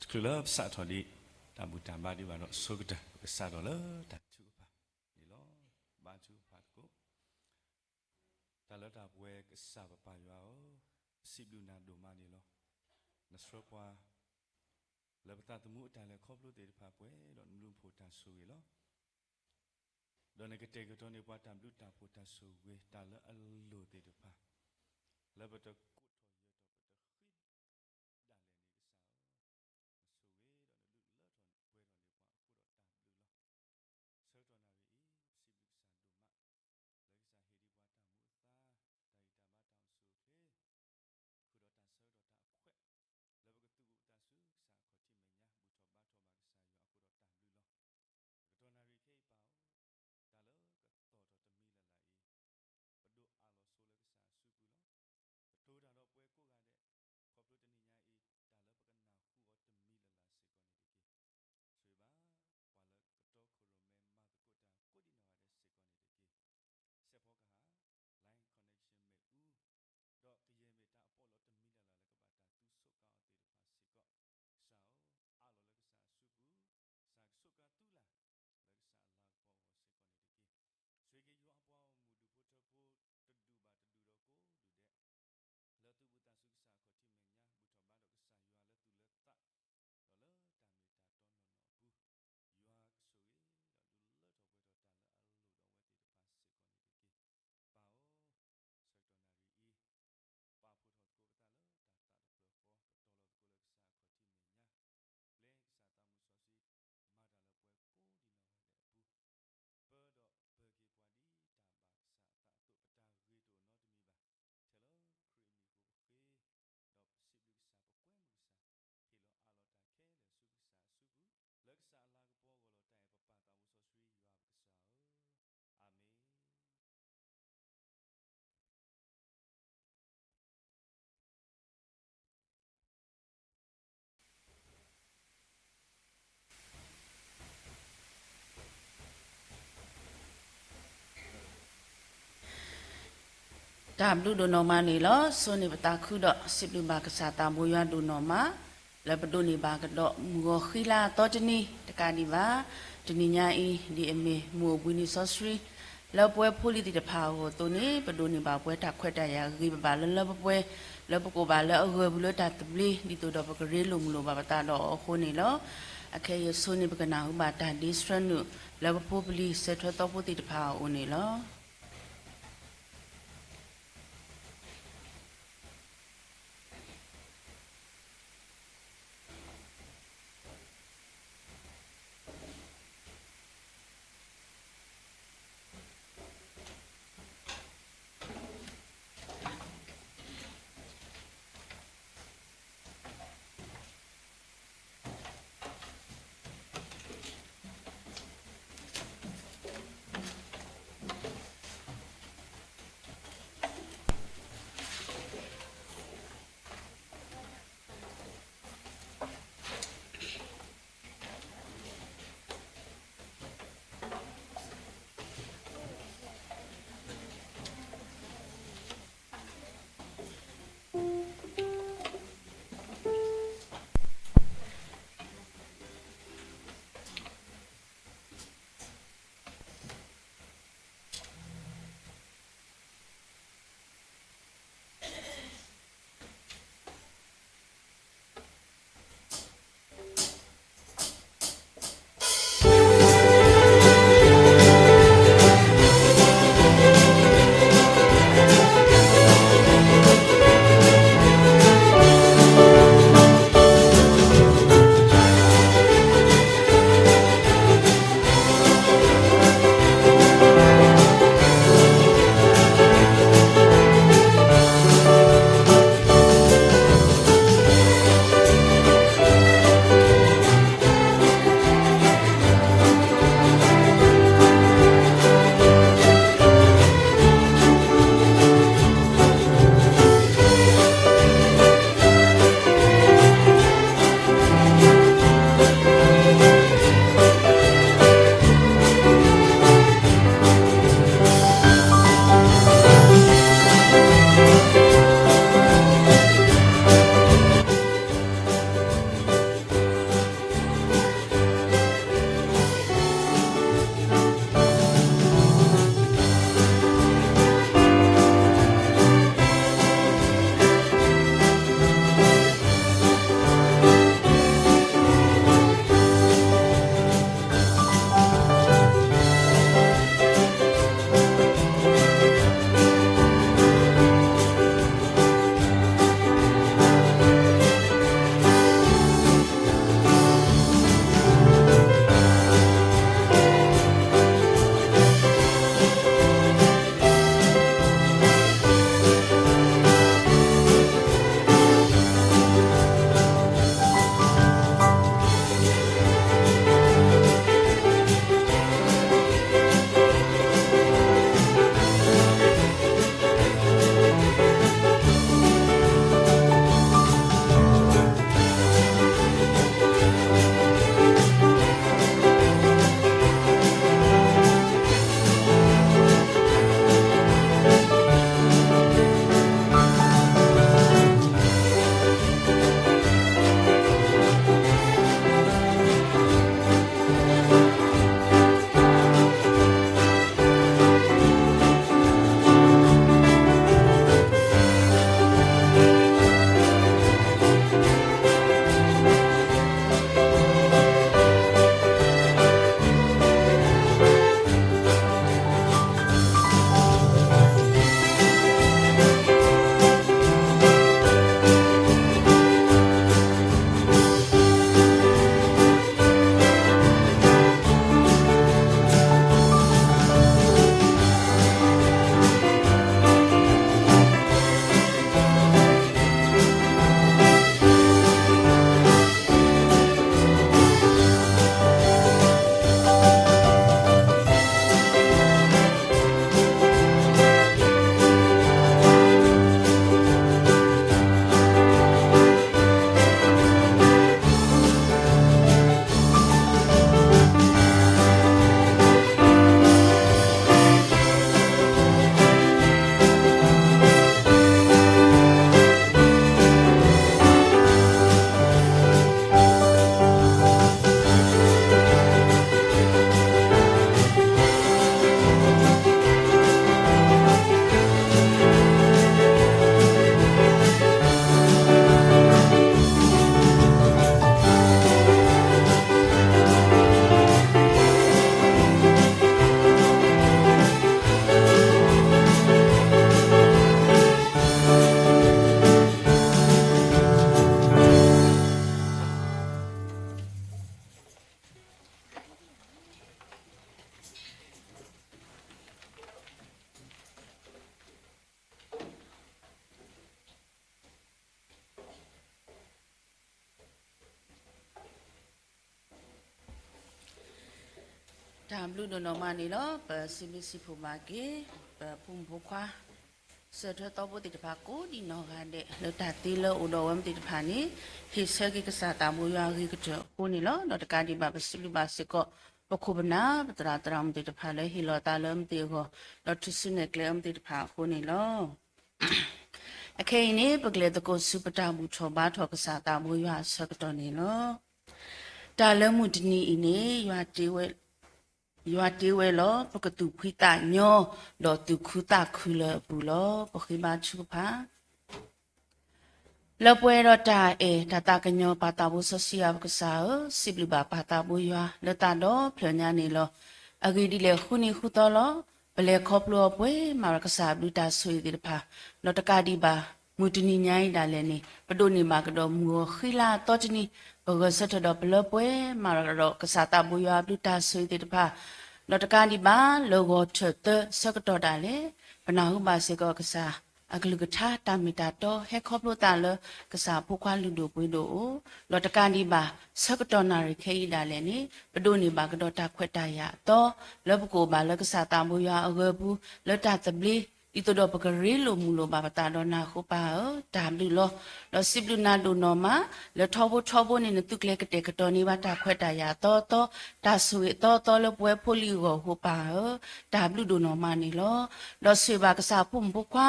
ချုးလၢပစးထီၣ်ဒံး တၢ်ဘူၣ်တၢ်ဘါဒံးဘၣ်ဒီး ဆိကတၢၢ် ပကစးထီၣ်လၢတၢ်ထုကဖၣ်န့ၣ်လီၤ. ဘါထုကဖၣ်သကိး. တၢ်လၢတၢ်ပှဲၤကစၢ်ပပၢ်ယွၤဧၢ, ပစံးဘျုးနၤဒိၣ်မးန့ၣ်လီၤ. နဆှၢပှၤ လၢပသးသမူအတၢ်လဲၤခီဖျိသ့ၣ်တဖၣ်ပှဲၤဒီးနဘျုးနဖှိၣ်တၢ်ဆိၣ်ဂ့ၤလီၤ. ဒီးနကတဲာ်ကတီၤန့ၢ်ပှၤတၢ်ဘျုးတၢ်ဖှိၣ်တၢ်ဆိၣ်ဂ့ၤ တၢ်လၢအလိၣ်သ့ၣ်တဖၣ် လၢပတကိးထီၣ်ယဲၢ်ထီၣ်ပတဃ့ဒၣ်လဲာ်န့ၣ် ကစၢ်ဧၢ, နဆိၣ်ဂ့ၤဒီးနဒုးလၢထီၣ်ပှဲၤထီၣ်န့ၢ်ပှၤအဃိဒီးတၢ်ဘျုးလီၤ. ဆၢကတီၢ်နၣ်ရံၣ်အံၤ ပစံးဘျုးကစၢ်ဒိၣ်မး လၢကစၢ်ဟ့ၣ်ဒံးပှၤတၢ်မူအသါ, တၢ်ဂံၢ်တၢ်ဘါတၢ်အိၣ်ဆူၣ်အိၣ်ချ့, ဃုာ်ဒီးတၢ်ဆၢကတီၢ်တၢ်အခွဲး လၢပကသူၣ်အိၣ်သးဆူကစၢ်အခီၣ်ထံးမဲာ်ညါ ဘူၣ်ထီၣ်ဘါထီၣ်ဘၣ်ကစၢ်ယွၤအဃိဒီးတၢ်ဘျုးလီၤ. ကတီၢ်နၣ်ရံၣ်ခဲအံၤပၢ်ဧၢ, တၢ်လၢကသီၣ်ထီၣ်တမံၤလၢ်လၢ်အံၤ, ပဒိးအးလီၤဆိလၢကစၢ်အစုပူၤလီၤ. ကတိၤတၢ်ဒီးပှၤကိးဂၤဒဲး, ခီဖျိတနံၤညါအံၤ တၢ်လၢပကနၢ်ဟူအီၤတမံၤလၢ်လၢ်စ့ၢ်ကီးန့ၣ်တက့ၢ်. ဆိၣ်ဂ့ၤဘၣ်ပှၤလၢကတီခိၣ်ရိၣ်မဲမၤသကိးတၢ်ကိးဒံးနီၢ်ဂၤဒဲးစ့ၢ်ကီးန့ၣ်တက့ၢ်. စဲးဖီကဟၣ် line connection မ့ၣ်အူ, ဒီးကယဲၢ်မ့ၢ်တၢ်အပီးလီတမံၤလၢ်လၢ်လၢကဘၣ်တၢ်သူဆိးကါအီၤသ့ၣ်တဖၣ်စ့ၢ်ကီး, ကစၢ်ဧၢ, အးလီၤလၢကစၢ်အစုပူၤ, ကစၢ်ကဆိးကါသုလၢ် လၢကစၢ်အလၤကပီၤအဂီၢ်စ့ၢ်ကီးန့ၣ်တက့ၢ်. ဆိၣ်ဂ့ၤက့ၤယွၤအပှၤဂီၢ်မုၢ်ဒူၣ်ဖိထၢဖိတဒူၣ်ဘၣ်တဒူၣ်ဒီးကိးဒူၣ်ဒဲး, လၢသူၣ်ဘီၣ်သးစူၤကစၢ်အခီၣ်ထံးမဲာ်ညါ ဘူၣ်ထီၣ်ဘါထီၣ်ကစၢ်ယွၤလၢသူၣ်လၢသး, ဒီးလၢတၢ်မ့ၢ်တၢ်တီနီၢ်နီၢ်အပူၤ, ယွၤကဆိၣ်ဂ့ၤဒီးဒုးလၢထီၣ်ပှဲၤထီၣ်တၢ်လၢအလိၣ်ဒီးအဝဲသ့ၣ်တဖၣ်စ့ၢ်ကီးန့ၣ်တက့ၢ်. ပၢ်ဧၢ, ဆၢကတီၢ်နၣ်ရံၣ်အံၤ, ပာ်ဖှိၣ်ထီၣ်သကိးပသးလၢတၢ်သးတဖျၢၣ်ဃီ, ကတီၤလီၤသကိးလၢကစၢ်အခီၣ်ထံးမဲာ်ညါ, ပျဲကစၢ်သးမုၢ်စီဆှံ, မၤတၢ်လၢပှဲၤကိးဒံးနီၢ်ဂၤဒဲးအပူၤ, ပၢဒီးပၢၤက့ၤပှၤဒ်တၢ်ဘၣ်ကစၢ်အသးအသိး ပတၢ်ဂ့ၤတအိၣ်နီတမံၤဘၣ်, ထဲလၢခရံာ်အမံၤအဃိပဃ့, ဒီးပစံးဘျုးကစၢ် ပကွဲမုာ်ကစၢ်, ဟ့ၣ်လီၤအးလီၤတၢ်ခဲလၢာ်ဆူကစၢ်အစုပူၤ, လၢကစၢ်အလၤကပီၤအဂီၢ်လီၤ. တၢ်အဲၣ်ပပၢ်သးစီဆှံယွၤပကစၢ်ဧၢ, အၤမ့ၣ်. တၢ်ဘျုးဒိၣ်နီၢ်မးန့ၣ်လီၤ. ဆိၣ်ဂ့ၤန့ၢ်ပသးခုဒီး စံးဘျုးဘၣ်ကစၢ်သးဘိယွၤဒိၣ်နီၢ်မး, လၢပဒိးန့ၢ်ဘၣ်ကဒီး မုၢ်ဂီၤဃံလၤအသီတနံၤတကးဒံးဘၣ်. တနံၤညါအံၤ ဒ်အမ့ၢ်မုၢ်အိၣ်ဘှံးနံၤစီဆှံ လၢပဝဲဖိလံၤသ့ၣ်တဖၣ်အဂီၢ်အသိးန့ၣ် ပဒိးန့ၢ်ဘၣ်ပှဲၤတၢ်ခွဲးတၢ်ယာ်ဂ့ၤဘၣ်ဘၣ်လၢလၢပှဲၤပှဲၤ, လၢပကအိၣ်ဘၣ်လၢအဂၢၢ်ပူၤလၢတၢ်သဘျ့ ဒ်သိးဒီးပကရ့လိာ်မုာ်လိာ်ဘၣ်ပသးဒီးအီၤအဃိန့ၣ်လီၤ. အခဲအံၤဆိၣ်ဂ့ၤန့ၢ်ပကနၢ်ဟူဘၣ်တၢ်ဒ့ဆှၢနုာ် လၢပဖိပလံၤစဲးထွဲသီဖိသ့ၣ်တဖၣ်အအိၣ်န့ၣ်လီၤ. တၢ်ဘျုးဒိၣ်နီၢ်မးန့ၣ်လီၤ. ပစံးဘျုးစံးဖှိၣ်ဘၣ်က့ၤ ပဖိမုၣ်ဖိခွါ စၢၤထၢသီဖိသ့ၣ်တဖၣ် ကိးဒံးနီၢ်ဂၤဒဲး လၢတၢ်သ့လၢအိၣ်ဒီးအဝဲမ့ၢ်သ့ၣ်တဖၣ်န့ၣ် ဟ့ၣ်ဆၢက့ၤကစၢ်သးဘိယွၤအဂ့ၤကတၢၢ်အဃိန့ၣ်လီၤ. ဒီးတကးဒံးဘၣ် ပစံးဘျုးဘၣ်စ့ၢ်ကီး ပခိၣ်ပနၢ် ပသရၣ်သရၣ်မုၣ်သ့ၣ်တဖၣ်လၢဟ့ၣ်လီၤသးလၢအဝဲမ့ၢ်သ့ၣ်အဂီၢ် ဒီးထုးစုနဲၣ်ကျဲအဝဲမ့ၢ်သ့ၣ်တဖၣ်အဃိန့ၣ်လီၤ. အခဲအံၤန့ၣ် ပကလဲၤသကိးဆူပတၢ်ဘူၣ်ထီၣ်ဘါထီၣ်ကစၢ်သးဘိယွၤအဆၢကတီၢ်န့ၣ်လီၤ. တၢ်လၢမုၢ်တနံၤအံၤန့ၣ် ယွၤတ့ဝဲလီၤ ပကသူၣ်ဖှံသးညီ ဒီးသူၣ်ခုသးခုလၢအပူၤလီၤ. ပဃ့ဘါထုကဖၣ် လၢပှဲၤဒီးတၢ်အဲၣ်တၢ်သးကညီၤပၢ်သးဘိစီဆှံယွၤပကစၢ်ဧၢ, စံးဘျုးဘၣ်ပၢ်သးဘိယွၤလၢသးဒီဖျၢၣ်ညါန့ၣ်လီၤ. အဂ့ၢ်ဒ်လဲၣ်ဃုနံၤဃုသီလီၤ. ပလဲၤခီဖျိအီၤပှဲၤမးဒီးကစၢ်အဘျုးတၢ်ဆိၣ်ဂ့ၤသ့ၣ်တဖၣ်, ဒီးတကးဒံးဘၣ် မုၢ်တနံၤညါအံၤဒၣ်လဲာ်န့ၣ် ပဒိးန့ၢ်ဘၣ်ကဒီးမုၢ်ဂီၤဃံလၤအသီတနံၤ, ပဂဲၤဆၢထၢၣ်ဒီးပလၢပှဲၤမးဒီးကစၢ်သးဘိယွၤအဘျုးတၢ်ဆိၣ်ဂ့ၤသ့ၣ်တဖၣ်, ဒီးတကးဒံးဘၣ် လၢဂီၤထၢၣ်သၢဆၢကတီၢ်ဒၣ်လဲာ် ပနၢ်ဟူဘၣ်စ့ၢ်ကီးကစၢ် အကလုၢ်ကထါတၢ်မ့ၢ်တၢ်တီ ဟဲခီဖျိသးလၢကစၢ်ဖိခွါလုၢ်ဒိၣ်ပှ့ၤဒိၣ်အအိၣ်, ဒီးတကးဒံးဘၣ် ဆၢကတီၢ်နၣ်ရံၣ်ခဲအံၤဒၣ်လဲာ်န့ၣ် ပဒိးန့ၢ်ဘၣ်ကဒီးတၢ်ခွဲးတၢ်ယာ်အသီ လၢပကအိၣ်ဘၣ်လၢကစၢ်သးဘိယွၤအဂၢၤပူၤ လၢတၢ်သဘျ့ ဒ်သိးဒီးပကရ့လိာ်မုာ်လိာ်ဘၣ်ပသးဒီးနၤအဃိပၢ်ဧၢ, တၢ်ဘျုးလီၤ. ဒီးစံးဘျုးနၤဒိၣ်နီၢ်မး လၢထီဘိထီဘိန့ၣ် နသုကျဲကတဲာ်ကတီၤန့ၢ်ဘၣ်တၢ်ခွဲးတၢ်ယာ်အသီအသီ, တၢ်ဆိၣ်ဂ့ၤအသီအသီလၢပဝဲဖိလံၤအဂီၢ်အဃိပၢ်ဧၢ, တၢ်ဘျုးဒိၣ်နီၢ်မးန့ၣ်လီၤ. ဒီးဆိၣ်ဂ့ၤဘၣ်ကစၢ်အဖိမုၣ်ဖိခွါ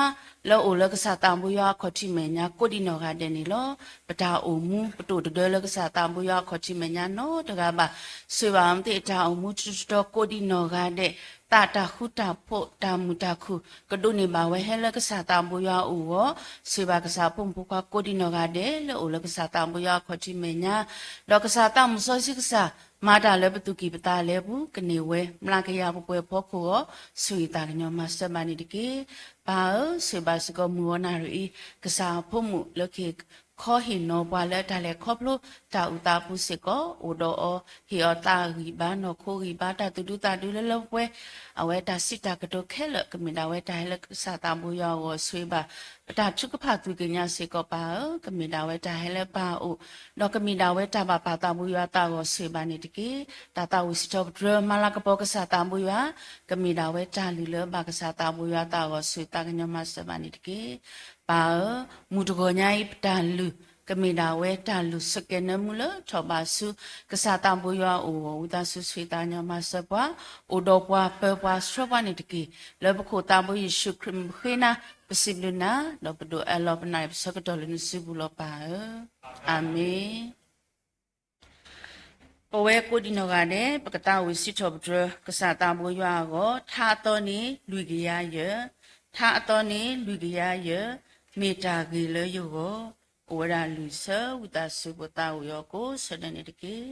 လၢအအိၣ်လၢကစၢ်သးဘိယွၤအခီၣ်ထံးမဲာ်ညါ ကိးဒံးနီၢ်ဂၤဒဲးန့ၣ်လီၤ. ပတၢ်အိၣ်မူ ပတအိၣ်တဒၢလၢကစၢ်သးဘိယွၤအခီၣ်ထံးမဲာ်ညါနီတဂၤဘၣ်. ဆိၣ်ဂ့ၤဘၣ်အဝဲသ့ၣ်အတၢ်အိၣ်မူတတီၤတီၤကိးဒံးနီၢ်ဂၤဒဲး, သးတၢ်ဃူတၢ်ဖိး တၢ်မုာ်တၢ်ခုၣ် ကဒိးန့ၢ်ဘၣ်ဝဲဟဲလၢကစၢ်သးဘိယွၤအအိၣ်အဂီၢ်, ဆိၣ်ဂ့ၤဘၣ်ကစၢ်အဖိမုၣ်ဖိခွါကိးဒံးနီၢ်ဂၤဒဲး လၢအအိၣ်လၢကစၢ်သးဘိယွၤအခီၣ်ထံးမဲာ်ညါ, ဒီးကစၢ်သးမုၣ်စီဆှံကစၢ် မၤတၢ်လၢပသူၣ်ကံၢ်ပသးလဲပူၤ ကန့ၢ်ဝဲ မျးကယၤပှဲၤပှဲၤဖီခိၣ်အဂီၢ် ဆိၣ်ဂ့ၤသးကညီၤမၤစၢၤဘၣ်န့ၣ်တက့ၢ်. ပၢ်ဧၢ, ဆိၣ်ဂ့ၤဘၣ်စ့ၢ်ကီးမုၢ်ဂီၤနၣ်ရံၣ်အံၤ ကစၢ်အဖိမုၣ်လၢကဟ့ၣ်ခီဟ့ၣ်နီၤပှၤလၢအတၢ်လဲၤခီဖျိတၢ်အုၣ်သးအပူၤစ့ၢ်ကီး အိၣ်ဒီးအီၤ ဟ့ၣ်အီၤသးဂံၢ်ဘါ နီၢ်ခိဂံၢ်ဘါ တၢ်သူၣ်ဒူသးဒူလၢလၢပှဲၤပှဲၤ အဝဲတၢ်စံးတၢ်ကတိၤခဲလၢာ် ကမ့ၢ်ဒၣ်ဝဲတၢ်ဟဲလၢကစၢ်သးဘိယွၤအဂီၢ် ဆိၣ်ဂ့ၤဘၣ် ပတၢ်ထုကဖၣ်သူၣ်ကညီၤစ့ၢ်ကီးပၢ်ဧၢ, ကမ့ၢ်ဒၣ်ဝဲတၢ်ဟဲလၢပၢ်အအိၣ် ဒီးကမ့ၢ်ဒၣ်ဝဲတၢ်ဘၣ်ပၢ်သးဘိယွၤသးအဂီၢ် ဆိၣ်ဂ့ၤဘၣ်န့ၣ်တက့ၢ်. တၢ်သးဝံၣ်စံးထီၣ်ပတြၢၤ မၤလၤကပီၤကစၢ်သးဘိယွၤ ကမ့ၢ်ဒၣ်ဝဲတၢ်လုၢ်လၢဘၣ်ကစၢ်သးဘိယွၤသးအဂီၢ် ဆိၣ်ဂ့ၤသးကညီၤမၤစၢၤဘၣ်န့ၣ်တက့ၢ်. ပၢ်ဧၢ, မုၢ်တဂီၤညါအံၤပတၢ်လုၢ် ကမ့ၢ်ဒၣ်ဝဲတၢ်လုၢ်ဆူၣ်ကဲၤနၢမူလၢထီၣ်ဘးဆူ ကစၢ်သးဘိယွၤအအိၣ်အဂီၢ် ဝံသးစူၤဆိၣ်ဂ့ၤသးကညီၤမၤစၢၤပှၤ အိၣ်ဒီးပှၤပၢပှၤဆှၢပှၤန့ၣ်တက့ၢ်. လၢပခိၣ်သးဘိယ့ၣ်ၡူးခရံာ်မုၢ်ဃ့နၤ ပစံးဘျုးနၤ ဒီးပဒိးအၢၣ်လီၤပနၢ်ပဆၢကတီၢ်လၢနစုပူၤလီၤပၢ်ဧၢ, အၤမ့ၣ်. ပဝဲကိးဒံးနီၢ်ဂၤဒဲး ပကသးဝံၣ်စံးထီၣ်ပတြၢၤ ကစၢ်သးဘိယွၤအဂီၢ်, ထါအသီန့ၣ်လွံၢ်ကယၤယဲၢ်, ထါအသီန့ၣ်လွံၢ်ကယၤယဲၢ်, မ့ၢ်တၢ်ဂ့ၤလၢယဂီၢ်, အိၣ်ဝဲဒၣ်လွံၢ်ဆၢ ဝံသးစူၤပသးဝံၣ်အီၤကိးဆၢဒဲးန့ၣ်တက့ၢ်.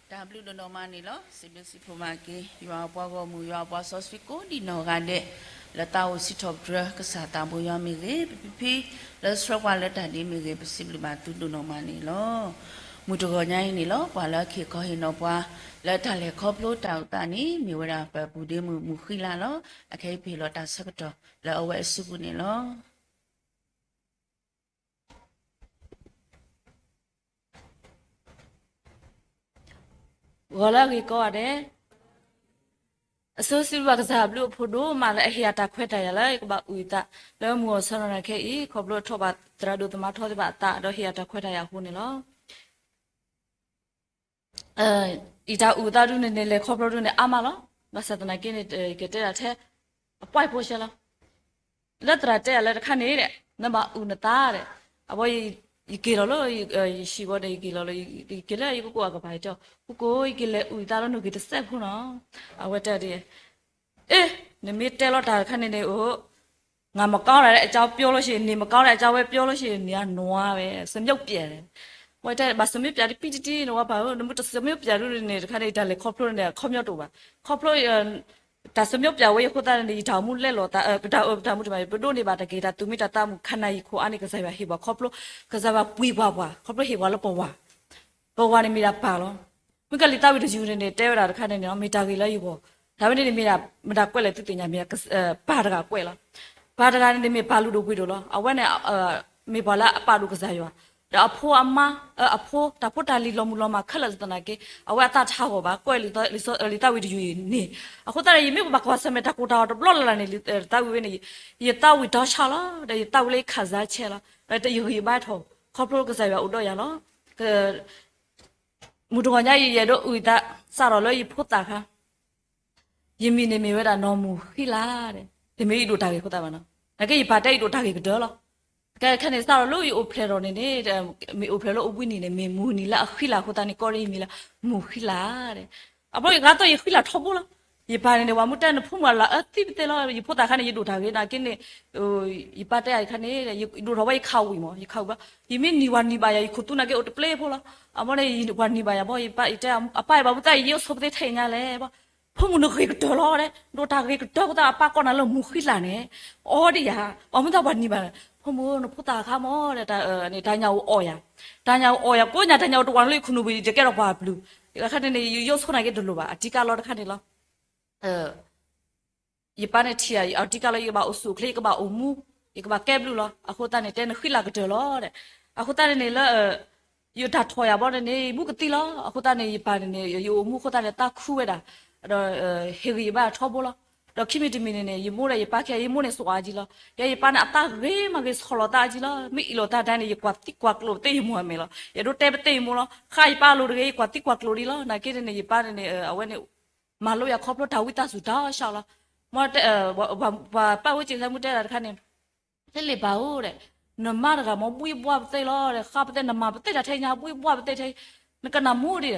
တၢ်ဘျုးဒိၣ်နီၢ်မးန့ၣ်လီၤ. စံးဘျုးစံးဖှိၣ်မးက့ၤ ယွၤအပှၤဂီၢ်မုၢ် ယွၤအပှၤစီဆှံကိးဒံနီၢ်ဂၤဒဲး လၢသးအိၣ်စံးထီၣ်ပတြၢၤ ကစၢ်သးဘိယွၤမ့ၢ်ဂ့ၤ, ပဖံဖံ လၢဆှၢပှၤလၢတၢ်ဒ်မ့ၢ်ဂ့ၤ, ပစံးဘျုးဘၣ်သုဒိၣ်နီၢ်မးန့ၣ်လီၤ. မုၢ်တဂီၤညါအံၤန့ၣ်လီၤ ပှၤလၢအဟ့ၣ်ခီဟ့ၣ်နီၤပှၤ လၢတၢ်လဲၤခီဖျိတၢ်အုၣ်သးန့ၣ် မ့ၢ်ဝဲဒၣ်ပပူၤဒ့မုၣ် မုၢ်ဃံလၤလီၤ. အခဲအံၤပဟ့ၣ်လီၤတၢ်ဆၢကတီၢ်လၢအဝဲအစုပူၤန့ၣ်လီၤ. ဂီၤလၢအဂ့ၤကိးဂၤဒဲး, အဆိစံးဘျုးဘၣ်ကစၢ်အဘျုးအဖှိၣ်ဒိၣ်မးလၢအဟ့ၣ်ယၤတၢ်ခွဲးတၢ်ယာ်လၢယကဘၣ်အုၣ်အသး လၢမုၢ်အီၣ်ဆၢနီၤန့ၣ်ခဲအံၤ ခီဖျိထီၣ်ဘၣ်သရၣ်ဒိၣ်သမါထီသ့ၣ်တဖၣ်အသး ဒီးဟ့ၣ်ယၤတၢ်ခွဲးတၢ်ယာ်အဃိန့ၣ်လီၤ. ယတၢ်အုၣ်အသးဒုန့ၣ်န့ၣ် လဲၤခီဖျိဒုန့ၣ် အါမးလီၤ. ဘၣ်ဆၣ်သနာ်က့န့ၣ် ယကတဲဒၣ်ထဲ အပှဲၢ်ဖိဆဲလီၤ. လၢသရၣ်တဲယၤလၢတခါန့ၣ်ဒီး နဘၣ်အုၣ်နသးဒီး အဝဲ ယက့ၤလီၤလၢ ယဟံၣ်ဝဲဒီး ယက့ၤလီၤလၢ ယက့ၤလၢယကိးကိးအကပၤ ယတဲ ကိးကိး ယကလဲၤအုၣ်ယသးလၢနဂ့ၢ်တစဲးဖိနီၤ. အဝဲတဲဒ် အ့ နမ့ၢ်တဲလီၤတၢ်တခါန့ၣ်န့ၣ် အိၣ် ငါမကောင်းတာလည်း အကြောင်းပြောလို့ရှိရင် နေမကောင်းတဲ့အကြောင်းပဲ ပြောလို့ရှိရင် နေကနွားပဲ စမျုတ်ပြတ်တယ်. ဝဲတဲ ဘၣ်စမျုတ်ပြတ်တပံတတံ နဝဲပၢ်ဧၢ နမ့ၢ်တစမျုတ်ပြတ်ဒ်န့ၣ် တခါန့ၣ် ယတၢ်လဲၤခီဖျိန့ၣ် ခီပညီတအိၣ်ဘၣ်. ခီဖျိ တၢ်စမျုတ်ပြတ်ဝဲအံၤအဃိသတးန့ၣ် ယတၢ်အိၣ်မူလဲလိာ်သး ပတၢ်အိၣ် ပတၢ်အိၣ်မူတမံၤ ပဒိးန့ၢ်ဘၣ်တၢ်ဂ့ၤ တၢ်သူၣ်မံတၢ်သးမုာ် ခါနၤယံာ်ခိၣ်အါန့ၣ် ကစၢ်ယွၤဟ့ၣ်ပှၤခီဖျိ ကစၢ်ယွၤပှ့ၤပှၤပှၤ ခီဖျိဟ့ၣ်ပှၤလၢပဝၤ ပဝၤန့ၣ်မ့ၢ်ဒၣ်ပၢ်လီၤ. မုၣ်ကလံၤသးဝံၣ်တယုၢ်န့ၣ်န့ၣ် တဲဝဲဒၣ်တခါန့ၣ်န့ၣ် မ့ၢ်တၢ်ဂ့ၤလၢယဂီၢ်, တၢ်ဝဲန့ၣ်န့ၣ်မ့ၢ်ဒၣ် မတၤကွဲးလဲၣ်သုသ့ၣ်ညါ မ့ၢ် ပၢ်တဂၤကွဲးလီၤ. ပၢ်တဂၤန့ၣ်န့ၣ်မ့ၢ်ပၢ်လုၢ်ဒိၣ်ပှ့ၤဒိၣ်လီၤ. အဝဲန့ၣ် မ့ၢ်ပှၤလၢအပာ်ဒိၣ်ကစၢ်ယွၤ, ဒီးအဖိအမါ အဖိ တၢ်ဖိတၢ်လံၤလီၤမုၢ်လီၤမၢ်ခဲလၢာ်သနာ်က့ အဝဲအသးတဟးဂီၤဘၣ် ကွဲးလံာ်သးဝံၣ်တယုၢ်အံၤန့ၣ်, အဃိသတးန့ၣ် ယမ့ၢ်ပဘၣ်ကွၢ်ဆၢၣ်မဲာ်တၢ်ကိၢ်တၢ်ဂီၤတဘျီလၢ်လၢ်န့ၣ် လံာ်သးဝံၣ်ဝဲန့ၣ် ယသးဝံၣ်တီဆၣ်လီၤ ဒီးယသးဝံၣ်လၢယခၣ်စါဆဲးလီၤ. ဒီးယဂံၢ်ယဘါထီၣ် ခီဖျိကစၢ်ယွၤအိၣ်ဒီးယၤလီၤ. မုၢ်တဂီၤညါအံၤ ယအဲၣ်ဒိးအုၣ်သး စးထီၣ်လၢယဖိသၣ်ခါ ယမံၤန့ၣ်မ့ၢ်ဝဲဒၣ်နီၢ်မုၢ်ဃံလၤဒဲး, တမ့ၢ်ယဒိၣ်တၢ်ဂ့ၤအဃိသတးဘၣ်နီၤ. နာ်က့ယပၢ်တဲယဒိၣ်တၢ်ဂ့ၤကတၢၢ်လီၤ. ကဲခဲန့ၣ်စးထီၣ်လၢယအိၣ်ဖျဲၣ်ထီၣ်န့ၣ်န့ၣ် မ့ၢ်အိၣ်ဖျဲၣ်လၢအိၣ်ဘှံးနံၤန့ၣ် မ့ၢ်မုၢ်နံၤလၢအဃံလၤအဃိသတးန့ၣ် ကိးဒ်ယမံၤလၢမုၢ်ဃံလၤဒဲး. အဘျီယဂၤသီၣ်ယဃံလၤထီဘိလီၤ. ယပၢ်န့ၣ်န့ၣ် ပှၤမူတဲနဖိမုၣ်အလၤအၢသံပသ့လီၤ. ယဖိသၣ်ခါန့ၣ် ယဒိၣ်တၢ်ဂ့ၤနာ်က့န့ၣ် ယပၢ်တဲယၤတခါန့ၣ် ယဒိၣ်ထီၣ်ဘၣ်ယခးဝံၤမး ယခးဝံၤဘၣ် ယမ့ၢ်နံၤပှၤနံၤဘၣ်ယၤ ယခိၣ်သူနာ်က့အိၣ်တပျ့ဖိလီၤ. အဘျီန့ၣ် ပှၤနံၤဘၣ်ယၤဘၣ် ယပၢ်ယတဲ အပၢ်ယဘၣ်မူသးယယိၣ်ဆိပသ့ထဲအံၤညါလဲၣ်ဘၣ်. ဖိမုၣ်နဂ့ၤကတၢၢ်လီၤဒဲး ဒိၣ်တၢ်ဂ့ၤကတၢၢ်အဃိသတး အပၢ်ကိးနၤလၢမုၢ်ဃံလၤန့ၣ် အီဒံးယၤ ပှၤမူသးပှၤနံၤဘၣ် ဖိမုၣ်နဖိသၣ်အခါမးဒဲး တၢ်ညၣ်အိၣ်အီၣ်ယၤ တၢ်ညၣ်အိၣ်အီၣ်ယၤ ကိးညါတၢ်ညၣ်အိၣ်တဝၢ်လၢယခိၣ်နူာ်ပူၤ ယတကဲထီၣ်ပှၤပျုၤ အခါန့ၣ်န့ၣ် ယယိၣ်ဆိနာ်က့တလိၣ်ဘၣ် အတံၤကါလီၤတခါန့ၣ်လီၤ. ယပၢ်န့ၣ်ထံၣ်ယၤ အတံၤကါလီၤ ယကဘၣ်အိၣ်ဆူၣ်အိၣ်ချ့ ယကဘၣ်အိၣ်မူ ယကဘၣ်ကဲဘျုးလီၤ. အဃိသတးန့ၣ် တဲနဃံလၤကတၢၢ်လီၤဒဲး. အဃိသတးန့ၣ်န့ၣ်လၢ ယတၢ်ထီၣ်ယၤဘီန့ၣ်န့ၣ် မူကသံလီၤ. အဃိသတးန့ၣ် ယပၢ်န့ၣ်န့ၣ် ယအိၣ်မူအဃိသတးန့ၣ် သးခုဝဲဒၣ် ဒီးဟ့ၣ်ဂံၢ်ဘါထီဘိလီၤ. ဒီးခံမံၤတမံၤန့ၣ်န့ၣ် ယမိၢ်ဒီးယပၢ်ခဲ ယမိၢ်န့ၣ်စိာ်အါကံလီၤ. ယဲယပၢ်န့ၣ် အသးဂ့ၤမးဂ့ၤ ဆီၣ်လီၤသးအါကံလီၤ. မ့ၢ်အ့ၣ်လိာ်သးဒၣ်န့ၣ် ယကွၢ်သံကွၢ်ကျိာ်ပသ့ၣ်ယမိၢ်အမဲာ်လီၤ. ယအဲၣ်ဒိးတဲပသ့ၣ်ယမိၢ်လီၤ. ဃါယပၢ်အလိၤတဂ့ၤ ယကွၢ်သံကွၢ်ကျိာ်ဒံးလီၤ. နာ်က့န့ၣ်န့ၣ် ယပၢ်န့ၣ်န့ၣ် အဝဲန့ၣ် မၤလိယၤခီဖျိတၢ်ဝံသးစူၤတၢ်ဆၣ်လီၤ. မ်ပှၤပာ်ဝဲစ့ၢ်ကီးမူတဲဒၣ်တခါန့ၣ် ဟဲလံာ်ပၢ်ဧၢဒီး နမါတဂၤမ့ၢ်ဘှံးဘှါပသ့ၣ်လီၤဒီး ဃါပသ့ၣ် နမၤပသ့ၣ်တၢ်ထဲညါ ဘှံးဘှါပသ့ၣ်ထဲ နကနၣ်မူဒံးဒီး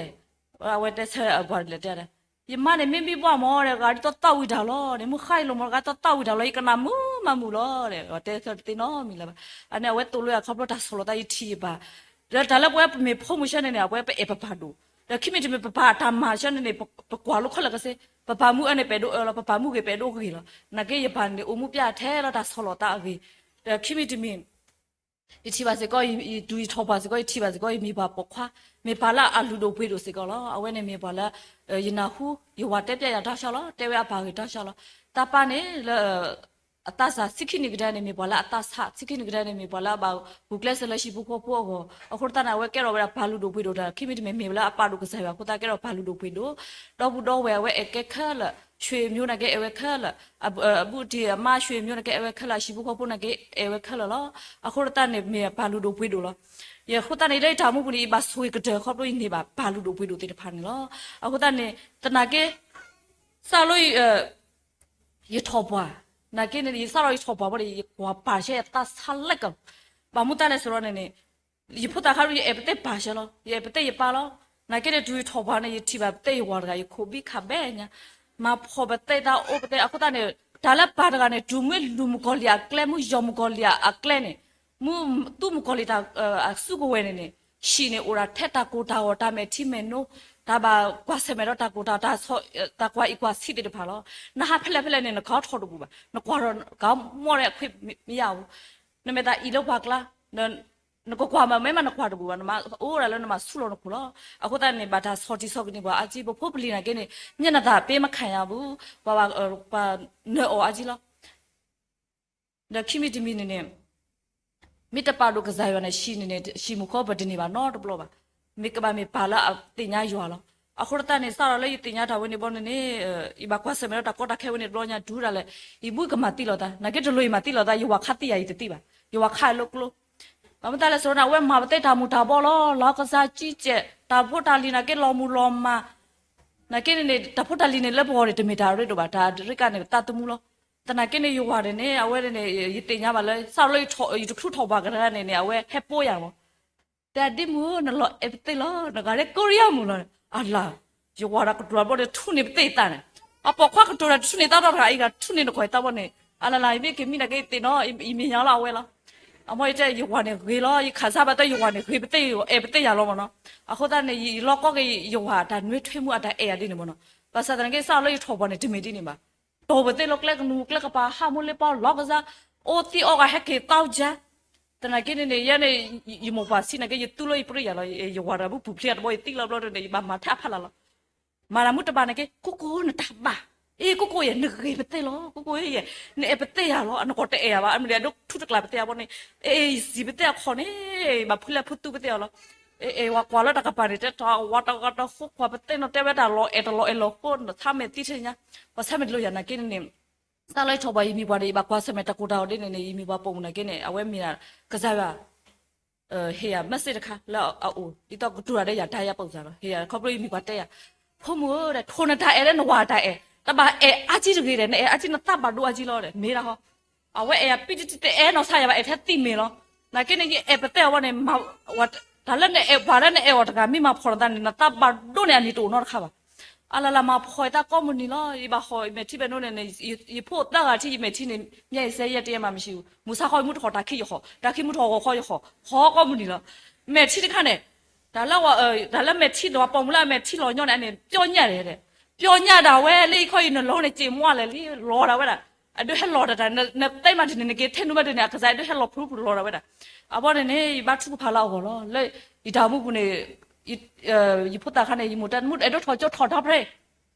အဝဲတဲဆၢပှၤလဲၤတဲဒီး ယမါန့ၣ်မ့ၢ်ဘှံးဘှါမးဒီး ဂၤဒ်သိးသးဝံၣ်တၢ်လီၤန့ၣ် မုၢ်ဃါအံၤလိာ်မး ဂၤဒ်သိးသးဝံၣ်တၢ်လီၤ ယကနၣ်မူမးမုာ်လီၤဒီး တဲဆၢတသ့နီတမံၤလၢၤဘၣ်. အန့ၣ် အဝဲသိၣ်လိယၤခီဖျိတၢ်ဆီၣ်လီၤသး ယထံၣ်ယပၢ် ဒီးတၢ်လၢပဝဲပမ့ၢ်ဖိမုၣ်ဆၢန့ၣ်န့ၣ် အဝဲပအဲၣ်ပပၢ်ဒိၣ် ဒီးခံမံၤတမံၤ ပပၢ်အတၢ်မၤဆၢန့ၣ်န့ၣ် ပကွၢ်လိခဲလၢာ်ကစ့ ပပၢ်မူအၢန့ၣ် ပအဲၣ်ဒိးအၢလီၤ ပပၢ်မူဂ့ၤ ပအဲၣ်ဒိးဂ့ၤလီၤ. နာ်က့ယပၢ်န့ၣ် အိၣ်မူပျၢ်ထဲလီၤတၢ်ဆီၣ်လီၤသးအဂ့ၤ ဒီးခံမံၤတမံၤ ယထံၣ်ဘၣ်စ့ၢ်ကီး, ယတူၢ်ယထီၣ်ပှၢ်စ့ၢ်ကီး, ယထံၣ်ဘၣ်စ့ၢ်ကီး, ယမ့ၢ်ပှၤပိာ်ခွါ, မ့ၢ်ပှၤလၢအလုၢ်ဒိၣ်ပှ့ၤဒိၣ်စ့ၢ်ကီးလီၤ. အဝဲန့ၣ်မ့ၢ်ပှၤလၢ ယနၢ်ဟူ ယဝၤတဲပျဲယၤတၢ်ဆှီလီၤ, တဲဝဲအပၢ်ဂ့ၢ်တၢ်ဆှီလီၤ. တၢ်ပၢ်န့ၣ်လၢ အသးစၢ်ဆံခံနံၣ်ကဒါန့ၣ် မ့ၢ်ပှၤလၢအသးဆး, ဆံခံနံၣ်ကဒါန့ၣ် မ့ၢ်ပှၤလၢအဘၣ်ဂုာ်ကျဲးစၢးလၢဟံၣ်ဖိဃီဖိအဂီၢ်. အဃိသတးန့ၣ် အဝဲကဲထီၣ်ဝဲဒၣ်ပၢ်လုၢ်ဒိၣ်ပှ့ၤဒိၣ်တၢ် ခံမံၤတမံၤ မ့ၢ်လၢအပာ်ဒိၣ်ကစၢ်ယွၤအဃိသတး ကဲထီၣ်ပၢ်လုၢ်ဒိၣ်ပှ့ၤဒိၣ်, ဒီပုၢ်ဒီဝဲၢ်အဝဲအဲၣ်ကဲခဲလၢာ်, ဆွေမျိုးန့ၣ်က့ အဲၣ်ဝဲခဲလၢာ်, အဘူးအတံၢ်အမါဆွေမျိုးန့ၣ်က့ အဲၣ်ဝဲခဲလၢာ်, အဟံၣ်ဖိဃီဖိန့ၣ်က့ အဲၣ်ဝဲခဲလၢာ်လီၤ. အဃိသတးန့ၣ် မ့ၢ်ပၢ်လုၢ်ဒိၣ်ပှ့ၤဒိၣ်လီၤ. ယအဃိသတးန့ၣ် လၢယတၢ်အိၣ်မူပူၤန့ၣ် ယဘၣ်ဆိၣ်ဂ့ၤကတၢၢ်ခီဖျိယန့ၢ်ဘၣ်ပၢ်လုၢ်ဒိၣ်ပှ့ၤဒိၣ်သ့ၣ်တဖၣ်န့ၣ်လီၤ. အဃိသတးန့ၣ် သနာ်က့ စးလၢ ယထီၣ်ပှၢ်, နာ်က့န့ၣ် ယစးထီၣ်ယထီၣ်ပှၢ်ဘၣ်ဒီး ယကွၢ်ပၢ်ဆှၢယသးဆါလၢက, ဘၣ်မနုၤလဲၣ်န့ၣ်န့ၣ်, ယဖိသၣ်ခါဒ် ယအဲၣ်ပသ့ၣ်ပၢ်ဆှၢလီၤ, ယအဲၣ်ပသ့ၣ်ယပၢ်လီၤ. နာ်က့န့ၣ် တုၤယထီၣ်ပှၢ်န့ၣ် ယထံၣ်ဘၣ်ပသ့ၣ်ယဝၤတဂၤ ယခိၣ်ဘံခးဘဲညါ, မၤဖှီၣ်ပသ့ၣ်သးအိၣ်ပသ့ၣ် အဃိသတးန့ၣ် တၢ်လၢပၢ်တဂၤန့ၣ် တုၤမ့ၢ်လူၤမုၣ်ကီၤလံၢ်အကျဲ မ့ၢ်ယီၢ်မုၣ်ကီၤလံၢ်အကျဲန့ၣ်, မ့ၢ်သူမုၣ်ကီၤလံၢ်တၢ် အစုကဝဲၤန့ၣ်န့ၣ်, ဟံၣ်န့ၣ်အိၣ်ဒၣ်ထဲတၢ်ကိၢ်တၢ်ဂီၤ တၢ်မဲာ်ထံမဲာ်နိ, တၢ်ဘၣ်ကွၢ်ဆၢၣ်မဲာ်ဒီးတၢ်ကိၢ်တၢ်ဂီၤ တၢ်ကွၢ်အံၤကွၢ်ဆံးသ့ၣ်တဖၣ်လီၤ. နဟးဖဲလဲၣ်ဖဲလဲၣ်န့ၣ် နကထီၣ်တဘူးဘၣ်, နကွၢ်ဒီးကမီၣ်ဒီးအခွ့ၣ်မ့ၢ်ယါအူ, နမ့ၢ်သးအံၤလၢပှၤကျါ နကကွၢ်မၤမဲမး နကွၢ်တဘူးဘၣ်, နမၤအိၣ်ဒၣ်လၢနမၤဆူၣ်လီၤနခိၣ်လီၤ. အဃိသတးန့ၣ် ဘၣ်တၢ်ဆီၣ်တံၢ်ဆီၣ်ကန့ၢ်ပှၤအါကံ ပဖိပလံၤနာ်က့န့ၣ် ညၣ်နသးပေးမခံရဘူး, ပှၤနၢအီၤအါကံလီၤ. ဒီးခံမံၤတမံၤန့ၣ်န့ၣ် မ့ၢ်တပာ်ဒိၣ်ကစၢ်ယွၤန့ၣ် ဟံၣ်န့ၣ်န့ၣ် ဟံၣ်မုၢ်ဃီပတန့ၢ်ဘၣ်နီတဘျီဘၣ်. မ့ၢ်ကဘၣ်မ့ၢ်ပၢ်လၢအသ့ၣ်ညါယွၤလီၤ. အဃိသတးန့ၣ် စးထီၣ်လၢယသ့ၣ်ညါတၢ်ဝဲန့ၣ်ဘျီန့ၣ်န့ၣ် ယဘၣ်ကွၢ်ဆၢၣ်မဲာ်ဒီးတၢ်ကီတၢ်ခဲဝဲန့ၣ်တဘျီညါ တုၤဒၣ်လဲာ် ယဘူၣ်ကမၤသံလိာ်သး, နာ်က့တလိၣ်ယမၤသံလိာ်သး ယဝၤခးသံယၤယတသံဘၣ်, ယဝၤခးလိာ်ကျိ ဘၣ်မနုၤလဲၣ်န့ၣ် အဝဲမၤပသ့ၣ်တၢ်မူၤတၢ်ဘှီးလီၤ, လီၤကစၢ်ကံကဲး တၢ်ဖိတၢ်လံၤနာ်က့လီၤမုၢ်လီၤမၢ်, နာ်က့န့ၣ်န့ၣ် တၢ်ဖိတၢ်လံၤန့ၣ် လၢပဂီၢ်န့ၣ် တမ့ၢ်တၢ်ရ့ဒိၣ်ဘၣ်, တၢ်ရ့ကါန့ၣ် သးသမူလီၤ. သနာ်က့န့ၣ် ယဝၤန့ၣ်န့ၣ် အဝဲန့ၣ် ယသ့ၣ်ညါဘၣ်လၢ စးထီၣ်လၢ ယတချုးထီၣ်ပှၢ်ကတၢၢ်န့ၣ်န့ၣ် အဝဲဟဲပိာ်ယၤမး, တဲဒ်မုၢ်ဧၢ နလီၤအဲၣ်ပသ့ၣ်လီၤ, နဂၤလၢကိရံယါမုၢ်လီၤ, အလၤ, ယဝၤဒီးကတိၤတဘျီန့ၣ် ထူၣ်န့ၢ်ပသ့ၣ်အသးန့ၣ်, အပိာ်ခွါကတိၤတၢ်တထူၣ်န့ၢ်သးထီၣ်တဂၤအံၤဒီး ထူၣ်န့ၢ်နကွၢ်အသးဘျီန့ၣ်, အလၤလၤ ယမ့ၢ်က့ၤမံနာ်က့သ့ၣ်နီၤ ယမဲာ်ညါလီၤအဝဲလီၤ. အမ့ၢ်ယတဲ ယဝၤန့ၣ်ဂ့ၤလီၤ, ယခးစါဘၣ်တၢ် ယဝၤန့ၣ်ဂ့ၤပသ့ၣ် အဲၣ်ပသ့ၣ်ယၤလီၤမးနီၤ. အဃိသတးန့ၣ် ယလီၢ်ကီၢ်က့ၤ ယဝၤတၢ်နွဲထွဲမူအတၢ်အဲၣ်ယၤဒ်န့ၣ်မးနီၤ. ဘၣ်ဆၣ်သနာ်က့ စးထီၣ်လၢယထီၣ်ပှၢ်န့ၣ် တမ့ၢ်ဒ်န့ၣ်ဘၣ်, တီၢ်ပသ့ၣ်လၢကျဲကနူၤကျဲကပၤ ဟးမူလ့ပီ လီၤကစၢ်, အိၣ်သံအီၣ်ဂၤဟဲက့ၤသီကၢ သနာ်က့န့ၣ်န့ၣ် ယဲန့ၣ် ယမိၢ်ပှၢ်ဆံးနာ်က့ ယသူလၢယပြံယၤလီၤ, ယဝၤတၢ်ဘူၣ်ပူၤဖျဲးတဘျီ ယသံလီၤဘျီန့ၣ် ယဘၣ်မၤထဲအဖီလာ်လီၤ. မၤတၢ်မူတဘၣ်နာ်က့ ကိကိ နတၢ်ဘၣ်, အ့ ကိကိယဲ နဂ့ၤပသ့ၣ်လီၤ, ကိကိယဲ နအဲၣ်ပသ့ၣ်ယၤလီၤ, အနကီၢ်တအဲၣ်ယၤဘၣ်, အမ့ၢ်ဒ်အဒိထူတကျါပသ့ၣ်အဘီန့ၣ်, အ့ ယစံးပသ့ၣ်အခီၣ်န့ၣ်, ဘၣ်ဖုလဲၣ်ဖုသူပသ့ၣ်အီၤလီၤ. အ့ ဝၤကွၢ်လၢတၢ်ကပၤန့ၣ် တဲတၢ်ဝၤတဂၤတဃိကွၢ်ပသ့ၣ်နီၤ တဲဝဲတၢ်လီၤအဲၣ်တလီၤအဲၣ်လီၤဃိ ဆါမဲာ်သံထဲညါ, ပှၤဆါမဲာ်တလိာ်ယၤနာ်က့န့ၣ်န့ၣ် စးလၢယထီၣ်ပှၢ်ယမံၤပှၢ်န့ၣ် ယဘၣ်ကွၢ်ဆၢၣ်မဲာ်တၢ်ကိၢ်တၢ်ဂီၤဒ်န့ၣ်န့ၣ် ယမံၤပှၢ်ပိာ်မုၣ်နာ်က့န့ၣ် အဝဲမ့ၢ်ဒၣ် ကစၢ်ယွၤ ဟ့ၣ်ယၤ message တခါလၢအအိၣ် ဒ်သိးကတိၤတၢ်ဒီးယၤတၢ်ယၤပူၤစၢ်လီၤ. ဟ့ၣ်ယၤခီဖျိယမံၤပှၢ်တဲယၤ, ဖိမုၣ်ဧၢ ထိၣ်နတၢ်အဲၣ်လၢနဝၤတၢ်အဲၣ်, တဘၣ်အဲၣ်အါကံတဂ့ၤဒီး နအဲၣ်အါကံနသးဘၣ်ဒိအါကံလီၤဒီး မ့ၢ်ဒၣ်ဟီ အဝဲအဲၣ်ယၤ ပံတတံ တအဲၣ်နီၢ်ဆါယၤဘၣ် အဲၣ်ထဲသံၣ်မ့ၢ်လီၤ. နာ်က့န့ၣ် ယအဲၣ်ပသ့ၣ်အဝဲန့ၣ် တၢ်လၢနအဲၣ်ပှၤလၢနအဲၣ်အီၤတဂၤ မ့ၢ်မၤဖှီၣ်နသးန့ၣ် နသးဘၣ်ဒိန့ၣ် အနံၤတအိၣ်နီတခါဘၣ်. အလၢ်လၢ်မၤဖှီၣ်ယသးကိးမုၢ်နံၤလီၤ. ယဘၣ်ဟီၣ်ယမဲာ်ထံဘဲၣ်နိန့ၣ် ယဖိသၢဂၤထံ ယမဲာ်ထံန့ၣ် မ့ၢ်ယစဲယဲတယဲမးမ့ၢ်ဆံး, မုၢ်ဆါဃီယမုၢ်တခီၣ်တၢ်ခံယဃီၣ်, တၢ်ခံမုၢ်တခီၣ်ဂီၤခီယဃီၣ်, ဟီၣ်ကိးမုၢ်နံၤလီၤ. မဲာ်ထံတခါန့ၣ် တၢ်လၢ တၢ်လၢမဲာ်ထံလီၤ ပိာ်မုၣ်လၢအမဲာ်ထံလီၤညီန့ၣ်န့ၣ် ပျီညၣ်ဒဲး, ပျီညၣ်ဒၣ်ဝဲလၢယခီၣ်ယနလီၤန့ၣ် စ့မွၢ်လဲၣ်လံ လီၤဒၣ်ဝဲဒၣ်. အဒိးဟဲလီၤတၢ်တၢ် နသ့မးတန့ၣ် နက့ၤထဲနုာ်မးတန့ၣ် အကစၢ်အဒိးဟဲလီၤဖုဖုလီၤဒၣ်ဝဲဒၣ်. အဘီန့ၣ်န့ၣ် ယဘါထုကဖၣ်လၢအဂီၢ်လီၤ. လၢ ယတၢ်မူပူၤန့ၣ် ယဖိသၣ်ခါန့ၣ် ယမိၢ်တၢ်မူအဲၣ်ဒိးထီၣ်ကၠိထီၣ်ဒီဖျၢၣ်,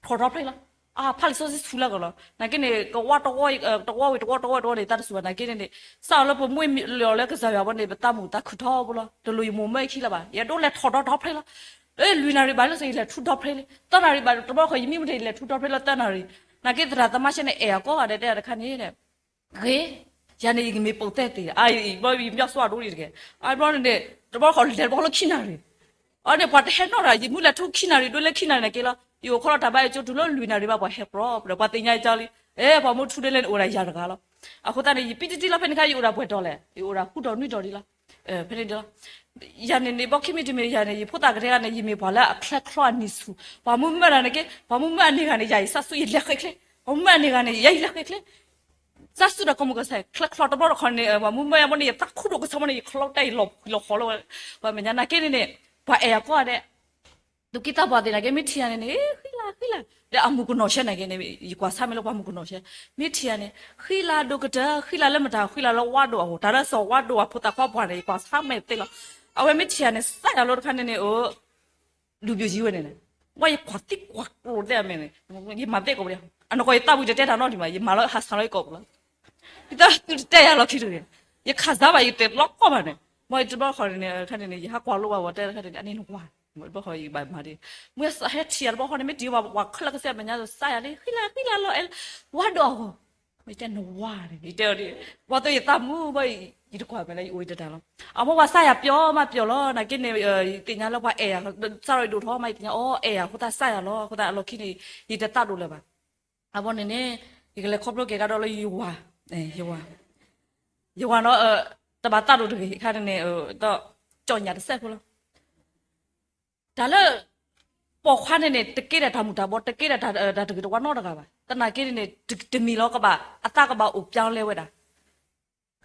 ထီၣ်ဒီဖျၢၣ်လီၤ. အဖးလံာ်စီဆှံဆူၢ်လၢအဂီၢ်လီၤ. နာ်က့န့ၣ် ကဝီတဝီ တဝီဝံၤတဝီတဝီတဝီန့ၣ် သးတစူၢ်ဘၣ်နာ်က့န့ၣ်န့ၣ် စးလၢပမိၢ်လီၤလၢကစၢ်ယွၤဘီန့ၣ် ပသးမုာ်သးခုၣ်ထီဘိလီၤ. တလိၣ်ယမိၢ်မၢအခံလၢၤဘၣ်. ယအဲၣ်ဒိးလဲၤထီၣ်ဒီဖျၢၣ်လီၤ. လွံၢ်နၣ်ရံၣ်ဘၣ်လၢစ့ၢ် ယလဲၤထူဒီဖျၢၣ်လံ. သၢနၣ်ရံၣ်ဘၣ် တဘျီဃီ ယမံမတၤ ယလဲၤထူဒီဖျၢၣ်လၢသၢနၣ်ရံၣ်. နာ်က့သရၣ်သမါရှဲန့ၣ် အဲၣ်အကီဂၤဒဲးတဲတခါန့ၣ် ဂ့ၤ, ယၤန့ၣ် ယကမ့ၢ်ပိာ်သဲသ့, အဘျီယမၠီၣ်စွါဒိဒံးတက့ၢ်. အဘျီန့ၣ်န့ၣ် တဘျီဃီလဲၤတဘျီလၢခံနၣ်ရံၣ်. အန့ၣ် ပှၤတဟဲနီၣ်တၢ် ယမုၢ်လဲၤထူခံနၣ်ရံၣ် ဒိလၢခံနၣ်ရံၣ်နာ်က့လီၤ. ယအိၣ်ခီလီၤတၢ်ဘါယကၠိတုၤလၢလွံၢ်နၣ်ရံၣ်ဘၣ် ပှၤဟဲပြီဒီး ပှၤသ့ၣ်ညါကၠီလံ. အဲ ပှၤမူထူဒဲလဲၣ်န့ၣ် အိၣ်ဒၣ်ယၤတဂၤလီၤ. အဃိသတးန့ၣ် ယပံတတံလီၤဖဲန့ၣ်ခါ ယအိၣ်ဒၣ်ပှဲၤတီၤလဲၣ်, ယအိၣ်ဒၣ်ဃုတီၤနွံတီၤဒံးလီၤ. ဖဲန့ၣ်ဒ်လီၤ. ယၤန့ၣ်န့ၣ် ဘီခံမံၤတမံၤယၤန့ၣ် ယဖိသၣ်ကတဲဂၤန့ၣ် ယမ့ၢ်ပှၤလၢအချဲချီအနံၤဆူၣ်, ပှၤမူမၢတၢ်န့ၣ်က့ ပှၤမူမၢအန့ၢ်ဂၤန့ၣ် ယၤယသးစူၤယလဲၤဃဲၤချ့, ပှၤမူမၢအန့ၢ်ဂၤန့ၣ် ယၤယလဲၤဃဲၤချ့ သးစူၤတၢ်ကိးမုၢ်ကဆၢၣ် ချဲချီတဘျီတခီန့ၣ် ပှၤမူမၢအဘီန့ၣ် ယသးခူဒိၣ်ကဆၢမ့ၢ်န့ၣ် ယချီတဲာ်ယလီၤလီၤဃီလၢ ပှၤမဲာ်ညါနာ်က့န့ၣ်န့ၣ် ပှၤအဲၣ်အကီဂၤဒဲး သူၣ်ကံၢ်သးပှၢ်သ့ၣ်နာ်က့ မ့ၢ်ထံၣ်ယၤန့ၣ်န့ၣ် ဃံလၤ ဃံလၤ, ဒီးအမူးကနီၤဆဲန့ၣ်က့န့ၣ် ယကွၢ်ဆါမဲာ်လၢပှၤမူးကနီၤဆဲ, မ့ၢ်ထံၣ်ဧါန့ၣ် ဃံလၤဒိၣ်ကတၢၢ်, ဃံလၤလၢမတၤ ဃံလၤလၢဝါဒိၣ်အဂီၢ်, တၢ်လၢစီၤဝါဒိၣ်အဖိသၣ်ခွါပှၢ်န့ၣ် ယကွၢ်ဆါမဲာ်သ့လီၤ. အဝဲမ့ၢ်ထံၣ်ဧါန့ၣ် စးယၤလီၤတခါန့ၣ်န့ၣ် အိၣ် လူပျိုကြီးဝဲန့ၣ်, ဝဲယကွၢ်သံကွၢ်ကျိၤသ့ၣ်အမဲာ်န့ၣ်, ယမၤသ့ၣ်ကိးပူၤ, အနီၢ်ကီၢ်ယသးဝံၤတတဲတၢ်နီတမံၤဘၣ်, ယမၤလီၤဟးဆှဲးလီၤယကိာ်ပူၤလီၤ. ယတၢ်သုတတဲယၤလီၤခံတဂ့ၤ, ယခးစၢ်ဘၣ် ယတဲလီၤကီၢ်ဘၣ်န့ၣ်, မ့ၢ်တဘျီဃီန့ၣ် ခါန့ၣ် ယဟးကွၢ်လိဘၣ်ဝဲတဲတခါန့ၣ် အန့ၣ်နဝၤ, တဘျီဃီယဘၣ်မၤဒ်, မ့ၢ်ဟဲထံၣ်ယၤတဘျီဃီန့ၣ် မ့ၢ်ထံၣ်ဝဲပှၤခဲလၢာ်ကစၢ်မဲာ်ညါ စးယၤလံ ဃံလၤဃံလၤလီၤ, ဝါဒိၣ်အဂီၢ်, မ့ၢ်တဲနဝၤန့ၣ် ယတဲအီၤဒ်, ဝဲသ့ၣ်ယသးမူဘၣ်, ယတကွၢ်မဲာ်လၢယအိၣ်ယတတၢ်လီၤ. အမိၢ်ပှၤစးယၤပျီမးပျီလီၤ, နာ်က့န့ၣ် ယသ့ၣ်ညါလၢပှၤအဲၣ်ယၤ, စးထီၣ်ယဒိၣ်ထီၣ်မး ယသ့ၣ်ညါအီၤအဲၣ်ယၤအဃိသတးစးယၤလီၤ, အဃိသတးအလီၢ်ခံန့ၣ် ယတသးဒိၣ်လၢၤဘၣ်. အဘီန့ၣ်န့ၣ် ယကလဲၤခီဖျိက့ၤကဒီးလၢယဝၤ, ယဝၤ, ယဝၤနီၤ, တဘၣ်သးဒိၣ်တဂ့ၤ ခါန့ၣ်န့ၣ် ဒီး ကၠီၣ်ညၣ်တစဲးဖိလီၤ. တၢ်လၢ ပိာ်ခွါန့ၣ်န့ၣ် တကဲဒီးတၢ်မူၤတၢ်ဘှီး တကဲဒီးတၢ်တဂ့ၤတဝါနီတဂၤဘၣ်. သနာ်က့န့ၣ်န့ၣ် တမံၤလီၤကဘၣ် အသးကဘၣ်အိၣ်ပျီလဲဝဲဒၣ်,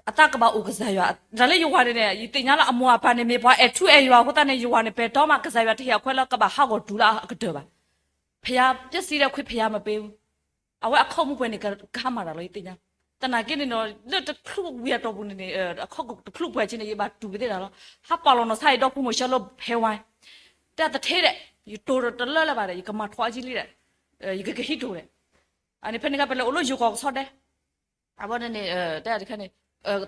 အသးကဘၣ်အိၣ်ကစၢ်ယွၤ, တၢ်လၢယဝၤန့ၣ်န့ၣ် ယသ့ၣ်ညါလၢအမိၢ်အပၢ်န့ၣ် မ့ၢ်ပှၤအဲၣ်ထူအဲၣ်ယွၤအဃိသတးန့ၣ် ယဝၤန့ၣ် ပဲာ်တီမး ကစၢ်ယွၤတဟ့ၣ်အခွဲးလၢကဘၣ်ဟးဂီၤတူၤလၢအကတၢၢ်ဘၣ်. ဘုရားပျက်စီးတဲ့ခွေး ဘုရားမပေးဘူး, အဝဲအခီၣ်မူပှဲၤန့ၣ် ကဟါမၢ်တၢ်လီၤ ယသ့ၣ်ညါ. သနာ်က့န့ၣ်ဒီး လၢတချုးဝံၤအတီၢ်ပူၤန့ၣ်န့ၣ် အခီၣ်တချုးပှဲၤဆ့န့ၣ် ယဘၣ်တူၢ်ကသ့ၣ်တၢ်လီၤ. ဟးပာ်လီၤနီၢ်ဆါအံၤဒီဖိမိၢ်ဆှၢလၢဖဲဝါ, တၢ်သထ့ဒီး ယတိၤတလၢလၢၤဘၣ်ဒီး ယကမၤထီၣ်အကံလံဒီး ယကကဟံးတိၤဒီး အန့ၣ်ဖဲန့ၣ်ကပလဲၤအိၣ်လၢယိၤကီၢ်ကဆီဒဲ အဘီန့ၣ်န့ၣ် တၢ်တခါန့ၣ်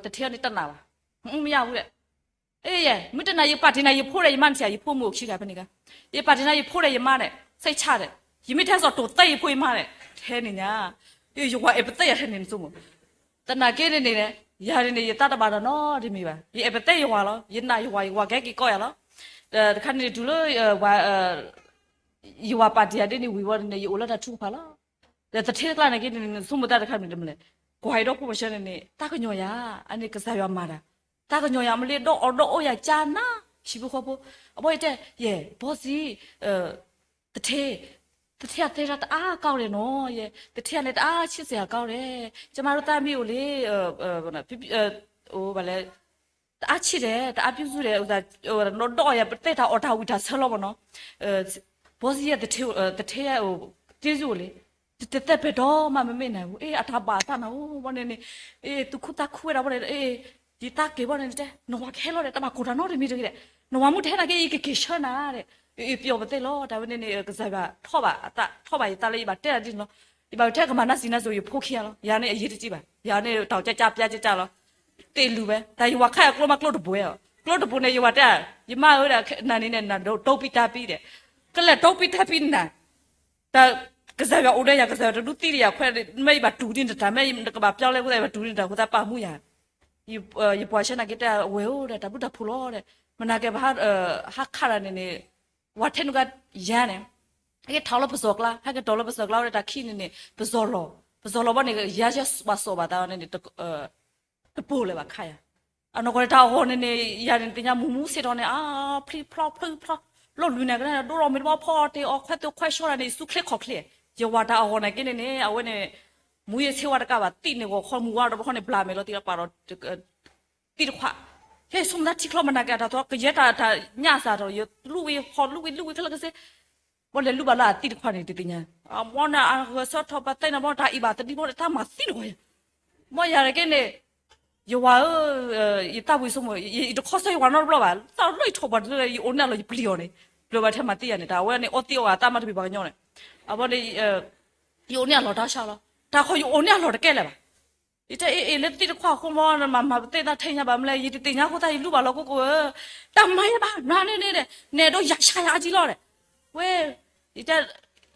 သထ့အီၤန့ၣ်တနာ်ဘၣ်, မ့ၢ်ယါဝံၤဒီး အ့ မ့ၢ်တနာ်ယပာ်တ့ၢ်နၤယဖိဒီးယမါန့ၣ် ယဖိမုၣ်အိၣ်ခံဂၤဖဲန့ၣ်ကါ, ယပာ်တ့ၢ်နၤယဖိဒီးယမါန့ၣ် စိတ်ချတယ်, ယမ့ၢ်ထဲစီၤတိၤသဲယဖိယမါန့ၣ် ထဲန့ၣ်ညါ, ယဝၤအဲၣ်ပသဲယၤထဲန့ၣ်နဆိကမိၣ်, သနာ်က့န့ၣ်န့ၣ် ယၤန့ၣ်န့ၣ် ယသးတဘၣ်ဒီးနီတမံၤဘၣ်, ယအဲၣ်ပသဲယဝၤလီၤ, ယနာ်ယဝၤ ယဝၤကဟဲက့ၤကီယၤလီၤ. တခါန့ၣ်တုၤလၢ ယဝၤပာ်တ့ၢ်ယၤဒ်န့ၣ်ဝံၤဝံၤန့ၣ် ယအိၣ်လၢတၢ်ထုကဖၣ်လီၤ. ဒီးသထ့တကျါန့ၣ်က့န့ၣ် နဆိကမိၣ်တၢ်တခါမနုၤတမလဲၣ်, ကွၢ်အံၤဒီဖိမိၢ်ဆှၢန့ၣ်န့ၣ် တၢ်ကညီၤယၤ, အန့ၣ်ကစၢ်ယွၤမၤတၢ်, တၢ်ကညီၤယၤ မ့ၢ်လၢဒီးအီၤဒီးအိၣ်ယၤကၢ်နၤ ဟံၣ်ဖိဃီဖိ, အဘီယတဲ ယဲ ဘီစံ သထ့, သထ့အသဲဒၣ်တအါကီၢ်ဒီးနီၤ, ယဲ သထ့အန့ၣ်တအါဆံးစ့ၢ်အကီၢ်ဒီး, ကမၤဒိးသးမ့ၢ်အိၣ်လံ အိၣ်ဘၣ်လဲၣ် တအါဆံးဒီး တအါပျူၢ်စုဒီး ဒီးအီၤယၤ ပတဲတၢ်အီၣ်တၢ်ဝံၣ်တၢ်ဆၢလီၤမ့ၢ်နီၤ, ဘီစံယဲ သထ့ တ့ၢ်စုအိၣ်လံ, တတဲပဲာ်တီမး မ့မ့ၢ်နၤဧၢ, အတၢ်ဘၣ်အသးနၤဧၢ, ဘီန့ၣ်န့ၣ် သူၣ်ခုသးခုဝဲဒၣ်ဘီန့ၣ် ယသးက့ၤဘီန့ၣ်တဲ နဝၤကဟဲလီၤဒီး တဘၣ်ကိၢ်တၢ်နီတမံၤတဂ့ၤဒီး နဝၤမုၣ်တဟဲနာ်က့ ယကက့ၤဆှၢနၤဒီး ပျီပသ့လီၤ, တၢ်ဝဲန့ၣ်န့ၣ် ကစၢ်ယွၤထီၣ်ဘၣ်အသး ထီၣ်ဘၣ်ယသးလၢယဘၣ်တဲဒ်န့ၣ်လီၤ, ယဘၣ်ထဲကမၤနၢ်စံးနၢ်စိၤယဖိခံဂၤလီၤ, ယၤန့ၣ်အယံာ်တကံဘၣ်, ယၤန့ၣ်တၢ်ကကၢ်ပျါကကၢ်လီၤ, သ့ၣ်လူၤဝဲ, တၢ်ယဝၤခါအကျိမးကျိတဘိဝဲ, ကျိတဘိန့ၣ် ယဝၤတဲ ယမါဧၢဒီး နၤန့ၣ်န့ၣ် နတိပံတၢ်ပံဒီး ကလဲၤတိပံတၢ်ပံနၤ တၢ်ကစၢ်ယွၤအိၣ်ဒီးယၤ ကစၢ်ယွၤတဒုးသံဒီးယၤခွဲး, မ့ၢ်ယဘၣ်တူၢ်ဒ်နတၢ် မ့ၢ်ယကဘၣ်ပျီလဲအဃိသတး ယဘၣ်တူၢ်ဒ်နတၢ်အဃိသတးပာ်မူယၤ, ယပှၤဆှၢနာ်က့တဲဝဲဧၢဒီး တၢ်ဘျုးတၢ်ဖှိၣ်လီၤဒီး, မနၤကဲဘၣ် ဟးခးတၢ်န့ၣ်န့ၣ်, ဝၤထဲနုာ်ကါယၤန့ၣ်, ဟဲက့ၤထီၣ်လၢပစီၤကျါ ဟဲက့ၤထီၣ်လၢပစီၤကျါဝဲဒီးတၢ်ခံန့ၣ်န့ၣ် ပစီၤလီၤ, ပစီၤလီၤဘီန့ၣ် ယၤဆၢဘၣ်စီၤဘၣ်သးန့ၣ် တပိာ်လၢၤဘၣ်ခါယၤ, အနီၢ်ကီၢ်န့ၣ်တၢ်အဂီၢ်န့ၣ်န့ၣ် ယၤန့ၣ်သ့ၣ်ညါမူမူစ့ၢ်ကီးန့ၣ် အဖျံဖျီဖျံဖျီ, လီၢ်လွံၢ်န့ၣ်ကဒၣ် ဒိၣ်ထီၣ်မ့ၢ်တဘီဖီအီၤတ့ၢ်အီၤခွဲးသိးခွဲးဆှီဒၣ်န့ၣ် ယစူၢ်ချ့ခီၣ်ချ့, ယဝၤတၢ်အဂီၢ်န့ၣ်က့န့ၣ်န့ၣ် အဝဲန့ၣ် မူယ့ဆ့ဝါတကးဘၣ် သံၣ်န့ၣ်ဂီၤခီမူဝါဒီးဘီဃီန့ၣ် ဘျါမဲာ်လီၤတံၢ်လီၤပာ်ဒီး သံၣ်တခွး, ဟဲဆိကမိၣ်တၢ်ထံချီမနၤကဲအတၢ်သီ ကယဲၢ်တၢ်တၢ်ညၣ်စၢ်ဒီး ယလူၢ်ဝံၤဟီၣ်လူၢ်ဝံၤလူၢ်ဝံၤခဲလၢာ်ခဲဆ့ ဘီလဲၤလူၤဘၣ်လၢအသံၣ်တခွးန့ၣ် တသ့ၣ်ညါ, အဘီန့ၣ် အဂဲၤဆၢထီၣ်ပသဲန့ၣ် ဘီတၢ်အံၤဘၣ်သဒံဘီန့ၣ် တၢ်မၤသံတခွးယၤ, ဘီယၤတက့ၢ်န့ၣ်, ယဝၤဧၢ, ယသးဝံၣ်ဆိကမိၣ် ယတခီဆၢယဝၤနီတဘျီဘၣ်, သးလၢယထီၣ်ပှၤတလၢ ယအိၣ်န့ၢ်အလီၢ်ယပျံၤအီၤန့ၣ်, ပျံၤဘၣ်ထဲမၤသံယၤန့ၣ် တၢ်အဝဲန့ၣ် အီသံးအီဂၤသးမၤတမံၤပှၤကညီန့ၣ်, အဘီန့ၣ် ယအိၣ်န့ၢ်အလီၢ်တၢ်ဆါလီၤ, တၢ်ခီယအိၣ်န့ၢ်အလီၢ်တကဲလၢၤဘၣ် ယတဲအ့ၣ်အ့ၣ်လၢသ့ၣ်တခွးအဃိမီ မၤမၤပသ့ၣ်သးထဲညါဘၣ်မလဲၣ် ယတသ့ၣ်ညါအဃိသတးယလူၤဘၣ်လီၤကိၢ်ကိၢ်ဧၢ, တၢ်မၤယဲဘၣ်နၤန့ၣ်န့ၣ်ဒီး နဲဒိးယၤဆါယၤအကံလီၤဒီး, ဝဲ, ယတဲ,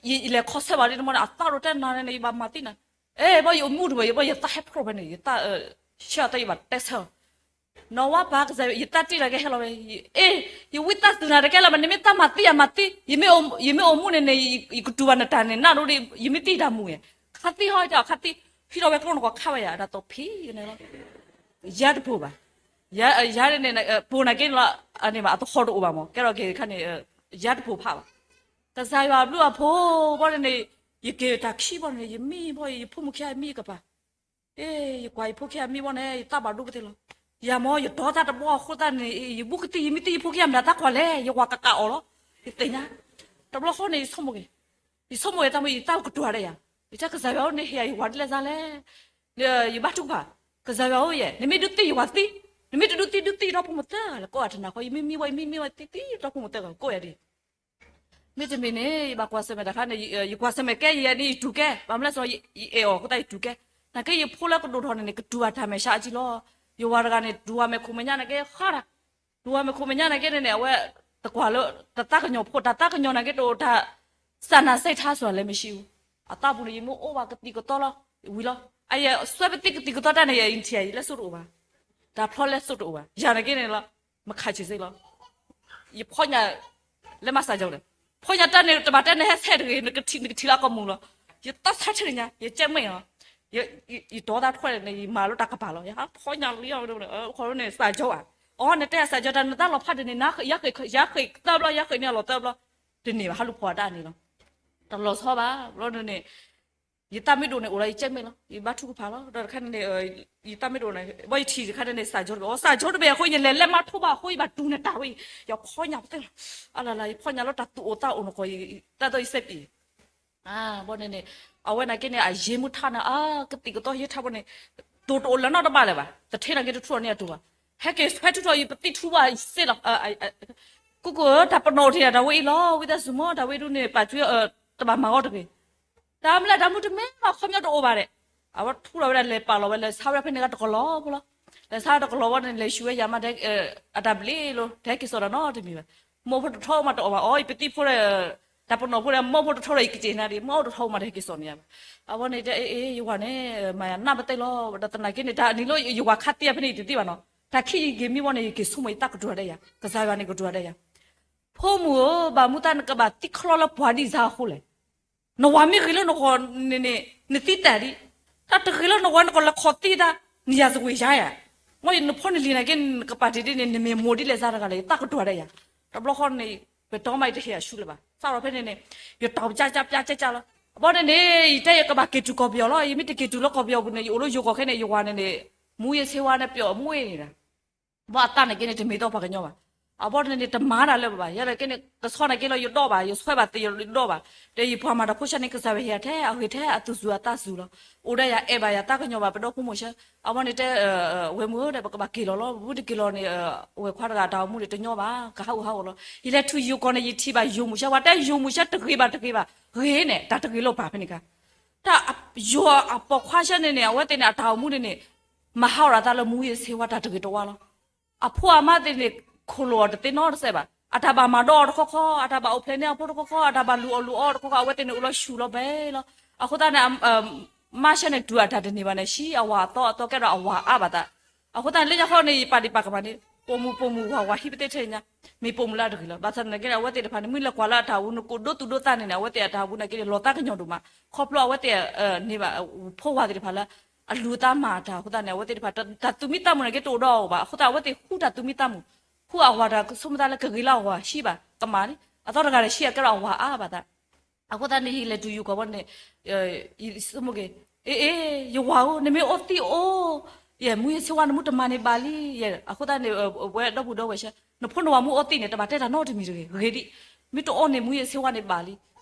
ယလဲၤခီဆၢဘၣ်ဒ်န့ၣ်မီန့ၣ် အသးဒိၣ်တဲနၤန့ၣ်န့ၣ် ယဘၣ်မၤသံနၤ, အဲ ဘီယအိၣ်မူတဘၣ် ယဘီယသးဟဲဖျိးဖဲန့ၣ် ယသး, ဆၢအသးယဘၣ်တဲဆၢ နီၢ်ဝါပၢ်ကစၢ် ယသးတ့ၢ်တၢ်ကဟဲလီၤဝဲ, အ့ၣ်, ယဝံသးစူၤနၤတကဲလၢၤဘၣ် နမ့ၢ်သးမၤသံယၤမၤသံ, ယမ့ၢ်အိၣ်မူန့ၣ်န့ၣ် ယကတူၢ်ဘၣ်နတၢ်န့ၣ် နၢ်ဒိၣ်ဒီး ယမ့ၢ်သံတၢ်မူၤ, ခးသံဟီတဲခးသံ, ဟံးထီၣ်ဝဲကျိနကွၢ်ခးဝဲယၤ တၢ်သီဖံးန့ၣ်လီၤ, ယၤတပိာ်ဘၣ်, ယၤန့ၣ်န့ၣ် ပိာ်နၤက့န့ၣ်လီၤ, အန့ၣ်ဘၣ် အသဟီၣ်တအိၣ်ဘၣ်မး ကဲထီၣ်က့ၤခါန့ၣ်, ယၤတပိာ်ဖးဘၣ်, ကစၢ်ယွၤအဘျုးအဖှိၣ်ဘီန့ၣ်န့ၣ်, ယက့ၤတၢ်ခံဘီန့ၣ် ယမံဘီ ယဖိမုၣ်ခံဂၤမံယကပၤ အ့ၣ် ယကွၢ်ယဖိခံဂၤမံဘီန့ၣ် ယသးဘၣ်ဒိကသ့လီၤ, ယၤမ့ၢ်ယတီသးတဘီအဃိသတးန့ၣ် ယဘူးကသံၣ် ယမ့ၢ်သံယဖိခံဂၤမတၤသးကွၢ်လဲၣ် ယဝၤကကးအီၤလီၤ, ယသ့ၣ်ညါ, တဘျီဃီန့ၣ် ယဆိကမိၣ်က့ၤ, ယဆိကမိၣ်ယတၢ်မုၢ် ယတၢ်ကတိၤတၢ်ယၤ, ယတဲကစၢ်ယွၤဧၢ နဟ့ၣ်ယၤယဝၤဒ်လဲၣ်စ့ၢ်လဲၣ်, ယဘါထုကဖၣ်, ကစၢ်ယွၤဧၢယဲ, နမ့ၢ်ဒုးသံယဝၤသံ, နမ့ၢ်တဒုးသံဒုးသံယဒီဖိမုၣ်သၢဂၤလၢၤ ကိးဂၤတနၤဃီ ယမ့ၢ်မံဝဲ ယမ့ၢ်မံဝဲသံသံဒီဖိမုၣ်သၢဂၤ ကိးယၤဒ် မ့တမ့ၢ်န့ၣ် ယဘၣ်ကွၢ်ဆၢၣ်မဲာ်တၢ်ခါန့ၣ်, ယကွၢ်ဆၢၣ်မဲာ်ကဲယဲန့ၣ် ယတူၢ်ကဲ, ဘၣ်မနုၤလဲၣ် ယအဲၣ်အီၤအဃိသတးယတူၢ်ကဲ, နာ်က့ယဖိလၢကဒိၣ်ထီၣ်န့ၣ်န့ၣ် ကတူၢ်ဘၣ်တၢ်မဲာ်ဆှးအါကံလီၤ. ယဝၤတဂၤန့ၣ် တူၢ်ဝၤမဲာ်ခိၣ်မဲာ်ညါနာ်က့ဃါတၢ်, တူၢ်ဝၤမဲာ်ခိၣ်မဲာ်ညါနာ်က့န့ၣ်န့ၣ် အဝဲတကွၢ်လၢ တၢ်သးကညီၤဖိ တၢ်သးကညီၤနာ်က့တအိၣ် တၢ်စၢ်နၤစဲးထါစ့ၢ်လဲၣ်မ့ၢ်ဆံးအူ, အသးပူၤန့ၣ် ယမ့ၢ်အိၣ်ဘၣ်ကသံၣ်ကသီလီၤ, ဝံၤလီၤ, အယဲ စွဲပသံကသံၣ်ကသီတၢ်န့ၣ် ယထံၣ်ယလဲၣ်စိတအိၣ်ဘၣ်, တၢ်ဖျီလဲၣ်စိတအိၣ်ဘၣ်, ယၤနာ်က့န့ၣ်လီၤ, မခးဆံးစ့လီၤ. ယဖီညါ လဲၤမၤစၢ်ကၠီၤဒီး, ဖီညါတၢ်န့ၣ် တဘၣ်တဲနဟဲဆဲးတဂ့ၤ, နကထံၣ်လီၤအကမူၤလီၤ. ယသးဆါထံၣ်ညါ ယကဲမ့ၢ်လီၤ. ယတီသးထွဲန့ၣ် ယမၤလၢတၢ်ကပၤလီၤ. ယဖီညါလီၤ ခီန့ၣ်စၢ်ကၠီၤဧါ, အီၤန့ၣ်တဲစၢ်ကၠီၤတၢ် နတၢ်လီၤဖးတန့ၣ် ယဃ့ၢ်သၢဘျီ ယဃ့ၢ်န့ၢ်အလီၤသၢဘျီ, တန့ၢ်ဘၣ် ဟးလူၤဖီအတၢ်န့ၣ်လီၤ. တလီၤဆီဘၣ် ဘျီန့ၣ် ယတၢ်မ့ၢ်ဒိၣ်န့ၣ် အိၣ်လီၤယကဲမ့ၢ်လီၤ. ယဘါထုကဖၣ်လီၤ. ဒီးတခါန့ၣ် ယတၢ်မ့ၢ်ဒိၣ်န့ၣ် ဘၣ်ယထံၣ်တခါန့ၣ် စၢ်ကၠီၤတဘ့ၣ် အီၤ စၢ်ကၠီၤတဘ့ၣ်အဃိ ယလဲၤလဲၤမၤထိဘၣ်အဃိ ယဘၣ်တူၢ်န့ၢ်တၢ်ဝဲအံၤ, ယဖီညါပသ့လီၤ. အလၢ်လၢ် ယဖီညါလီၤတၢ်သူၣ်အိၣ်သးအိၣ်နကိး တၢ်သိးယစဲးပံၤ ဘီန့ၣ်န့ၣ် အဝဲနာ်က့န့ၣ် အယ့မုၢ်ထါန့ၣ် အကသံၣ်ကသီယဲထါဘီန့ၣ် တိၤတအိၣ်လၢနီတဘ့ၣ်လၢၤဘၣ်, တထ့နာ်က့တထူၣ်အီၤန့ၢ်အတိၤဘၣ်. ဟဲက့ၤဆွဲထူထီၣ်ယပသံၣ်ထူဘၣ်စ့လီၤ. ကိၣ်ကိၣ်ဧၢ တၢ်ပနီၣ်ထံၣ်တၢ်ဝဲအံၤလီၤ ဝံသးစူၤမ့ၢ် တၢ်ဝဲဒၣ်န့ၣ် ပာ်ကွံာ် တဘၣ်မၤဂီၤတဂ့ၤ. တၢ်မ့ၢ်လၢတၢ်မူတမ့ၢ်ဘၣ်ခီပညီတအိၣ်ဘၣ်ဒီး အဝဲထူထီၣ်ဝဲဒၣ်လဲၤပာ်လီၤဝဲ လဲၤဆါဝဲဒၣ်ဖဲန့ၣ်ကတကလီၤဖိလီၤ. လဲၤဆါတကလီၤဝဲန့ၣ် လဲၤဆူၣ်ဝဲယၤမး တၢ်ဘျ့လိၤ တဟဲက့ၤစိာ်တၢ်နီတမံၤဘၣ်. မိၢ်ဖိတထီမးတအိၣ်ဘၣ် အီၤ ယပသံၣ်ဖိ တၢ်ပနီၣ်ဖိဒီး မိၢ်ဖိတထီဒီး ယကစံးနၤဒ် မိၢ်တထီမးတဟဲက့ၤစိာ်န့ၢ်ယၤဘၣ်. အဝဲန့ၣ်တဲအ့ ယဝၤန့ၣ် မၤယၤနၢ်ပသ့လီၤ. ဒီးသနာ်က့န့ၣ် တၢ်နံၤလၢယဝၤခါသ့ဖဲန့ၣ် ယတသ့ဘၣ်နီၤ. တၢ်ခံယက့ၤမံဝဲန့ၣ် ယက့ၤဆိကမိၣ်ယသးကတိၤတၢ်ယၤ ကစၢ်ယွၤန့ၣ်ကတိၤတၢ်ယၤ ဖိမုၣ်ဧၢ ဘၣ်မနုၤသးနကဘၣ်သံချီလၢပှၤဒ်စၢ်အဃိလဲၣ်. နဝၤမ့ၢ်ဂ့ၤလၢနဂီၢ်န့ၣ်န့ၣ် နသံတၢ်ဒံး, တၢ်တဂ့ၤလၢနဂီၢ်နကလဲၤခီၣ်သံတၢ်, နယၤစဝ့ၤယၤယၤ, မ့ၢ်နဖိနလံၤနာ်က့ နကပာ်တ့ၢ်ဒ်န့ၣ် နမ့ၢ်မိၢ်ဒ်လဲၣ်စးတဂၤလဲၣ် ယသးကတိၤတၢ်ယၤ, တဘျီဃီန့ၣ် ပတီမးယတဟ့ၣ်အဆူလၢၤဘၣ် စးထီၣ်ဖဲန့ၣ်န့ၣ် ယတီၤပျါပျါပျါကၠါကၠါလီၤ. အဘီန့ၣ်န့ၣ် ယတဲယကဘၣ်က့ၤတုၤကီၢ်ပယီၤလီၤ. ယမ့ၢ်တက့ၤတုၤလၢကီၢ်ပယီၤပူၤန့ၣ် ယအိၣ်လၢယိၤကီၢ်ခဲန့ၣ် ယဝၤန့ၣ်န့ၣ် မူးယစ်ဆေးဝါးန့ၣ် ပျော်မူးယစ်နေတာ ဘၣ်အသးနာ်က့န့ၣ် တမ့ၢ်တၢ်ပှၤကညီဘၣ်. အဘီန့ၣ်န့ၣ် တမၤတၢ်လၢၤဘၣ်. ယဲဒၣ်က့န့ၣ် ကဆီနာ်က့လီၤ ယဒီဘၣ်, ယဆွဲဘၣ်သ့ၣ်ယဒီဘၣ်, ဒီးယပှၤမၤတၢ်ဖိဆၢန့ၣ် ကစၢ်ယွၤဟ့ၣ်ယၤထဲအဂ့ၤထဲအသူၣ်စူၤအသးစူၤလီၤ. အိၣ်ဒီးယၤအဲၣ်ဘၣ်ယၤသးကညီၤဘၣ် ပဒီဖိမိၢ်ဆၢ. အဝဲန့ၣ်တဲ ဝဲၢ်မုၣ်ဧၢ ဒီးပကဘၣ်က့ၤလီၤလီၤ. ပမ့ၢ်တက့ၤလီၤန့ၣ် ဝဲၢ်ခွါတဂၤအတၢ်အိၣ်မူန့ၣ်တညီဘၣ်, ကဟးဂူာ်ဟးဂီၤလီၤ. ယလဲၤထူၣ်ယိၤကီၢ်န့ၣ် ယထံၣ်ဘၣ်ယိၤမုၣ်ဆၢ, ပှၤတဲယိၤမုၣ်ဆၢတဂ့ၤဘၣ်တဂ့ၤဘၣ်, ဂ့ၤန့ၣ် တၢ်တဂ့ၤလၢပၢ်ဖဲန့ၣ်ခါ တၢ်ယိၤအပိာ်ခွါဆၢန့ၣ်န့ၣ် အဝဲသ့ၣ်န့ၣ်အတၢ်အိၣ်မူန့ၣ်န့ၣ် မၤဟးဂီၤအသးလၢမူးယစ်ဆေးဝါးတၢ်တဂ့ၤတဝါလီၤ. အဖိအမါသ့ၣ်န့ၣ် ခိၣ်လိာ်အီၤတသ့နီတစဲးဘၣ်. အတၢ်ဘၣ်မၤဒီးအီၤတခီခီ, အတၢ်ဘၣ်အိၣ်ဖျဲၣ်န့ၢ်အဖိတခီခီ, အတၢ်ဘၣ်လူၤအီၣ်လူၤအီအီၤတခီခီ အဝဲသ့ၣ်န့ၣ်အိၣ်လီၤဆူၣ်လီၤဘဲလီၤ. အဃိသတးန့ၣ် မါဆၢန့ၣ် တုၤအတၢ်တန့ၢ်ဘၣ်န့ၣ် ဆံးအဝၤအသီအသီကဲဒီးအဝၤအါဘၣ်သး. အဃိသတးန့ၣ် လၢညါခီန့ၣ် ယပာ်ဒံးပာ်ကမၣ်န့ၣ် ပိာ်မုၣ်ပိာ်မုၣ်ဝၤဝၤ ဟံးပသ့ထဲညါ, မ့ၢ်ပိာ်မုၣ်လၢအတဂ့ၤလီၤ. ဘၣ်ဆၣ်သနာ်က့န့ၣ် အဝဲသ့ၣ်တဖၣ်န့ၣ် မ့ၢ်လဲၤကွၢ်လၢအတၢ်အိၣ်မူ နကိးဒိသူၣ်ဒိသးန့ၣ်န့ၣ် အဝဲသ့ၣ်အတၢ်အိၣ်မူနာ်က့န့ၣ် လီၤသးကညီၤဒိၣ်မး, ခီဖျိအဝဲသ့ၣ်န့ၢ်ဘၣ် ဖိဝၤသ့ၣ်တဖၣ်လၢ အလူၤအသးမၤတၢ်အဃိသတးန့ၣ် အဝဲသ့ၣ်တဖၣ် တၢ်သူၣ်မံသးမုာ်နာ်က့တအိၣ်ဒီးအီၤဘၣ်. အဃိသတး အဝဲသ့ၣ်ဃုတၢ်သူၣ်မံသးမုာ်, ဃုအဝၤတၢ်ကဆိကမိၣ်သးလၢကဂ့ၤလၢအဂီၢ် ဟံးဘၣ်ကမၣ်န့ၣ် အသီတဂၤဒီးဆံးအကဲဒီးအဝၤအါဘၣ်သး. အဃိသတးန့ၣ် ယလဲၤတုၤယိၤကီၢ်ဘီန့ၣ် ယဆိကမိၣ်က့ၤ အ့ အ့ ယဝၤဧၢ နမ့ၢ်အိၣ်သံအိၣ် ယဲ မူးယစ်ဆေးဝါး နမူတမၤန့ၣ်ဘၣ်လံ, ယဲ အဃိသတးန့ၣ် ဝဲဒီပုၢ်ဒီဝဲၢ်ဆၢ နဖိနဝၤမူအိၣ်သံန့ၣ် တဘၣ်တဲတၢ်နီတမံၤတဂ့ၤ, ဂ့ၤဒံး, မ့ၢ်တအိၣ်န့ၣ် မူးယစ်ဆေးဝါးန့ၣ်ဘၣ်လံ.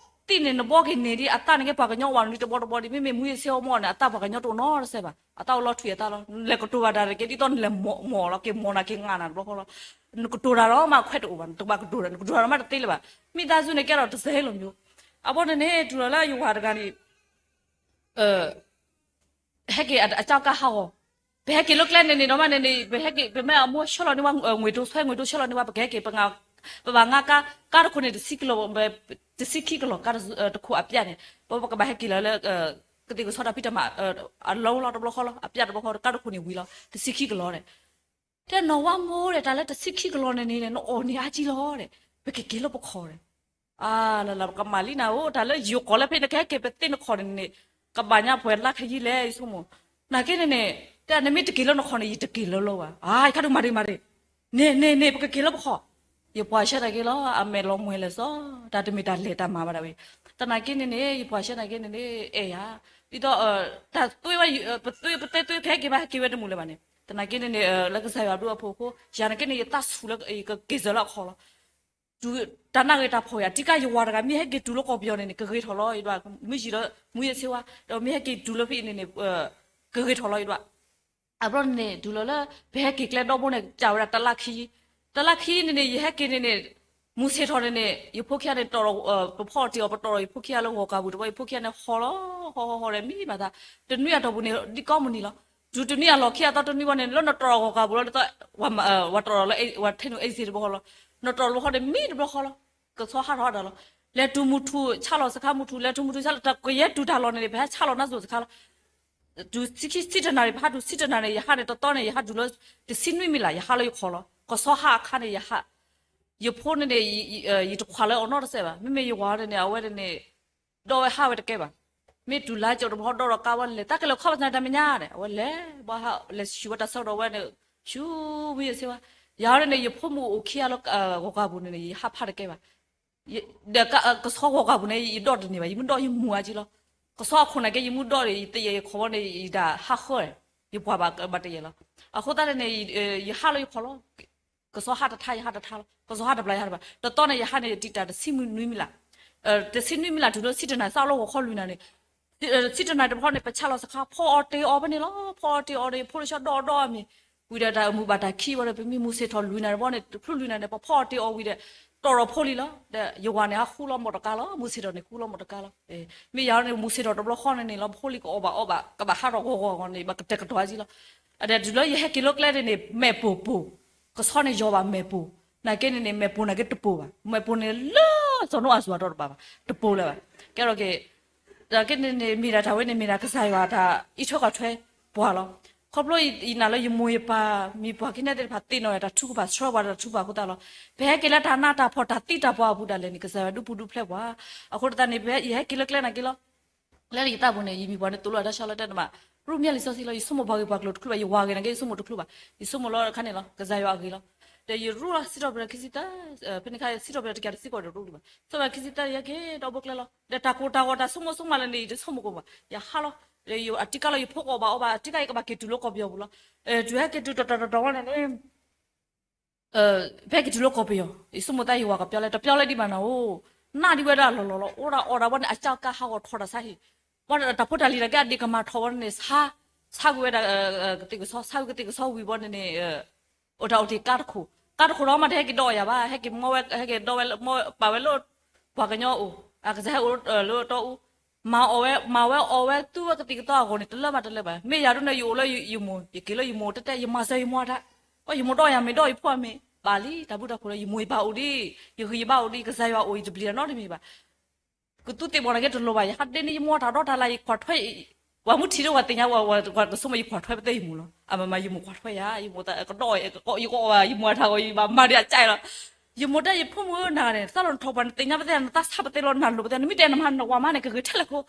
သံန့ၣ် နဘှီက့ၤန့ၢ်ဒံး အသးန့ၣ်က့ ပှၤကညီအိၣ်ဝဲနွံတဘျီတဘျီဒံး, မ့မ့ၢ်မူးယစ်ဆေးဝါးမ့ၢ်အိၣ်န့ၣ် အသးပှၤကညီတအိၣ်နီတစဲးဘၣ်, အသးအိၣ်လီၤထွံၣ်အသးလီၤ. နလဲၤကတိၤဘၣ်တၢ်တက့ၢ် ဒ်သိးနလဲၤမီၢ်လီၤက့ၤ မီၢ်နၤက့ၤငါနၤတဘျီဃီလီၤ. နကတိၤတၢ်ဒီးမးခွဲးတအိၣ်ဘၣ်, နတဘၣ်ကတိၤတၢ် နကတိၤတၢ်ဒီးမးတသ့လၢၤဘၣ်. မ့ၢ်သးစုန့ၣ်ကဲဒီးတစဲးလီၤမ့ၢ် အဘီန့ၣ်န့ၣ် တုၤလီၤလၢယဝၤတဂၤန့ၣ် ဟဲက့ၤအကၠီကါဟးဂီၤ, ပဟဲက့ၤလၢကျဲန့ၣ်န့ၣ်ဒီးမးန့ၣ်န့ၣ် ပဟဲက့ၤ ပမ့ၢ်အမိၢ်ဆှၢလီၤန့ၢ်ဝဲ ငွေတိုး ဆွဲငွေတိုးဆှၢလီၤန့ၢ်ဝဲ ပကဟဲက့ၤ ပဘၣ်ငါကါ, ကါတခိၣ်န့ၣ် တဆံခံကလီၤ, တဆံခံကလီၤ ကါတခိၣ်အပျၢ်န့ၣ် ပကဘၣ်ဟဲက့ၤလီၤလၢ ကသ့ၣ်ကဆီတၢ်ဖံးတၢ်မၤ အလီၢ်လီၤတဘျီဃီလီၤ, အပျၢ်တဘျီဃီ ကါတခိၣ်န့ၣ်ဝံၤလီၤ တဆံခံကလီၤန့ၣ် တဲနီၢ်ဝါမိၢ်ဒီး တၢ်လၢတဆံခံကလီၤန့ၣ်န့ၣ် နအီၣ်န့ၢ်အါကံလီၤဒီး ပကက့ၤလၢပခီၣ်ဒီး အါလၢလၢပကမၤလံနၤဧိၤ တၢ်လၢယိၤကီၢ်လၢဖဲနကဟဲက့ၤပသ့နခီၣ်န့ၣ်န့ၣ် ကဘၣ်ညါပှဲၤလါခယံၢ်လဲၣ် ယဆိကမိၣ်, နာ်က့န့ၣ်န့ၣ် တဲနမ့ၢ်တက့ၤလၢနခီၣ်န့ၣ် ယတက့ၤလၢလၢဘၣ်, အါ ယခါဒုးမၤဒံးမၤဒံး, န့ၣ်န့ၣ်န့ၣ် ပကက့ၤလၢပခီၣ်, ယပှၤဆၢနာ်က့လီၤ အမဲာ်လီၤမှဲၤလဲၣ်စီၤ, တၢ်တမ့ၢ်တၢ်လဲၤတၢ်မၤဘၣ်ဒၣ်ဝဲ, တနာ်က့န့ၣ်န့ၣ် ယပှၤဆၢနာ်က့န့ၣ်န့ၣ် အဲၣ်ယၤ, ဒ်သိး တၢ်သွံၣ်ဝဲ ပသွံၣ် ပတဲသွံၣ်ကဟဲက့ၤဘၣ်ဟဲက့ၤဝဲတမုာ်လၢၤဘၣ်န့ၣ် တနာ်က့န့ၣ်န့ၣ် လၢကစၢ်ယွၤဘျုးအဖှိၣ်အဃိ ယၤနာ်က့န့ၣ် ယသးဆူၣ်လၢကက့ၤစၢၤလၢအခီၣ်လီၤ. တုၤတၢ်နၢ်ဂ့ၤတၢ်ဖှီၣ်အံၤ အတံၢ်ကါယဝၤတဂၤ မ့ၢ်ဟဲက့ၤတုၤလၢကီၢ်ပယီၤန့ၣ်န့ၣ် ကဂ့ၤထီၣ်လီၤယဒွး, မ့ၢ်ယံၤဒီး မူယဆ့ဝါ ဒီးမ့ၢ်ဟဲက့ၤတုၤလၢဖဲအံၤန့ၣ်န့ၣ် ကဂ့ၤထီၣ်လီၤယဒွး. အဘျီန့ၣ်န့ၣ် တုၤလီၤလၢ ပဟဲက့ၤကျဲဒီဘိန့ၣ် ကးဝဲဒၣ်တလါခံ, တလါခံန့ၣ်န့ၣ် ယဟဲက့ၤန့ၣ်န့ၣ် မူဆ့ၣ်ထီၣ်န့ၣ်န့ၣ် ယဖိခံဂၤန့ၣ် တီၣ်ဒီး ပဖီအီၤတ့ၢ်အီၤ ပတီၣ်ဒီးယဖိခံဂၤလၢဂီၤကၤပူၤတဘျီ ယဖိခံဂၤန့ၣ်ဟီၣ်လီၤ, ဟီၣ်ဟီၣ်ဟီၣ်ဒီးမံဘၣ်သး, တနွံအတီၢ်ပူၤန့ၣ် ဒ်ကိးမုၢ်နံၤလီၤ. တုၤတနွံအလီၢ်ခံအသီတနွံဘၣ်န့ၣ် လၢနတီၣ်ဒီးဂီၤကၤပူၤလီၤ ဒ်သိး ဝၤတီၣ်ဒီးလၢ ဝၤထဲနုာ်အ့စ့တဘျီဃီလီၤ, နတီၣ်တဘျီဃီန့ၣ် မံတဘျီဃီလီၤ, ကဆီဟးထီၣ်ဒၣ်လီၤ. လဲၤတုၤမူထူၣ် ဆါလီၤစခါမူထူၣ် လဲၤတုၤမူထူၣ်ဆါလီၤ တကယဲၢ်တုၤတၢ်လီၢ်န့ၣ်န့ၣ် ပဟဲဆါလီၤနါစိၤစခါလီၤ. တုၤဆံခံဆံတနၣ်ရံၣ် ပဟးတုၤဆံတနၣ်ရံၣ်န့ၣ် ယဟးန့ၣ်တသီန့ၣ် ယဟးတုၤလၢ တဆံနွံမံလး ယဟးလၢယခီၣ်လီၤ. ကဆီဟးအခါန့ၣ် ယဟး ယဖိန့ၣ်န့ၣ် ယတခွးလၢအီၤနီတစဲးဘၣ်. မ့မ့ၢ်ယဝၤန့ၣ်န့ၣ် အဝဲန့ၣ်န့ၣ် ဒီးဝဲဟးဝဲတကဲဘၣ်. မ့ၢ်တုၤလါကၠိတဘျီဒီး ဒီးကါဝဲလဲၤ တၢ်ကလဲၤခီပသနၣ်တၢ်မဲာ်ညါဒီး အဝဲလဲၤ ဘၣ်ဟးလဲၤဆူၣ်ဝဲတၢ်ဆၢကတီၢ်ဝဲန့ၣ် ဆူၣ်မံယဆ့ဝါ. ယၤန့ၣ်န့ၣ် ယဖိမုၣ်အိၣ်ခံဂၤလၢ ဂီၤကၤပူၤန့ၣ်န့ၣ် ယဟးဖးတကဲဘၣ်. ဒီးကဆီဂီၤကၤပူၤန့ၣ် ယဒီၣ်တန့ၢ်ဘၣ် ယမ့ၢ်ဒီၣ်ယမူအါကံလီၤ. ကဆီအခိၣ်နာ်က့ ယမ့ၢ်ဒီၣ်ဒီး ယတယဲၢ်ယခီၣ်ဘီန့ၣ် ယတၢ်ဟးဃၢ ယပှၤဘၣ်တယဲၢ်လီၤ. အဃိသတးန့ၣ်န့ၣ် ယဟးလၢယခီၣ်လီၤ. ကဆီဟးတထါ ယဟးတထါလီၤ. ကဆီဟးတဘျီ ယဟးတဘျီ တသီန့ၣ် ယဟးန့ၣ် ယတံာ်တၢ်တဆံနွံမံလး တဆံနွံမံလးတုၤလၢဆံတနၣ်ရံၣ် စးလီၤဂီၤခီလွံၢ်နၣ်ရံၣ်န့ၣ် ဆံတနၣ်ရံၣ်တဘျီန့ၣ် ပဆါလီၤစခါ ဖီအီၤတ့ၢ်အီၤဖဲန့ၣ်လီၤ. ဖီအီၤတ့ၢ်အီၤဒီး ယဖိတဆၢဒီၣ်ဒီၣ်အမံၤ ဝံၤဒီးတၢ်မုာ်ဘၣ်တၢ်ခံဘၣ်ဒီး ပမ့ၢ်မူဆ့ၣ်ထီၣ်လွံၢ်နၣ်ရံၣ်တဘျီန့ၣ် တဖျိလွံၢ်နၣ်ရံၣ်န့ၣ် ပဖီအီၤတ့ၢ်အီၤဝံၤဒီး တီၣ်ထီၣ်ဖိလံလီၤ. ဒီးယဝၤန့ၣ် ဟးဃူလီၤမိၢ်တကါလီၤ. မူဆ့ၣ်ထီၣ်န့ၣ် ဃူလီၤမိၢ်တကါလီၤ. မ့ၢ်ယၤန့ၣ် မူဆ့ၣ်ထီၣ်တဘျီဃီန့ၣ်န့ၣ်လီၤ ဖိလံကအီၣ်ဘၣ်အီဘၣ် ကဘၣ်ဟးထီၣ်ဂီၤဂီၤဂီၤန့ၣ် ဘၣ်ကတဲာ်ကတီၤကံလီၤ. ဒီးတုၤလၢယဟဲက့ၤလၢကျဲန့ၣ်န့ၣ် မဲာ်ပိၢ်ပိၢ် ကဆီန့ၣ်ယီၤဘၣ်မဲာ်ပိၢ်, နာ်က့န့ၣ်န့ၣ် မဲာ်ပိၢ်နာ်က့တပိၢ်ဘၣ်, မဲာ်ပိၢ်န့ၣ်လၢစီၤနိအၤစူၤအတီၤတဘၣ်ဘၣ်, တပိၢ်လၢၤဘၣ်. ကဲထီၣ်က့ၤ နာ်က့န့ၣ်န့ၣ် မ့ၢ်ဒၣ်တၢ်ဝဲန့ၣ် မ့ၢ်ဒၣ်ကစၢ်ယွၤတၢ်အံးထွဲကွၢ်ထွဲပှၤလီၤ. ခီဖျိယနာ်လၢယမိၢ်ယပၢ် မံၤပှၢ်က့ၤနဲၣ်သ့ၣ်တဖၣ်သ့ၣ်နီၣ်ယၤတၢ်ထုကဖၣ်ဆှၢပှၤတၢ်ထုကဖၣ်အဃိသတးလီၤ. ပဟဲက့ၤလၢတၢ်နးတၢ်ဖှီၣ်တၢ်သံတၢ်ပှၢ်အပူၤဒၣ်လဲာ်န့ၣ် ကစၢ်ယွၤဒုးပူၤဒုးဖျဲးပှၤ, အဃိသတးန့ၣ် ပဟဲ ယဟဲက့ၤလၢကျဲနာ်က့လီၤ. လၢယသးပူၤန့ၣ် ယမံၤပှၢ်န့ၣ်သိၣ်လိအတၢ်ဆါလီၤတဲတမး, ရူၢ်မၠၣ်လံာ်စီဆှံလီၤ ယဆိကမိၣ်ပှၤဂ့ၤပှၤကျိၤတချုးဘၣ် ယဝၤဂ့ၤနာ်က့ယဆိကမိၣ်တချုးဘၣ်, ယဆိကမိၣ်လီၤတခါန့ၣ်လီၤ ကစၢ်ယွၤအဂ့ၤလီၤ. ဒီးယရူၢ်လီၤစံးထီၣ်ပတြၢၤခံဆံသၢ, ဖဲန့ၣ်ခါစံးထီၣ်ပတြၢၤတကယၤတဆံဃိးဒီးရူၢ်ဒံးဘၣ်, စံးထီၣ်ပတြၢၤခံဆံသၢ ယဟဲက့ၤဒီဘိကျဲလီၤ. ဒီးတၢ်ကိၢ်တၢ်ဂီၤတၢ်ဆိကမိၣ်ဆိကမးလၢန့ၣ် ယတဆိကမိၣ်ကိးဘၣ် ယဟးလီၤ. ဒီးအတံၢ်ကါလီၤ ယဖိကအီၣ်ဘၣ်အီဘၣ် အတံၢ်ကါယကဘၣ်က့ၤတုၤလၢကီၢ်ပယီၤပူၤလီၤ. တုၤဟဲက့ၤတုၤတတီၤတတီၤဝဲန့ၣ်န့ၣ် ဖဲက့ၤတုၤလၢကီၢ်ပယီၤ ယဆိကမိၣ်သးယဝၤကပျီလဲ တပျီလဲဒံးဘၣ်နၤဧိၤ, နၢ်ဒံးဝဲဒၣ်လီၤလီၤလီၤ အိၣ်ဒၣ်အီၣ်ဒၣ်ဝဲန့ၣ် အကၢ်ကါဟးဂီၤထီၣ်တၢ်ဆါဟံၣ်, ဘၣ်တၢ်ဖိတၢ်လံၤတၢ်ကဲအဒ့ၣ်ကမၤထီၣ်ဝဲန့ၣ် ဆါ, ဆါကွံာ်ဝဲဒၣ် ကသ့ၣ်ကဆီ ဆါကွံာ်ကသ့ၣ်ကဆီဝံၤဘီန့ၣ်န့ၣ် အိၣ်တၢ်အိၣ်တ့ၢ်ကါတခိၣ်, ကါတခိၣ်ဒီးမ့ၢ်တဟဲက့ၤဒီးအီၣ်ယၤဘၣ် ဟဲက့ၤမီဝဲ ဟဲက့ၤဒီးဝဲ ပာ်ဝဲလၢ ပှၤကညီအိၣ် အကစၢ်ဟဲအိၣ်လၢတီအူ မၤအီၣ်ဝဲ မၤဝဲအီၣ်ဝဲသူဝဲကသ့ၣ်ကသီအဂီၢ်န့ၣ် တလၢဘၣ်တလၢဘၣ်. မ့ၢ်ယၤဒ်န့ၣ် ယအိၣ်လၢယမိၢ် ယက့ၤလၢယမိၢ်တဲတဲ ယမၤစၢၤယမိၢ်အတၢ်, ယမိၢ်ဒီးယၤမ့ၢ်ဒီးယဖိအမ့ၢ် ဘၣ်လံ တၢ်ဘျုးတၢ်ဖှိၣ်လၢယမိၢ်ယပၢ်အိၣ်ဒံး, ယဂံၢ်ယဘါအိၣ်ဒံး ကစၢ်ယွၤအိၣ် ယတပျံၤတၢ်နီတမံၤဘၣ်. ကသူသ့ၣ်ဘီၣ်နာ်က့တလိၣ်ဘၣ် ယဟးဒ့န့ၢ်ယမိၢ်တၢ်ဒီးတၢ်လၢယကွၢ်ထွဲ ပှၤမုၢ်ထံၣ်ဒီးပှၤသ့ၣ်ညါ ပှၤကဆိကမိၣ်ယကွၢ်ထွဲပသ့ၣ်ယမိၢ်လီၤ. အမမ ယမိၢ်ကွၢ်ထွဲယၤ ယမိၢ်ကဒီး ယကအီၣ်ဘၣ်ယမိၢ်အတၢ်ဂီၤ ယဘၣ်မၤဒံးအကၢ်လီၤ. ယမိၢ်တဲယဖိမုၣ်ဧၢ နၤန့ၣ် သးလီၤနထီၣ်ပှၤနသ့ၣ်ညါပသ့ၣ် နသးဆါပသ့ၣ်လီၤ နၢ်လိၤပသ့ၣ် နမ့ၢ်တဲနမၤနဝၤမးန့ၣ် ကဂ့ၤထဲလဲၣ်ခိၣ်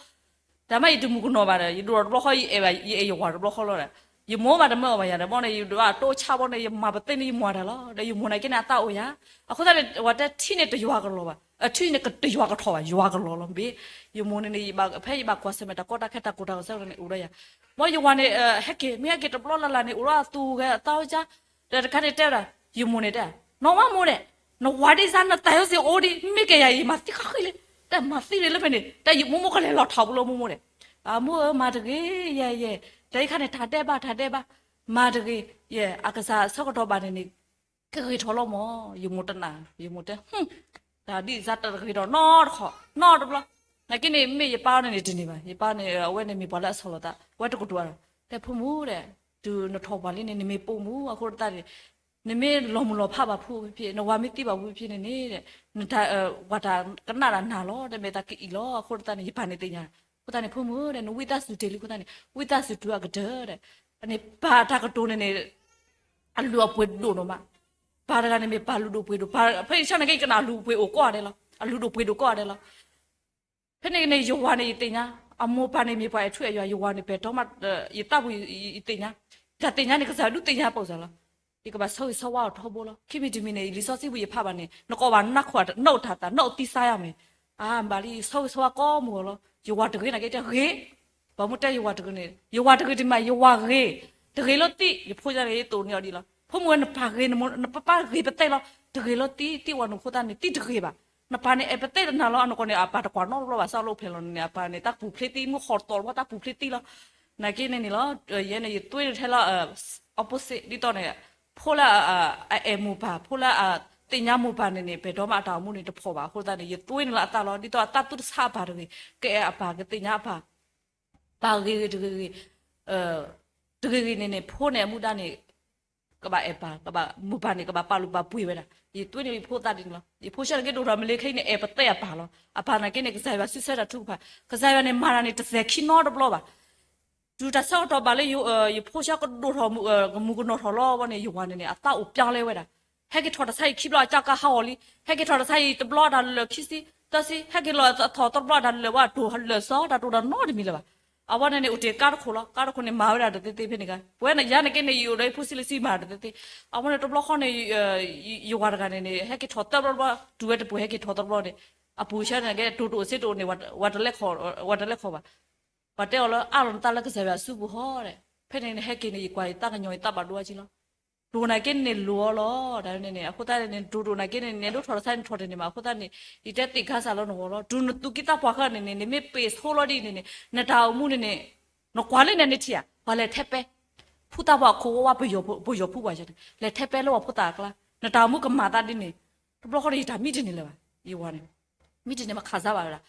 တၢ်မ့ၢ်ယတမူကနီၤဘၣ်ဒီး ယဒိၣ်တဘျီဃီ ယအဲၣ်ဘၣ် ယအဲၣ်ယဝၤတဘျီဃီလီၤဒီး ယမိၢ်ဘၣ်တမၢအီၣ်ဘၣ်ယၤဒီး ဘီန့ၣ် ယဒိၣ်အတိဆါဘီန့ၣ် ယမၤပသ့ၣ်န့ၢ်ယမိၢ်တၢ်လီၤ. ဒီးယမိၢ်နာ်က့န့ၣ် အသးအိၣ်ယၤ အဃိသတးန့ၣ် ဝၤတဲထံန့ၣ်တယွၤကလီၤဘၣ် ထံန့ၣ်တယွၤကထီၣ်ဘၣ် ယွၤကလီၤလီၤမ့ၢ် ယမိၢ်န့ၣ်န့ၣ် ဖဲယဘၣ်ကွၢ်ဆၢၣ်မဲာ်တၢ်ကီတၢ်ခဲတၢ်ကိၢ်တၢ်ဂီၤဆၢကတီၢ်န့ၣ် အိၣ်ဒီးယၤ ဘီယဝၤန့ၣ် ဟဲက့ၤ မ့ၢ်ဟဲက့ၤတဘျီလၢ်လၢ်န့ၣ် အိၣ်ဒီးအသူဂဲၤအသးဝဲကါ ဒီးတခါန့ၣ်တဲဝဲဒၣ် ယမိၢ်န့ၣ်တဲ နီၢ်ဝါမိၢ်န့ၣ် နဝၤဒ်စါနသးယိၣ်စ့ၢ်အိၣ်ဒံး မ့ၢ်ကဲယၤအံၤ မၤသံဃီဃီလံ တဲမၤသံန့ၣ်လၢဖဲန့ၣ် တဲယမိၢ်မိၢ်ကလဲၤလီၤထီၣ်ပူၤလၢမိၢ်မိၢ်န့ၣ် အမိၢ်ဧၢ မၤတဂ့ၤ ယဲယဲ တၢ်အံၤခါန့ၣ် တၢ်ဒဲးဘး တၢ်ဒဲးဘး မၤတဂ့ၤ ယဲ အကစၢ်ဆၢကတီၢ်ဘၣ်န့ၣ်န့ၣ် ကဂ့ၤထီၣ်လီၤမၢ် ယမိၢ်တနာ် ယမိၢ်တဲ တၢ်ဒ်စါတဂ့ၤထီၣ်နီတခီ နီတဘျီ နာ်က့န့ၣ် မ့ၢ်ယပၢ်န့ၣ်န့ၣ်တန့ၢ်ဘၣ် ယပၢ်န့ၣ် အဝဲန့ၣ်မ့ၢ်ပှၤလၢအဆီၣ်လီၤသး ဝဲတကတိၤဒီး တဲဖိမုၣ်ဒီး တုၤနထီၣ်ပှၤလံန့ၣ် နမ့ၢ်ပိာ်မုၣ်အဃိတသးန့ၣ် နမ့ၢ်လီၤမုၢ်လီၤဖးဘၣ်ဖိဖဲ နဝၤမ့ၢ်သံဘၣ်ဖိဖဲန့ၣ်န့ၣ် နတၢ်ဝၤတၢ်ကနၣ်တၢ်နၤလီၤ တမ့ၢ်သးကအံၣ်လီၤ အဃိတသးန့ၣ် ယပၢ်န့ၣ်သ့ၣ်ညါ အဃိသတးန့ၣ် ဖိမုၣ်ဒီး နဝံသးစူၤတ့ၢ်လံအဃိသတးန့ၣ် ဝံသးစူၤတုၤအကတၢၢ်ဒီး န့ၣ်ပၢ်တၢ်ကတိၤန့ၣ်န့ၣ် အလုၢ်အပှ့ၤဒိၣ်နီၤမး ပၢ်တဂၤန့ၣ်မ့ၢ်ပၢ်လုၢ်ဒိၣ်ပှ့ၤဒိၣ် ဖဲယဆၢနာ်က့ ယကနၣ်အလုၢ်အပှ့ၤအိၣ်ကိးဂၤဒဲးလီၤ အလုၢ်ဒိၣ်ပှ့ၤဒိၣ်ကိးဂၤဒဲးလီၤ ဖဲန့ၣ်န့ၣ် ယဝၤန့ၣ် ယသ့ၣ်ညါ အမိၢ်ပၢ်န့ၣ်မ့ၢ်ပှၤအဲၣ်ထူအဲၣ်ယွၤ ယဝၤန့ၣ် ပဲာ်ထီၣ်မး ယသးပူၤယသ့ၣ်ညါ တၢ်သ့ၣ်ညါန့ၣ် ကစၢ်ဒုးသ့ၣ်ညါပှၤစၢ်လီၤ ယကဘၣ်ဆၢဂ့ၤဆၢဝါအီၤထီဘိလီၤ ခံမံၤတမံၤန့ၣ် လံာ်စီဆှံပူၤယဖးဘၣ်န့ၣ် နကိးဘၣ်နၢ်ခိၣ် နအိၣ်တၢ်သး နအိၣ်သံစါယါမ့ၢ် အါမးလံ ဆၢဂ့ၤဆၢဝါကိးမုၢ်ဂီၤလီၤ ယဝၤတဂ့ၤနာ်က့တဂ့ၤ ပှၤမ့ၢ်တဲယဝၤတဂ့ၤန့ၣ် ယဝၤတဂ့ၤတမး ယဝၤဂ့ၤ တဂ့ၤလၢသံ ယဖိယါန့ၣ် ယသိၣ်န့ၢ်အီၤဒ်လီၤ ဖိမုၣ်ဝဲ နပၢ်ဂ့ၤ, နပၢ်ဂ့ၤပသဲလီၤ, တဂ့ၤလီၤတံၢ်, တံၢ်ဝဲနဃိသတးန့ၣ် တံၢ်တဂ့ၤဘၣ်. နပၢ်န့ၣ် အဲၣ်ပသဲတနၤလီၤ, အနီၢ်ကီၢ်န့ၣ် အပၢ်တကွၢ်နီတဘျီဘၣ်, စးလၢအိၣ်ဖျဲၣ်လီၤန့ၣ် အပၢ်န့ၣ် တၢ်ပူၤဖျ့သံ မုၢ်ဃီတတီၤတဘျီ တၢ်ပူၤဖျ့သံလီၤ. နာ်က့န့ၣ်န့ၣ်လီၤ, ယဲန့ၣ် ယသွ့န့ၣ်ထဲလီၤ opposite ဒ်သိးန့ၣ်, ဖိလၢအအဲၣ်မိၢ်ပၢ်, ဖိလၢအသ့ၣ်ညါမိၢ်ပၢ်န့ၣ်န့ၣ် ပှဲၤဒီမးအတၢ်အိၣ်မူန့ၣ်တဖီၣ်ဘၣ်. အဃိသတးန့ၣ် ယသွ့န့ၣ်လၢအသးလီၤ, ဒ်သိးအသးသူၣ်တဆါအပၢ်တဂ့ၤ, ကအဲၣ်အပၢ် ကသ့ၣ်ညါအပၢ် ပၢ်ဂ့ၤဂ့ၤတဂ့ၤဂ့ၤ, တဂ့ၤဂ့ၤန့ၣ်န့ၣ် ဖိန့ၣ်အမူဒါန့ၣ် ကဘၣ်အဲၣ်ပၢ်, မိၢ်ပၢ်န့ၣ် ကဘၣ်ပာ်လုၢ်ပာ်ပှ့ၤဝဲဒၣ်. ယသွ့န့ၣ်ယဖိသးဒ်န့ၣ်လီၤ. ယဖိဆံးန့ၣ်က့ ဒိၣ်ထီၣ်မ့ၢ်လၢခဲအံၤန့ၣ် အဲၣ်ပသဲအပၢ်လီၤ. အပၢ်နာ်က့န့ၣ် ကစၢ်ယွၤစံးဆၢတၢ်ထုကဖၣ်, ကစၢ်ယွၤန့ၣ် မၤတၢ်န့ၣ် တသဲးခံနီတဘျီဘၣ်. တုၤတၢ်ဆၢကတီၢ်ဘၣ်လၢ ယဖိဆံးကဒိၣ်ထီၣ် ကမူၤကနီၤထီၣ်လီၤဝဲန့ၣ် ယဝၤန့ၣ်န့ၣ် အသးအိၣ်ပျီလဲဝဲဒၣ်. ဟဲက့ၤထီၣ်တဆါအံၤခံဘျီ အကၠီကါဟးဂီၤလံ, ဟဲက့ၤထီၣ်တဆါအံၤတဘျီတၢ်လၢာ်ခံဆံသၢဆံ, ဟဲက့ၤလီၤထီၣ်တဘျီတၢ်လၢာ်ဝဲ တိၢ်လၢာ်စီၤ တၢ်တိၢ်တၢ်နီတမံၤလၢၤဘၣ်. အဝဲန့ၣ်န့ၣ် အိၣ်တ့ၢ်ကါတခိၣ်လီၤ. ကါတခိၣ်န့ၣ် မၤဝဲဒၣ်တသ့သ့ဖဲန့ၣ်ဂ့ၤ. ပဝဲယၤနာ်က့န့ၣ် ယအိၣ်ဒီးယဖိဆံးလၢဆံမၤတသ့သ့. အဝဲန့ၣ်တဘျီဃီန့ၣ် ယဝၤတဂၤန့ၣ်န့ၣ် ဟဲက့ၤထီၣ်သၢဘျီတဘျီ, တုၤဝဲတပူၤဟဲက့ၤထီၣ်သၢဘျီန့ၣ်, အပူၤဆံးန့ၣ်က့ တိၢ်တအိၣ်စ့တအိၣ်န့ၣ် ဝၤတလဲၤခီၣ်ဘၣ်. ပှၤတဲအီၤလၢ အးလီၤနသးလၢကစၢ်ယွၤအစုပူၤဟီဒီး, ဖဲန့ၣ်န့ၣ် ဟဲက့ၤန့ၣ် ယကွၢ်ယသးကညီၤယသးဘၣ်ဒိအါကံလီၤ. တိၢ်နာ်က့န့ၣ်လိၤအီၤလီၤ. တၢ်န့ၣ်န့ၣ် အဃိသတးန့ၣ် တိၢ်တိၢ်နာ်က့န့ၣ် နတိၢ်ထီၣ်တဆါနထီၣ်တန့ၢ်မး. အဃိသတးန့ၣ် ယတဲသ့ၣ်ခါစၢ်လၢနဂီၢ်လီၤ. တုၤနသူၣ်က့သးပှၢ်ဃာ်န့ၣ်န့ၣ် နမ့ၢ်ပ့ၤဆိလီၤဒ်န့ၣ်န့ၣ် နတၢ်အိၣ်မူန့ၣ်န့ၣ် နကွၢ်လၢန့ၣ်နထံၣ်ဧါ, ပှၤလဲၤထဲပဲ ဖုသးပှၢ်ခိၣ်ဝါဝါ ပယီၤဖိပှၢ်န့ၣ် လဲၤထဲပဲလၢပှၤဖိသၣ်အကျါ, နတၢ်အိၣ်မူကမၤသးဒ်န့ၣ်. တဘျီဃီန့ၣ် ယတၢ်မံတန့ၢ်လၢၤဘၣ်. ယဝၤန့ၣ် မံတန့ၢ်မး ခးစါဘၣ်ဝဲဒၣ်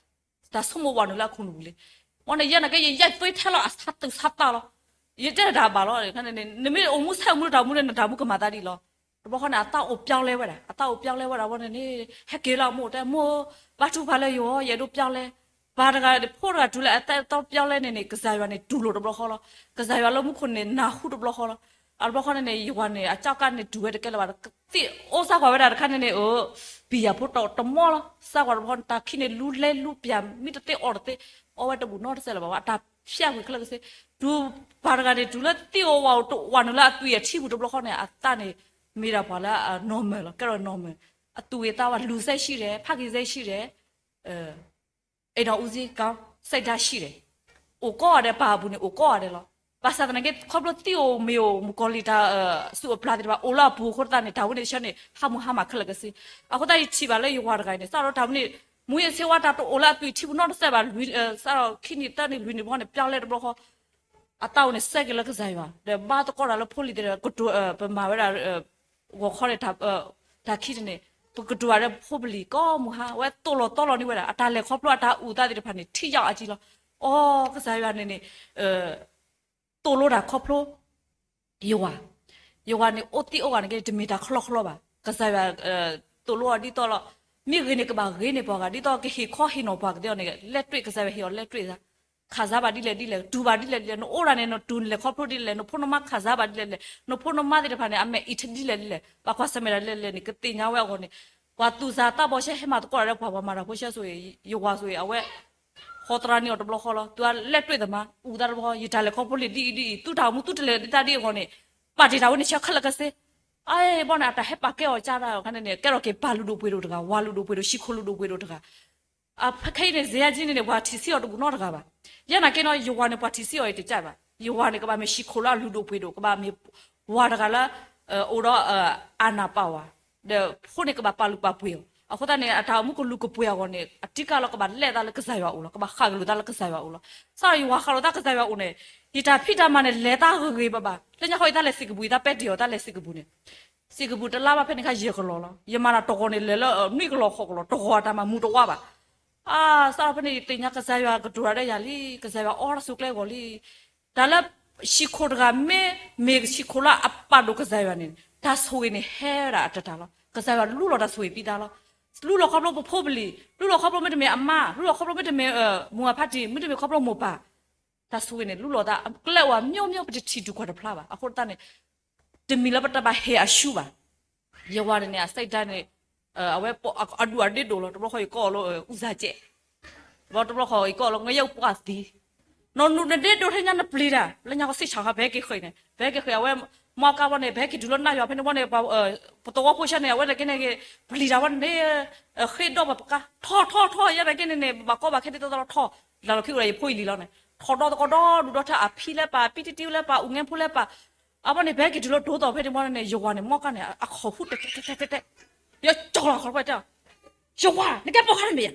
တၢ်ဆိကမိၣ်ဝဲနုာ်လၢအခိၣ်နူာ်ပူၤလံ. ဝဲန့ၣ် ယဲနာ်က့ ယယဲၢ်သွ့ထဲလီၤအဆါသူၣ်ဆါသးလီၤ. ယတဲတၢ်ဘၣ်လီၤ. နမ့ၢ်အိၣ်မူဆဲးအိၣ်မူတၢ်အိၣ်မူန့ၣ် နတၢ်မူကမၤသးဒ်လီၤ. တဘျီဃီန့ၣ် အသးအိၣ်ပျီလဲဝဲဒၣ်, အသးအိၣ်ပျီလဲဝဲဒၣ်ဝဲန့ၣ်န့ၣ် ဟဲက့ၤလၢအမိၢ်တဲ မိၢ်, ဘါထုကဖၣ်လၢယဂီၢ် ယအဲၣ်ဒိးပျီလဲ. ပၢ်တဂၤ ဖိတဂၤတုၤလၢအသးအိၣ်ပျီလဲန့ၣ်န့ၣ် ကစၢ်ယွၤန့ၣ်တူၢ်လိာ်တဘျီဃီလီၤ. ကစၢ်ယွၤလၢမူခိၣ်န့ၣ် နၢ်ဟူတဘျီဃီလီၤ. အတဘျီဃီန့ၣ်န့ၣ် ယဝၤန့ၣ် အကၠီကါန့ၣ်တူၢ်ဝဲတကဲလၢၤဘၣ်. သ့ၣ်အိၣ်စးကွၢ်ဝဲဒၣ်တခါန့ၣ်န့ၣ် အၢ ပံၤယၤဖိတမီလီၤ. စးကွၢ်တဘျီဃီန့ၣ် တၢ်ခံးန့ၣ်လူၤလဲလူၤပျၢ် မံတသ့အီၣ်တသ့, အီဝဲတဘူၣ်နီတစဲးလၢၤဘၣ်. အတၢ်ဖျါကွံာ်ခဲလၢာ်ကဆ့, တုၤပၢ်တဂၤန့ၣ် တုၤလၢသ့ၣ်အိၣ်ဝၤအိၣ်တအိၣ်နုာ်လၢအသွံၣ်အထံပူၤတဘျီဃီန့ၣ် အသးန့ၣ် မ့ၢ်ဒၣ်ပှၤလၢအ normal လီၤ, ကဲထီၣ် normal. အသူၣ်ဂ့ၤသးဝါ လူၤစဲဆံးဒီး ဖးက့ၤစဲဆံးဒီး အဲၣ်ဒိးအူစ့ကီ စိတ်ဓာတ်ရှိတယ်. အိၣ်ကိးဂၤဒဲး ပၢ်အပူၤန့ၣ် အိၣ်ကိးဂၤဒဲးလီၤ. ဘၣ်ဆၣ်သနာ်က့ ခီဖျိသ့ၣ်အိၣ်မ့ၢ်အိၣ် မုၣ်ကီၤလံၢ်တၢ် အစုအပျၢ်သ့ၣ်တဖၣ် အိၣ်လၢအပူၤအဃိသတးန့ၣ် တၢ်ဝဲန့ၣ်ဆၢန့ၣ် ဟးမုၢ်ဟါမၢ်ခဲလၢာ်ကဆ့. အဃိသတး ယထံၣ်ဘၣ်လၢယဝၤတဂၤအံၤန့ၣ် စးထီၣ်တၢ်ဝဲန့ၣ် မူးယစ်ဆေးဝါး တၢ်တအိၣ်လၢအသွံၣ်ထံပူၤနီတစဲးဘၣ်, လွံၢ် စးထီၣ်ခံနံၣ်သၢနံၣ်လွံၢ်နံၣ်တဘျီန့ၣ် ပျီလဲတဘျီဃီ အသးအိၣ်န့ၣ် စဲက့ၤလၢကစၢ်ယွၤ ဒီးဘါသကိးတၢ်လၢဖိလံၤသ့ၣ်ဒီး ကတိၤ ပမၤဝဲဒၣ် ဂီၤခီန့ၣ် တၢ်ခံးတန့ၣ် ပကတိၤတၢ်လၢဖိပလံၤကိးမုၢ်ဟါ အဝဲသိၣ်လီၤသီလီၤန့ၢ်ဝဲဒၣ် အတၢ်လဲၤခီဖျိအတၢ်အုၣ်အသးသ့ၣ်တဖၣ်န့ၣ် ထံၣ်ယီၢ်အါကံလီၤ. အိ ကစၢ်ယွၤန့ၣ်န့ၣ် သိၣ်လိတၢ်ခီဖျိ ယဝၤ, ယဝၤန့ၣ် အိၣ်သ့ၣ်အိၣ်ဂၤန့ၣ်က့ တမ့ၢ်တၢ်ချီချီဘၣ်. ကစၢ်ယွၤ သိၣ်လိအီၤဒ်သိးလီၤ, မ့ၢ်ဂ့ၤန့ၣ် ကဘၣ်ဂ့ၤန့ၢ်ပှၤဂၤ ဒ်သိးကဟ့ၣ်ခီဟ့ၣ်နီၤပှၤကသ့အီၤန့ၣ် လဲတြ့ၣ် ကစၢ်ယွၤဟ့ၣ်အီၤလဲတြ့ၣ်သး ခးစါဘၣ်ဒ်လဲၣ်ဒ်လဲၣ်, တူၢ်ဘၣ်ဒ်လဲၣ်ဒ်လဲၣ်, နအိၣ်ဒၣ်န့ၣ် နတူၢ်နလဲၤခီဖျိဒ်လဲၣ်, နဖိနမါခးစါဘၣ်ဒ်လဲၣ်လဲၣ်, နဖိနမါသ့ၣ်တဖၣ်န့ၣ် အမဲာ်အံၤထဒ်လဲၣ်ဒ်လဲၣ်, ဘၣ်ကွၢ်ဆၢၣ်မဲာ်တၢ်ဒ်လဲၣ်လဲၣ်န့ၣ် ကသ့ၣ်ညါဝဲအဂီၢ်န့ၣ်, ပှၤသူၣ်စၢ်သးဘီၣ်ဆဲးဟဲမၤသကိးတၢ်ဒီးပှၤ ပှၤမၤတၢ်ဖိဆံးအစိၤအံၤ, ယဝၤစိၤအံၤ အဝဲ ဃီသရၣ်န့ၢ်အီၤတဘျီဃီလီၤ. သုအလဲတြ့ၣ်သးမး အုၣ်သးတဘျီဃီ ယတၢ်လဲၤခီဖျိလံဒ်အံၤဒ်အံၤ သုတၢ်အိၣ်မူသုတလဲၤဒ်တၢ်ဒ်အဂီၢ်န့ၣ်, ပာ်တ့ၢ်တၢ်ဝဲန့ၣ်ဆၢခဲလၢာ်ကဆ့. အဘီန့ၣ် အတၢ်ဟဲပာ်ကဲအီၤကၢ်တၢ်အခါန့ၣ်န့ၣ် ကဲထီၣ်က့ၤပၢ်လုၢ်ဒိၣ်ပှ့ၤဒိၣ်တဂၤ, ဝၤလုၢ်ဒိၣ်ပှ့ၤဒိၣ်, ဟံၣ်ခိၣ်လုၢ်ဒိၣ်ပှ့ၤဒိၣ်တဂၤ အဖဲခဲအံၤန့ၣ် စ့ယါကံန့ၣ်န့ၣ် ပှၤထံၣ်ဆံးအီၤတဘူၣ်နီတဂၤဘၣ်. ယဲနာ်က့နီၤ ယဝၤန့ၣ် ပှၤထံၣ်ဆံးအီၤအံၤတကးဘၣ်. ယဝၤန့ၣ် ကဘၣ်မ့ၢ်ဟံၣ်ခိၣ်လၢအလုၢ်ဒိၣ်ပှ့ၤဒိၣ်, ကဘၣ်မ့ၢ်ဝၤတဂၤလၢ အိၣ်ဒီး အာဏာပါဝါ, ဒီးဖိန့ၣ်ကဘၣ်ပာ်လုၢ်ပာ်ပှ့ၤအီၤ. အဃိသတးန့ၣ် အတၢ်အိၣ်မူကလုၢ်ကပှ့ၤအဂီၢ်န့ၣ် အတံကၢ်လီၤ ကဘၣ်လဲသးလၢကစၢ်ယွၤအိၣ်လီၤ, ကဘၣ်ဃၣ်ကလိာ်သးလၢကစၢ်ယွၤအိၣ်လီၤ. စးထီၣ်ယဝၤဃၣ်လိာ်သးကစၢ်ယွၤအိၣ်န့ၣ် ယတၢ်ဖံးတၢ်မၤန့ၣ် လဲၤသးဂ့ၤဂ့ၤဘၣ်ဘၣ်. လၢညါဃီအံၤ တၢ်လဲၤစံးကပူၤအံၤ တၢ်ပဲတ့ၢ်အီၤတၢ်လဲၤစံးကပူၤန့ၣ် စံးကပူၤတလါဘၣ်ဖဲန့ၣ်ခါယဲၢ်ကလီၤလီၤ. ယမၤတၢ်တဂီၤန့ၣ် လဲၤလၢနွံကလီၤဃိးကလီၤ တဂီၤအတၢ်မၤမူတဝါဘၣ်. အါ စးထီၣ်ဖဲန့ၣ် ယသ့ၣ်ညါကစၢ်ယွၤကတိၤတၢ်ဒီးယၤလံ, ကစၢ်ယွၤအိးထီၣ်တၢ်ဆိးကျဲအဂီၢ်လံ. တၢ်လၢ ဟံၣ်ခိၣ်တဂၤမ့ၢ် မ့ၢ်ဟံၣ်ခိၣ်လၢအပာ်ဒိၣ်ကစၢ်ယွၤန့ၣ် တၢ်ဆိၣ်ဂ့ၤန့ၣ်ဟဲဝဲဒၣ်အတၢ်တၢ်လီၤ. ကစၢ်ယွၤလူလီၤတၢ်ဆိၣ်ဂ့ၤပံးသးလီၤ. လူလီၤခီဖျိပဖိပလံၤ, လူလီၤခီဖျိမ့တမ့ၢ်အမါ, လူလီၤခီဖျိမ့တမ့ၢ် မိၢ်အဖါတံၢ်, မ့တမ့ၢ်ခီဖျိမိၢ်ပၢ် တၢ်ဆိၣ်ဂ့ၤန့ၣ် လူလီၤသး ကျဲအိၣ်အမျိုးမျိုး ပတထံၣ်ဒုးကွၢ်တဖျါဘၣ်. အဃိသတးန့ၣ် တမ့ၢ်လၢပတဘၣ်ဟ့ၣ်အရှုံးဘၣ်. ယဝၤန့ၣ်န့ၣ် အစိတ်ဓာတ်န့ၣ် အဝဲအဒူၣ်အဒ့ဒိၣ်လီၤ. တဘျီဃီယကိးအီၤလၢ ဦးစားကျဲ, တဘျီတဘျီဃီယကိးအီၤလၢ ငရုပ်ပွတ်သီး, နနူၤနဒ့ဒိၣ်ထဲညါနပျံၤတၢ်, လၢညါဃီစံးဆၢခါ ပဟဲက့ၤဃ့ၢ်န့ၣ် ပဟဲက့ၤဃ့ၢ် အဝဲ မီၢ်ကါဝဲန့ၣ် ပဟဲက့ၤတုၤလၢနၢ်ယွၤဖဲန့ၣ်ဝဲန့ၣ် ပသဝီဖိဆၢန့ၣ် အဝဲန့ၣ်က့န့ၣ် ပျံၤတၢ်ဝဲန့ၣ် ဃ့ဒီးပပှၤ ထီၣ်ထီၣ်ထီၣ် ယဲန့ၣ်က့န့ၣ်န့ၣ် ဘၣ်ကီဘၣ်ခဲဒ်သိးသိးလီၤ ထီၣ် လၢလီၢ်ခံအိၣ်ဒီးယဖိယလံၤလီၤန့ၣ် ထီၣ်ဒီးသကိးဒီးဒူၣ်ဒီးထၢ အဖံးလၢပၢ် ပံတံတံလၢပၢ် အူၣ်ငဲဖိလၢပၢ် အဘၣ်န့ၣ် ပဟဲက့ၤတုၤလၢဒိသီၣ်ဖဲန့ၣ်မ့ၢ်န့ၣ် ယဝၤန့ၣ် မီၢ်ကၢ်န့ၣ် အခီၣ်ဟူးတဲတဲတဲတဲတဲ, ယကၠီလီၤခီၣ်တပှဲၤတဲ, ယဝၤ နကဲပိာ်ခွါတမ့ၢ်ဧ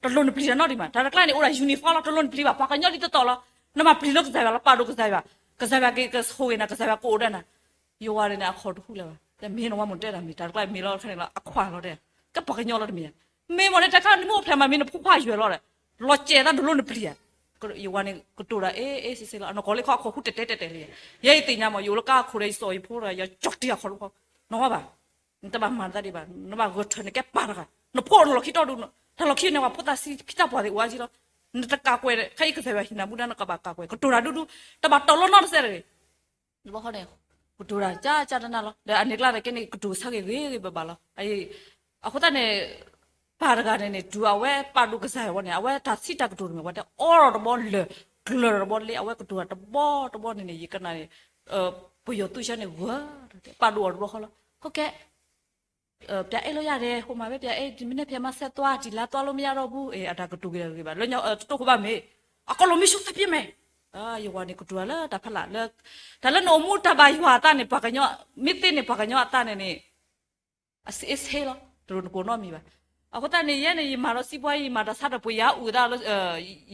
ါ, တလိၣ်နပျံၤတၢ်နီတမံၤဘၣ်, တၢ်တကျါန့ၣ် အိၣ်ဒၣ် uniform လီၤ, တလိၣ်နပျံၤဘၣ်, ပှၤကညီလံတတီၤလီၤ, နမၤပျံၤလၢကစၢ်ယွၤလီၤ, ပာ်ဒိၣ်ကစၢ်ယွၤ, ကစၢ်ယွၤက့ၤကဆိၣ်ဂ့ၤနၤ, ကစၢ်ယွၤကအိၣ်ဒီးနၤ, ယဝၤန့ၣ်န့ၣ် အခီၣ်တဟူးလၢၤဘၣ်, တမ့ၢ်နဝၤမိၢ်တဲတၢ်မ့ၢ် တၢ်တကျါမ့ၢ်လီၤခဲန့ၣ်လီၤ, အခီၣ်လီၤတဲ, ကဲပှၤကညီလီၤတမ့ၢ်ဧါ, မ့ၢ်မ့ၢ်န့ၣ် တၢ်တခါန့ၣ်မ့ၢ်အိၣ်ဖျဲၣ်မးမ့ၢ်နဖိခွါယွဲၢ်လီၤဒီး, လီၤစဲးသးနလိၣ်နပျံၤဧါ, ယဝၤန့ၣ် ကတိၤတၢ် အ့ အ့ စ့စ့လီၤ, အနီၢ်ကီၢ်လၢခီ အခီၣ်ဟူးတဲတဲတဲတဲလံ, ယဲယသ့ၣ်ညါမး ယအိၣ်လၢကါအခိၣ်ဒီး ယစိာ်ယဖိဒီး ယကၠီတံၢ်အခီၣ်တခီ, နဝၤဘၣ်, နတဘၣ်မၤသးဒံးဘၣ်, နဘၣ်ဂဲၤထၢၣ်န့ၣ် ကဲပာ်တဂၤ, နဖိအိၣ်နလီၢ်ခံတီၢ်ဒူၣ်, တၢ်လီၢ်ခံန့ၣ် ပှၤဖိသၣ်ဆံးခံတၢ်ပှၢ်သ့ၣ်အိၣ်ဝဲကံလီၤ, နတကးကွဲး ခဲအံၤကစၢ်ယွၤဟ့ၣ်နၤမူဒါ နကဘၣ်ကးကွဲး ကတိၤတၢ်ဒူဒူ, တဘၣ်တီၢ်လီၤနီတစဲးတဂ့ၤ တဘျီဃီန့ၣ် ကတိၤတၢ်ကၠၢ်ကၠၢ်တနၢ်လီၤ, ဒီးအန့ၣ်ကျါန့ၣ်ကဲန့ၣ် ကတိၤဆၢဂ့ၤဂ့ၤဂ့ၤဘၣ်ဘၣ်လီၤ. အဃိသတးန့ၣ် ပၢ်တဂၤန့ၣ်န့ၣ် တုၤအဝဲပာ်ဒိၣ်ကစၢ်ယွၤဝဲန့ၣ် အဝဲတၢ်စံးတၢ်ကတိၤတမ့ၢ် အဝဲတဲအီၣ်ဒီးတဘီလၢာ် ကျၢၤဒီးတဘီလ့ အဝဲကတိၤတၢ်တဘီတဘီန့ၣ်န့ၣ် ယကနၣ်န့ၣ် ပယီၤသူၣ်ဆၢန့ၣ် ဂၢၢ် ပာ်ဒိၣ်အီၤတဘျီဃီလီၤ. โอเค ပျဲအဲၣ်လီၤယၤဒဲး ဟိမၤဝဲ ပျဲအဲၣ် မ့ၢ်န့ၣ် ဖဲမၤစဲးသွါ တံၢ်လါသွါလိမ့ၢ်ယါဒီးဘူး အတၢ်ကတိၤက့ၤတဂ့ၤဘၣ် လၢညါ တတိၢ်ဃိဘၣ်မ့ၢ် အကီၢ်လီၤမ့ၢ်ဆူၣ်သ့ပျဲမ့ၢ် ယဝၤန့ၣ် ကတိၤလၢတၢ်ဖးလၢ်လၢ တၢ်လၢနအိၣ်မူတၢ်ဘၣ်ယွၤအသးန့ၣ် ပှၤကညီ မ့ၢ်သ့န့ၣ် ပှၤကညီအသးန့ၣ်န့ၣ် အစ့အဆ့လီၤ တလိၣ်နကိးနီတမံၤဘၣ်. အဃိသတးန့ၣ် ယဲန့ၣ် ယမၤဒီးစံးဘှါ ယမၤတၢ်ဆါတပှ့ၤ ယအုၣ်သးလၢ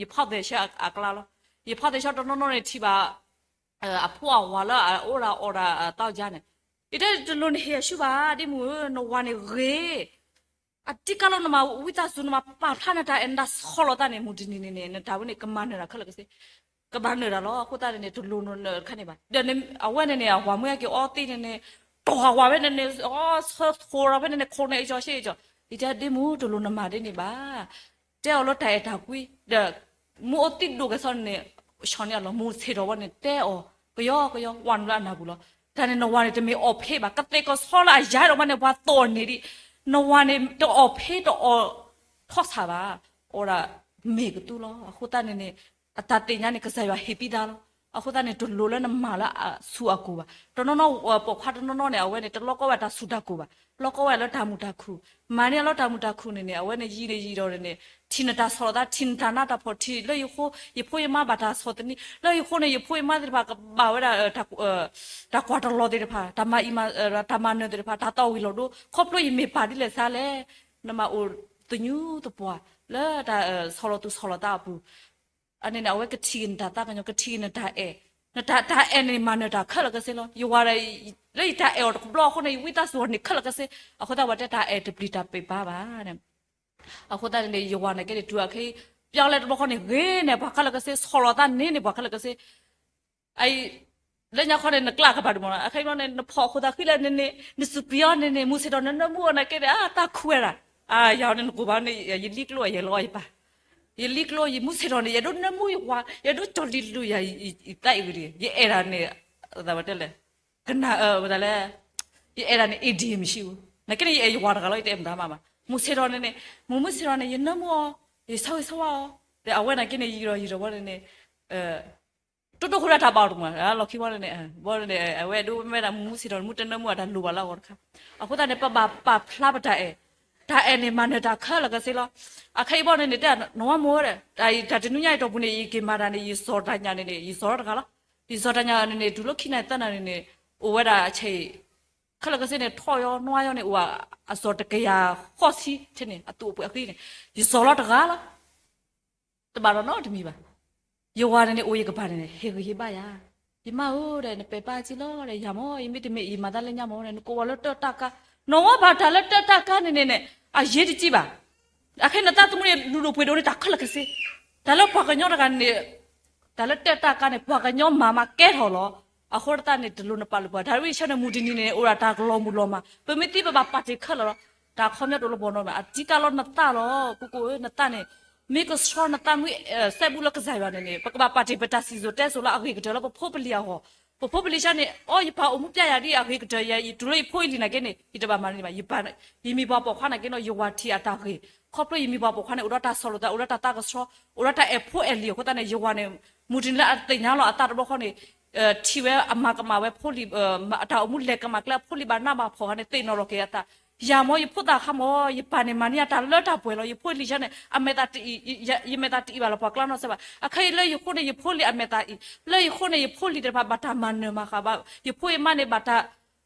ယဖီၣ်သဲးဆၢအကျါလီၤ. ယဖီၣ်သဲးဆၢတနီၤနီၤန့ၣ် ထံၣ်ဘၣ် အဖိအဝၤလၢအအိၣ်ဒၣ်အီၣ်ဒၣ်တၢ်ကါန့ၣ် ယတဲတလိၣ်နဟ့ၣ်အဆူၣ်ဘၣ် ဒ်မုၢ်ဧၢ နဝၤန့ၣ်ဂ့ၤ အတံၢ်ကၢ်လီၤ နမၤဝံသးစူၤ နမၤပာ်ဖျါနတၢ်အဲၣ်နတၢ်ဆီၣ်လီၤသးန့ၣ် မုၢ်တနံၤန့ၣ်န့ၣ် နတၢ်ဝဲန့ၣ် ကမၤနၢၤတၢ်ခဲလၢာ်ကစ့ ကမၤနၢၤတၢ်လီၤ. အဃိသတးန့ၣ်န့ၣ် တလိၣ်နနၢၤတခါန့ၣ်ဘၣ်. ဒီးအဝဲန့ၣ်န့ၣ် အဝၤမုၣ်က့ၤအီသံးန့ၣ်န့ၣ် တီၢ်အဝၤဝဲန့ၣ်န့ၣ် အီဆၢထိးဒီးဖဲန့ၣ်န့ၣ် ခိၣ်န့ၣ်အကၠီဆ့အကၠီ ယတဲဒ်မုၢ် တလိၣ်နမၤဒ်န့ၣ်ဘၣ်. တဲအီၤလၢတၢ်အဲၣ်တၢ်ကွံ ဒီး မုၢ်အိၣ်သံးဒိၣ်ကဲၤဆီန့ၣ် ဆီၣ်န့ၢ်အလီၢ် မုၢ်ဆ့ၣ်ထီၣ်ဝဲန့ၣ် တဲအီၤ ကယီကယီ ဝဲနုာ်လၢအနၢ်ပူၤလီၤ. တၢ်န့ၣ်နဝၤန့ၣ် တမ့ၢ်အီၣ်ဖ့ဘၣ် ကသ့ၣ်ကဆီလၢအယါဒီးဝဲန့ၣ် ပှၤသိၣ်အီၤန့ၣ်ဒံး နဝၤန့ၣ် တအီၣ်ဖ့တအီၣ်ထီၣ်ဆၣ်ဘၣ် အီၣ်ဒၣ်မ့ၢ်ကသူလီၤ. အဃိသတးန့ၣ်န့ၣ် အတၢ်သ့ၣ်ညါန့ၣ် ကစၢ်ယွၤဟ့ၣ်သံသးလီၤ. အဃိသတးန့ၣ် တလိၣ်လၢနမၤလၢအဆူၣ်အကိၤဘၣ်. တနီၤနီၤ ပိာ်ခွါတနီၤနီၤန့ၣ် အဝဲန့ၣ် တလီကီဝဲတၢ်ဆူၣ်တၢ်ကိၤဘၣ်. လီကီဝဲလၢတၢ်မုာ်တၢ်ခုၣ် မၤန့ၢ်အလီၤတၢ်မုာ်တၢ်ခုၣ်န့ၣ်န့ၣ် အဝဲန့ၣ်ယံာ်န့ၣ်ယံာ်ဒီးန့ၣ် ထံၣ်နတၢ်ဆီၣ်လီၤသး ထံၣ်နတၢ်နးတၢ်ဖှီၣ် ထံၣ်လၢယဃိ ယဖိယမါဘၣ်တၢ်ဆီၣ်သနံး လၢယဃိန့ၣ် ယဖိယမါသ့ၣ်တဖၣ်ကဘၣ်ဝဲဒၣ် တၢ်ကွၢ်တလီၤသ့ၣ်တဖၣ် တၢ်မၤအံၤ တၢ်မၤနၢၤသ့ၣ်တဖၣ် တၢ်သီၣ်ဝံၤလီၤဒိ ခီဖျိယမ့ၢ်ပာ်ဒ်လဲၣ်သးလဲၣ် နမၤအိၣ်သညူသပှၢ် လၢတၢ်ဆီၣ်လီၤသူၣ်ဆီၣ်လီၤသးအပူၤ အန့ၣ်န့ၣ် အဝဲကထံၣ်က့ၤနတၢ်သးကညီၤ ကထံၣ်က့ၤနတၢ်အဲၣ် နတၢ် တၢ်အဲၣ်န့ၣ် မၤနၢၤတၢ်ခဲလၢာ်ကစ့လီၤ. ယဝၤဒီး လၢယတၢ်အဲၣ်အီၤတဘျီအဃိန့ၣ် ယဝံသးစူၤအီၤန့ၣ်ခဲလၢာ်ကစ့ အဃိသတးဝဲတဲတၢ်အဲၣ်တပျံၤတၢ်ပ့းပါဘၣ်န့ၣ် အဃိသတးန့ၣ် ယဝၤန့ၣ်ကဲန့ၣ် တုၤအခဲအံၤ ပျီလဲတဘျီဃီန့ၣ် ဂ့ၤန့ၣ်ပှၤခဲလၢာ်ကစ့ ဆီၣ်လီၤသးန့ၢ်န့ၣ်ပှၤခဲလၢာ်ကစ့ အံၤ လၢညါခီန့ၣ် နကျးကပၤတမီၤ အခဲအံၤဘျီန့ၣ် နဖီၣ်အဃိသးဃံလၢန့ၣ်န့ၣ် နစူးပျံၤအီၤန့ၣ်န့ၣ် မုၢ်ဆ့ၣ်ထီၣ်နနၢမူအီၤန့ၣ်ကဲန့ၣ် အတၢ်ခူၣ်ဝဲဒၣ် အယၤန့ၣ် နကိးဘၣ်န့ၣ် ယလံကျိအယဲၢ်လီၤယပၢ် ယလံကျိ ယမုၢ်ဆ့ၣ်ထီၣ်န့ၣ် ယဒိးနၢမူယဝၤ ယဒိးကၠီၤလံလူၤယၤ ယသးအံၤဂ့ၤ ယအဲၣ်ဒၣ်န့ၣ် အသးဝဲတဲလဲၣ် ကနၣ်ဝဲဒၣ်လဲၣ် ယအဲၣ်ဒၣ်န့ၣ် အ့ဒံ မ့ၢ်ဆံးအူ နာ်က့န့ၣ် ယအဲၣ်ယဝၤတဂၤလီၤ ယတအဲၣ်မတၤမးဘၣ် မုၢ်ဆ့ၣ်ထီၣ်န့ၣ်န့ၣ် မုၢ်မုၢ်ဆ့ၣ်ထီၣ်န့ၣ် ယနၢမူအီၤ ယဆၢဂ့ၤဆၢဝါအီၤ ဒီးအဝဲနာ်က့န့ၣ် ယံာ်ဒီးယံာ်ဒီးဝဲန့ၣ်န့ၣ် တိတိဃိဒၣ်တၢ်ဘၣ်အီၤတမး လီၢ်ခံဘီန့ၣ်န့ၣ် ဘီန့ၣ်န့ၣ် အဝဲဒိးမ့ၢ်ဒၣ်မုၢ်မုၢ်ဆ့ၣ်ထီၣ် မုၢ်တနၢမူအတၢ်လိၣ်ဘၣ်လၢအဂီၢ်တခါ အဃိသတးန့ၣ် ပဘၣ်ပာ်ဖျါပတၢ်အဲၣ် တၢ်အဲၣ်န့ၣ် မၤနၢၤတၢ်ခဲလၢာ်ကစ့လီၤ အခဲအံၤဘီန့ၣ်န့ၣ် တဲနဝၤမိၢ်ဝဲဒၣ် တၢ်တနွံညါအံၤတီၢ်ပူၤန့ၣ် ယက့ၤမၤတၢ်န့ၣ် ယစီၤတၢ်ညၣ်န့ၣ်န့ၣ် ယစီၤတဂၤလီၤ ယစီၤတၢ်ညၣ်န့ၣ်န့ၣ် တုၤလၢခံနၣ်ရံၣ်သၢနၣ်ရံၣ်န့ၣ် အိၣ်ဝဲဒၣ်အဆဲး ခဲလၢာ်ကစ့န့ၣ် ထီၣ်ယီနွါယီန့ၣ် အိၣ်ဝဲ အစီၤတကယၤဃိးဆံထဲန့ၣ် အသူးအပှ့ၤအဃံန့ၣ် ယစီၤလီၤတဂၤလီၤ တဘၣ်ဒီးနီတမံၤဘၣ်. ယဝၤန့ၣ်န့ၣ် အိၣ်ယကပၤန့ၣ်န့ၣ် ဟ့ၣ်ဂံၢ်ဟ့ၣ်ဘါယၤ, ယမါဧၢဒီး နပဲာ်ပာ်က့ၤလီၤဒီး ယၤမ့ၢ် ယမ့ၢ်တမ့ၢ်ယမၤတၢ်လၢညါမ့ၢ်န့ၣ် နကိးဝဲလၢတၢ်တၢ်ကါ, နဝၤဘၣ်တၢ်လၢတၢ်တၢ်ကါန့ၣ်န့ၣ်န့ၣ် အရေးတကြီးဘၣ်. အခဲအံၤနသးသမူန့ၣ် လူၤဒိၣ်ပှ့ၤဒိၣ်န့ၣ် တၢ်ခဲလၢာ်ခဲဆ့, တၢ်လၢပှၤကညီတဂၤန့ၣ် တၢ်လၢတၢ်တၢ်ကါန့ၣ် ပှၤကညီမၤမးကဲထီၣ်လီၤ. အဃိသတးန့ၣ် တလိၣ်နပာ်လုၢ်ပာ် တၢ်ရ့ဆၢန့ၣ် မုၢ်တနံၤန့ၣ် အိၣ်ဒၣ်တၢ်ကလီၤမုၢ်လီၤမၢ်, ပမ့ၢ်သံပဘၣ်ပာ်တ့ၢ်ခဲလၢာ်လီၤ. တၢ်ခီပညီတအိၣ်လၢပှၤနီတမံၤ, အဓိကလီၤနသးလီၤ. ကိးကိးဧၢ နသးန့ၣ် မ့ၢ်ကဆှီနသးမ့ၢ်စဲဘူးလၢကစၢ်ယွၤန့ၣ်န့ၣ် ပကဘၣ်ပာ်တ့ၢ်ပတၢ်စံၣ်စိၤတဲစိၤလၢအဂ့ၤကတၢၢ်လၢပဖိပလံၤအဂီၢ်, ပဖိပလံၤဆၢန့ၣ် အိ ယပၢ်အိၣ်မူပျဲယၤဒ်အဂ့ၤကတၢၢ်ယၤ ယတုၤလၢယဖိယလံၤနာ်က့န့ၣ် ယတဘၣ်မၤန့ၢ်ဘၣ်, ယမံၤပှၤပိာ်ခွါနာ်က့နီၤ ယဝၤထံၣ်အတၢ်ဂ့ၤ, ခီဖျိယမံၤပှၤပိာ်ခွါန့ၣ် အိၣ်ဒီးတၢ်ဆီၣ်လီၤသး အိၣ်ဒီးတၢ်သးကဆှီ အိၣ်ဒီးတၢ်အဲၣ်ဖိအဲၣ်လံၤအဃိသတးန့ၣ် ယဝၤန့ၣ် မုၢ်တနံၤလၢအသ့ၣ်ညါလီၤအသးတဘျီဃီန့ၣ် ထံၣ်ဝဲအမၤကမၣ်ဝဲဖိလံၤ, တၢ်အိၣ်မူလဲၤကမၣ်ကျဲအဖိလံၤဘၣ်နးဘၣ်ဖှီၣ်အခါန့ၣ် သ့ၣ်နီၣ်လီၤက့ၤအသး, ယၤမ့ၢ်ယဖိသၣ်ခါမ့ၢ် ယပၢ်န့ၣ်မၤန့ၢ်ယၤတၢ်လၢတၢ်ပှဲၤလီၤ. ယဖိလံၤဆၢန့ၣ် အမဲာ်သးတအံၤ, ယမဲာ်သးတအံၤဘၣ်လီၤပှၤကျါနီၢ်စဲဘၣ်. အခဲအံၤလၢယဃိန့ၣ် ယဖိလံၤအမဲာ်သးအံၤ, လၢယဃိန့ၣ် ယဖိလံၤတဖၣ်ဘၣ်တၢ်မၤနၢၤမၤဃၣ်ဘၣ်, ယဖိယမါန့ၣ်ဘၣ်တၢ်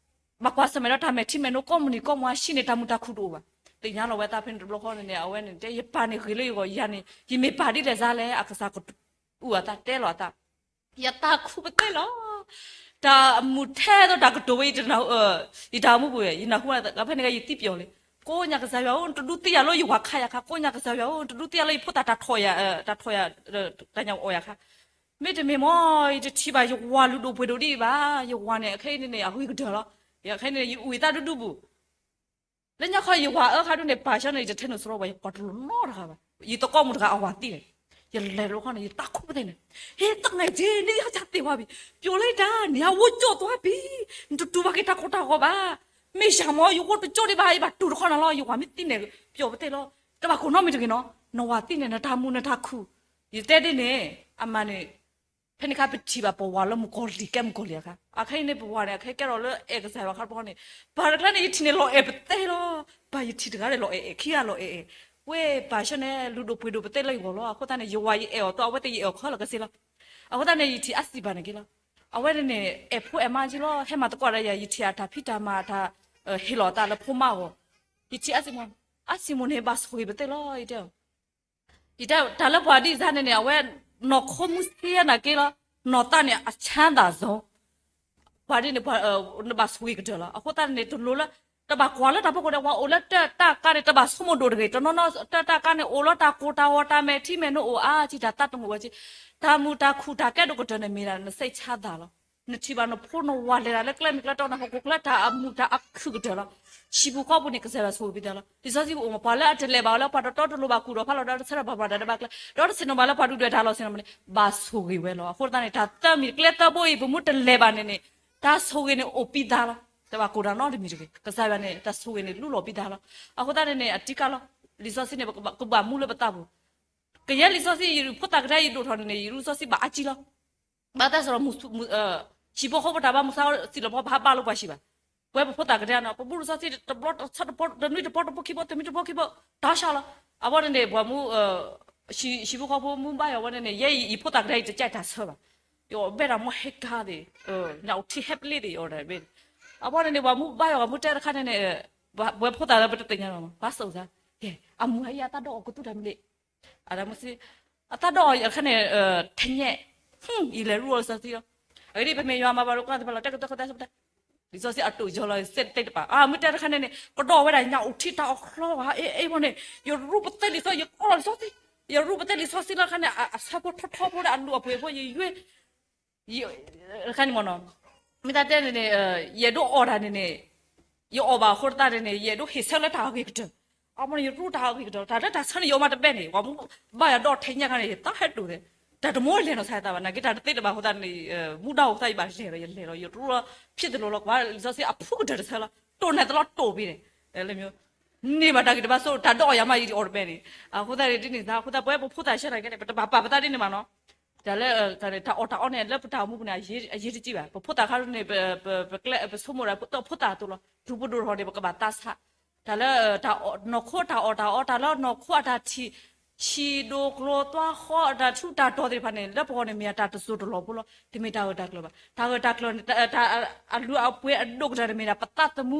ဘၣ်ကွၢ်ဆၢၣ်မဲာ်ဒီးတၢ်မဲာ်ထံမဲာ်နိ ကိးမုၢ်နံၤကိးမုၢ်ဟါ ဟံးန့ၢ်တၢ်မုာ်တၢ်ခုၣ်တအိၣ်ဘၣ်. သ့ၣ်ညါလီၤဝဲသးဖဲန့ၣ်တဘျီဃီန့ၣ်န့ၣ် အဝဲန့ၣ်တဲ ယပၢ်န့ၣ်ဂ့ၤလၢယဂီၢ်, ယၤန့ၣ် ယမ့ၢ်ပၢ်ဒ်လဲၣ်စါလဲၣ်, အကစၢ်ကအုၣ်အသးတဲလီၤအသး, ယသးခုပသ့ၣ်လီၤ. တၢ်မုာ်ထဲသိးတၢ်ကတိၤဝဲ ယတနၢ်ဟူ, ယတၢ်အိၣ်မူပူၤ ယနၢ်ဟူဝဲဖဲန့ၣ်ကဲ ယသံပျီၣ်လံ. ကိးညါကစၢ်ယွၤဧၢ, နတဒူသံယၤလၢယဝၤခါယၤခါ, ကိးညါကစၢ်ယွၤဧၢ, နတဒူသံယၤလၢယဖိသၣ်တၢ်ထီၣ်ယၤ, တၢ်ထီၣ်ယၤ, တၢ်ညၣ်အီၣ်ယၤခါ မ့တမ့ၢ်မ့ၢ် ယတထံၣ်ဘၣ်ယဝၤလုၢ်ဒိၣ်ပှ့ၤဒိၣ်ဒ်အံၤဘၣ်. ယဝၤန့ၣ် အခဲအံၤန့ၣ်န့ၣ် အဂ့ၤကတၢၢ်လီၤ. ခဲအံၤန့ၣ် ယအုၣ်ယသးဒူဒူပူၤ, လၢညါခီယဝၤအၢခါဒူန့ၣ် ပၢ်ဆၢန့ၣ် ယတထဲနိၣ်စရီဘၣ်, ယကွၢ်တလိၣ်နီတဂၤဘၣ်. ယသကိးမုၣ်တဂၤအဝၤသံန့ၣ်, ယလဲၤတဘျီခီန့ၣ် ယသးခုပသ့ၣ်န့ၣ်, ဟ့ သငယ်ချင်း နံၣ်ဟါဆါသ့ၣ်ဝါဘံၣ်, ပျိာ်လၢတၢ် နံၣ်ဟါဝိကၠိၣ်သွါဘံၣ်, နတတူၢ်ဘၣ်က့ၤတၢ်ကိၢ်တၢ်ဂီၤဘၣ်. မ့ၢ်ယၤမ့ၢ် ယဝိတကၠိၣ်ဒံးဘၣ်, ယဘၣ်တူၢ်တခီနၤလီၤ. ယဝၤမ့ၢ်သံန့ၣ် ပျိာ်ပသ့ၣ်လီၤ. တဘၣ်ကိၢ်နီတမံၤတဂ့ၤနီၤ, နဝၤသံန့ၣ် နတၢ်မုာ်နတၢ်ခုၣ်, ယတဲဒ်န့ၣ်, အမၤန့ၣ် ဖဲန့ၣ်ခါပထံၣ်ဘၣ်ပဝၤလၢမုၣ်ကီၤလံၢ် ကဲမုၣ်ကီၤလံၢ်အခါ, အခဲအံၤန့ၣ် ပဝၤန့ၣ် အခဲကဲထီၣ်လၢအဲၣ်ကစၢ်ယွၤခါတဘျီန့ၣ်, ပှၤတကျါန့ၣ် ယထံၣ်န့ၣ်လီၤအဲၣ်ပသ့ၣ်လီၤ. ပၢ်ယထံၣ်တဂၤန့ၣ်လီၤအဲၣ်အဲၣ်, ခံဂၤလီၤအဲၣ်အဲၣ်, ဝဲပၢ်ဆၢန့ၣ် လုၢ်ဒိၣ်ပှ့ၤဒိၣ်ပသ့ၣ်လၢယဂီၢ်လီၤ. အဃိသတးန့ၣ် ယဝၤယအဲၣ်အီၤသီ အဝဲသ့ၣ်ယအဲၣ်အီၤခဲလၢာ်ကစ့လီၤ. အဃိသတးန့ၣ် ယထံၣ်အါစံၣ်ပၢ်န့ၣ်က့လီၤ. အဝဲန့ၣ်န့ၣ် အဲၣ်ဖိအဲၣ်မါက့လီၤ, ဟဲမၤသကိးဒီးယၤ, ယထံၣ်အတၢ်ဖံးတၢ်မၤအတၢ်, ဟ့ၣ်လီၤအသးလၢဖိမါအဂီၢ်, ယထံၣ်အါစံၣ်မ့ၢ်, အါစံၣ်မ့ၢ်န့ၣ် ဘၣ်ဆိၣ်ဂ့ၤပသ့ၣ်လီၤ ယတဲအီၤ ယတဲ တၢ်လၢပှၤဒ်အံၤန့ၣ်န့ၣ် အဝဲ နီၢ်ခိမူဆ့ယဲနာ်က့လီၤ, နီၢ်သးန့ၣ် အချမ်းသာဆုံး, ပှၤဒ်န့ၣ် နဘၣ်ဆိၣ်ဂ့ၤကတၢၢ်လီၤ. အဃိသတးန့ၣ်န့ၣ် တလိၣ်လၢ တဘၣ်ကွၢ်လၢတၢ်ဖီခိၣ်ဒီး ပှၤအိၣ်လၢတၢ်တၢ်ကါန့ၣ် တဘၣ်ဆိကမိၣ်ဒိၣ်တဂ့ၤ, တနီၤနီၤ တၢ်တၢ်ကါန့ၣ် အိၣ်လၢတၢ်ကိၢ်တၢ်ဂီၤ တၢ်မဲာ်ထံမဲာ်နိအိၣ်အါကံ တၢ်သးတမုာ်ဝဲက့, တၢ်မုာ်တၢ်ခုၣ်တၢ်ကဲဒိၣ်ကတၢၢ်န့ၣ် မ့ၢ်ဒၣ်န စိတ်ချမ်းသာ လီၤ. နထံၣ်ဘၣ်နဖိနဝၤလဲၤတၢ်လၢကျဲမုၢ်ကျဲတီ နဟီၣ်ခိၣ်ချၢ တၢ်အမုာ်တၢ်အခုၣ်ကတၢၢ်လီၤ. ဟံၣ်ပူၤဃီပူၤန့ၣ် ကစၢ်ယွၤဆိၣ်ဂ့ၤပသ့ၣ်လီၤ. လံာ်စီဆှံပအိၣ်မး ပှၤလၢအတလဲၤဘၣ်အီၤလၢပှၤတတီတလိၤဘၣ်ကူၣ်ဒီးဖးလီၤဒီး တဆၢထၢၣ်ဘၣ်ပှၤတၢ်တဆၢထၢၣ်ဘၣ်လၢ ဒီးတဆ့ၣ်နီၤဘၣ်လၢပှၤဒုၣ်ဒွဲၣ်တၢ်လီၢ်ဆ့ၣ်နီၤန့ၣ် ဘၣ်ဆိၣ်ဂ့ၤဝဲလီၤ. အဃိသတးန့ၣ် တၢ်သၢမံၤကျဲသၢဘိအံၤ ပမ့ၢ်တလဲၤဘၣ်န့ၣ်န့ၣ် တၢ်ဆိၣ်ဂ့ၤန့ၣ်အိၣ်ပံသါလီၤ. တဘၣ်ကိၢ်တၢ်နီတမံၤတဂ့ၤ. ကစၢ်ယွၤန့ၣ် တၢ်ဆိၣ်ဂ့ၤန့ၣ် လူလီၤပံသါလီၤ. အဃိသတးန့ၣ်န့ၣ် အတံကါလီၤ. လံာ်စီဆှံန့ၣ် ကဘၣ်မူလၢပသးပူၤ ကယဲၢ်လံာ်စီဆှံ ယဖိသၣ်ကဒါယဒိၣ်ထီၣ်န့ၣ်န့ၣ် ယရူၢ်စီဆှံဘၣ်အါကံလီၤ. ဘၣ်ဆၣ်ဒီး ဟံၣ်ဖိဃီဖိတၢ်ဘါမုၢ်ဆါစံၣ်လီၤဖီ ပဟးဘါလိာ်ပှၤဆံးဘၣ်. ပဝဲပဖိသၣ်ကဒါနီၤ ပဘူၣ်ရူၢ်စီဆှံတဘျီတဆီတဘျီ တနွံတဘျီတဘိခံဘိ တမံၤတဘိခံဘိ တၢ်ဆါလီၤ. အဝဲန့ၣ်န့ၣ် ပှၤမူ ဟံၣ်ဖိဃီဖိမူဘါယွၤဝဲန့ၣ်န့ၣ် ယဲယဖိသၣ်ကဒါယတကဲတၢ်ဆၢဘၣ်. ယအီၣ်ဘဲတၢ်မီဟဲကါသ့ၣ် ညၣ်အိၣ်ထံဟဲပလ့သ့ၣ် ယအီၣ်တၢ်ဘဲန့ၣ်. အဝဲန့ၣ်န့ၣ် ပှၤမူဘါယွၤပှၤမူတဲတခါန့ၣ်န့ၣ် ပဝဲဖိသၣ်လၢပတသ့ၣ်ညါလီၤ ဘၣ်စိာ်သး ကဲ အမူဟဲယအသးဒီးအီၣ်ကသူတၢ်မံၤလ့ အတၢ်မူစံ အသးဒီးအီၣ်အခါန့ၣ် ထဲညဲ ယလဲၤရူၢ်အီၤလံာ်စီဆှံလီၤ. အဂ့ၢ်ဒ်အံၤ ပမ့ၢ်ယွၤမၤဘၣ်လိာ်ကွၢ်သ့ၣ်တဖၣ်လီၤ တဲကတၢၢ်ဃီသးစၢ်ပတၢ် လံာ်စီဆှံအတိာ်ယီၤလီၤ စဲးတသ့တပၤ အမ့ၢ်တဲတခါန့ၣ်န့ၣ် ကဒီးဝဲဒၣ်ညၣ်အိၣ်ထံတၢ်အီၣ်ချီဝဲ အ့ၣ်အ့ၣ်ဘီန့ၣ် ယရူၢ်ပသ့လံာ်စီ ယအီၣ်လီၤလံာ်စီဆှံ ယရူၢ်ပသ့လံာ်စီဆှံလီၤခါန့ၣ် အဆၢဖိထီထီဖိဒီးအလူၤအပှ့ၤဖိ ယယွ့ တခါန့ၣ်မ့ၢ်နီၤ မ့ၢ်တၢ်တဲန့ၣ်န့ၣ် ယအဲၣ်ဒိးအီၣ်တၢ်န့ၣ်န့ၣ် ယအီၣ်ဘၣ်အဃိသတးန့ၣ်န့ၣ် ယအဲၣ်ဒိးဟ့ၣ်ဆၢလၢတၢ်အဂ့ၤကတၢၢ် အမ့ၢ်န့ၣ် ယရူၢ်တၢ်အဂ့ၤကတၢၢ် တၢ်လၢတၢ်ဆၢန့ၣ် ယအီၣ်မးတဘဲန့ၣ် ပှၤမူဘါယွၤဒီးထဲညဲခါန့ၣ် ယသးဟဲဒိၣ်သ့ၣ် တၢ်တမီလဲၤနီၤဆါယသးဘၣ် နာ်က့တၢ်တသ့တဘၣ်အဃိသတးန့ၣ် မူဒါအဃိသတး ယဘၣ်လဲၤလီၤ ယလဲၤလီၤ ယရူၢ်လီၤ ဖျ့ၣ်သလိၤလီၤ ကွၢ်လံာ်စီဆှံအဖုကတၢၢ်တဆၢလီၤ တိၢ်နဲၣ်သလီၤတိၢ်ပ့ၤန့ၣ် လၢမ့ၢ် န့ၢ်ဘၣ်တၢ်ဂံၢ်တဘါစိ တၢ်ဒီးအီၣ်ယၤမး ယအီၣ်တဘဲန့ၣ် အဃိသတးန့ၣ် ဒ်န့ၣ်သးအဃိသတး ပဝဲပဖိသၣ်ဆၢတၢ်ကဲန့ၣ် ပတဘၣ်ပာ်ပသးဒ်န့ၣ်ဘၣ်နီၤ တၢ်လၢ တၢ်အီၣ်တၢ်အီန့ၣ် လၢပတၢ်အိၣ်မူပူၤန့ၣ် အရေးတကြီးဘၣ် ပဖိသၣ်ခါန့ၣ် ပကျဲ ပဆိကမိၣ်ဒီး ပဖိသၣ်အသိးလီၤ တုၤပဒိၣ်ထီၣ်န့ၣ် ပကဘၣ်သးဆး တၢ်လၢ နီၢ်ခိတၢ်အီၣ်တၢ်အီ တၢ်လၢနီၢ်ခိအတၢ်ထံၣ် ဆံးဒိၣ်ကျိၤသွါဃီ အတၢ်ထူးတၢ်တီၤသ့ၣ်တဖၣ်န့ၣ် လၢပဂီၢ်န့ၣ် မ့ၢ်အတၢ်တစိၢ်တလီၢ်ဖိလီၤ တမ့ၢ်တၢ်ဂၢၣ်တၢ်ကျၢၤဘၣ် တၢ်ဂၢၣ်တၢ်ကျၢၤန့ၣ် တၢ်အလုၢ်အပှ့ၤအဒိၣ်ကတၢၢ်န့ၣ် မ့ၢ်ဒၣ်ပသးသမူ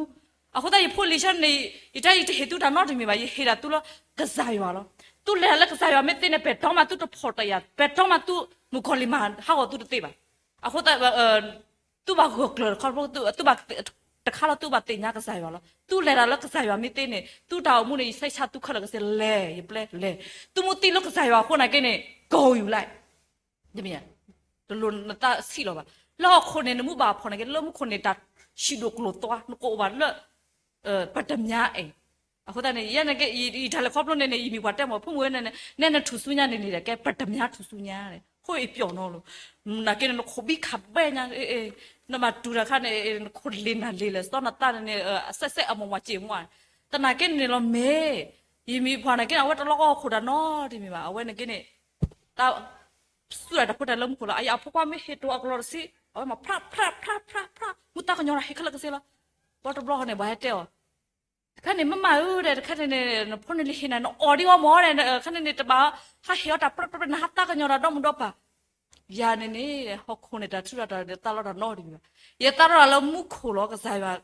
အဃိသတး ယဖိလံၤဆၢန့ၣ် ယတဲယတဟ့ၣ်သုတၢ်နီတမံၤဘၣ် ယဟ့ၣ်ဒၣ်သုလၢကစၢ်ယွၤလီၤ သုလဲၤတၢ်လၢကစၢ်ယွၤမ့ၢ်သ့န့ၣ် ပဲာ်တီမးသုတဖီၣ်တယာ် ပဲာ်တီမးသုမုၣ်ကီၤလံၢ်မၤဟးဂီၤသုတသ့ဘၣ် အဃိသတး သုဘၣ်ဂၢၢ်ကျၢၤတခီ သုဘၣ် တခါလီၤသုဘၣ်သ့ၣ်ညါကစၢ်ယွၤလီၤ သုလဲၤတၢ်လၢကစၢ်ယွၤမ့ၢ်သ့န့ၣ် သုတၢ်အိၣ်မူန့ၣ် ယဆဲးဆါသုခဲလၢာ်ကစ့လဲၤ ယပျဲလဲၤ သုမ့ၢ်သံလၢကစၢ်ယွၤအဃိနာ်က့န့ၣ် ကီၤယူၤလဲၣ် တမ့ၢ် တလိၣ်နသးဆံးလီၤဘၣ် လၢဟီၣ်ခိၣ်န့ၣ် နမူဘၣ်ဖီၣ်နာ်က့ လၢမူခိၣ်န့ၣ် တၢ်ဆံးဒိၣ်ကျိၤသွါ နကအိၣ်ဘၣ်လၢ ပတမၠါအဲၣ် အဃိသတးန့ၣ် ယဲနာ်က့ ယတၢ်လဲၤခီဖျိန့ၣ်န့ၣ် ယမ့ၢ်ပှၤတဲမ့ၢ် ဖိမုၣ်ဝဲန့ၣ် နဲနထူၣ်ဆူညါန့ၣ်န့ၣ် ကဲပတမၠါထူၣ်ဆူညါန့ၣ် ဟိၣ်အပျီၣ်နီၤလီၤ နာ်က့န့ၣ် နခိၣ်ဘံခးဘဲညါ နဘၣ်တူၢ်တၢ်ခါန့ၣ် နခိၣ်လ့ၤနၤလ့ၤလဲၣ် စီနသးန့ၣ်န့ၣ် အစဲးစဲးအမီၢ်မီၢ်စ့ၢ်မီၢ် တနာ်က့န့ၣ်လီၤမ့ၢ် ယမ့ၢ်ပှၤနာ်က့န့ၣ် အဝဲတလီၢ်ကီၢ်ခိၣ်တၢ်နီတမံၤဘၣ် အဝဲနာ်က့န့ၣ် တၢ် စူၢ်တၢ်တဖိတၢ်လၢမူခိၣ်လီၤ အယအဖိခွါမ့ၢ်ဟ့ၣ်တိၢ်အကလီၤတဆံ အဝဲမၤဖျးဖျးဖျးဖျးဖျး မုၢ်တၢ်ကညီၤဒီးဟ့ၣ်ခဲလၢာ်ကစ့လီၤ. ဘီတဘျီဃီန့ၣ် ပှၤဟဲတဲအီၤ တခါန့ၣ် မ့ၢ်မၤဧၢဒီး တခါန့ၣ်န့ၣ် နဖိန့ၣ်လံဟ့ၣ်နၤ နအီၣ်ဒံးအီၣ်မးဒီး တခါန့ၣ်န့ၣ် တဘၣ် ဟးဟ့ၣ်အီၣ်တၢ်ပြၢပြၢ နဟးတၢ်ကညီၤတၢ်ဒီမုၢ်ဒီပၢ် ယၤန့ၣ်န့ၣ် ဟီၣ်ခိၣ်န့ၣ် တၢ်ထူးတၢ်တီၤန့ၣ် တၢ်လီတၢ်နီတမံၤဘၣ်. ယသးထီၣ်တၢ်လၢမူခိၣ်လီၤ ကစၢ်ယွၤ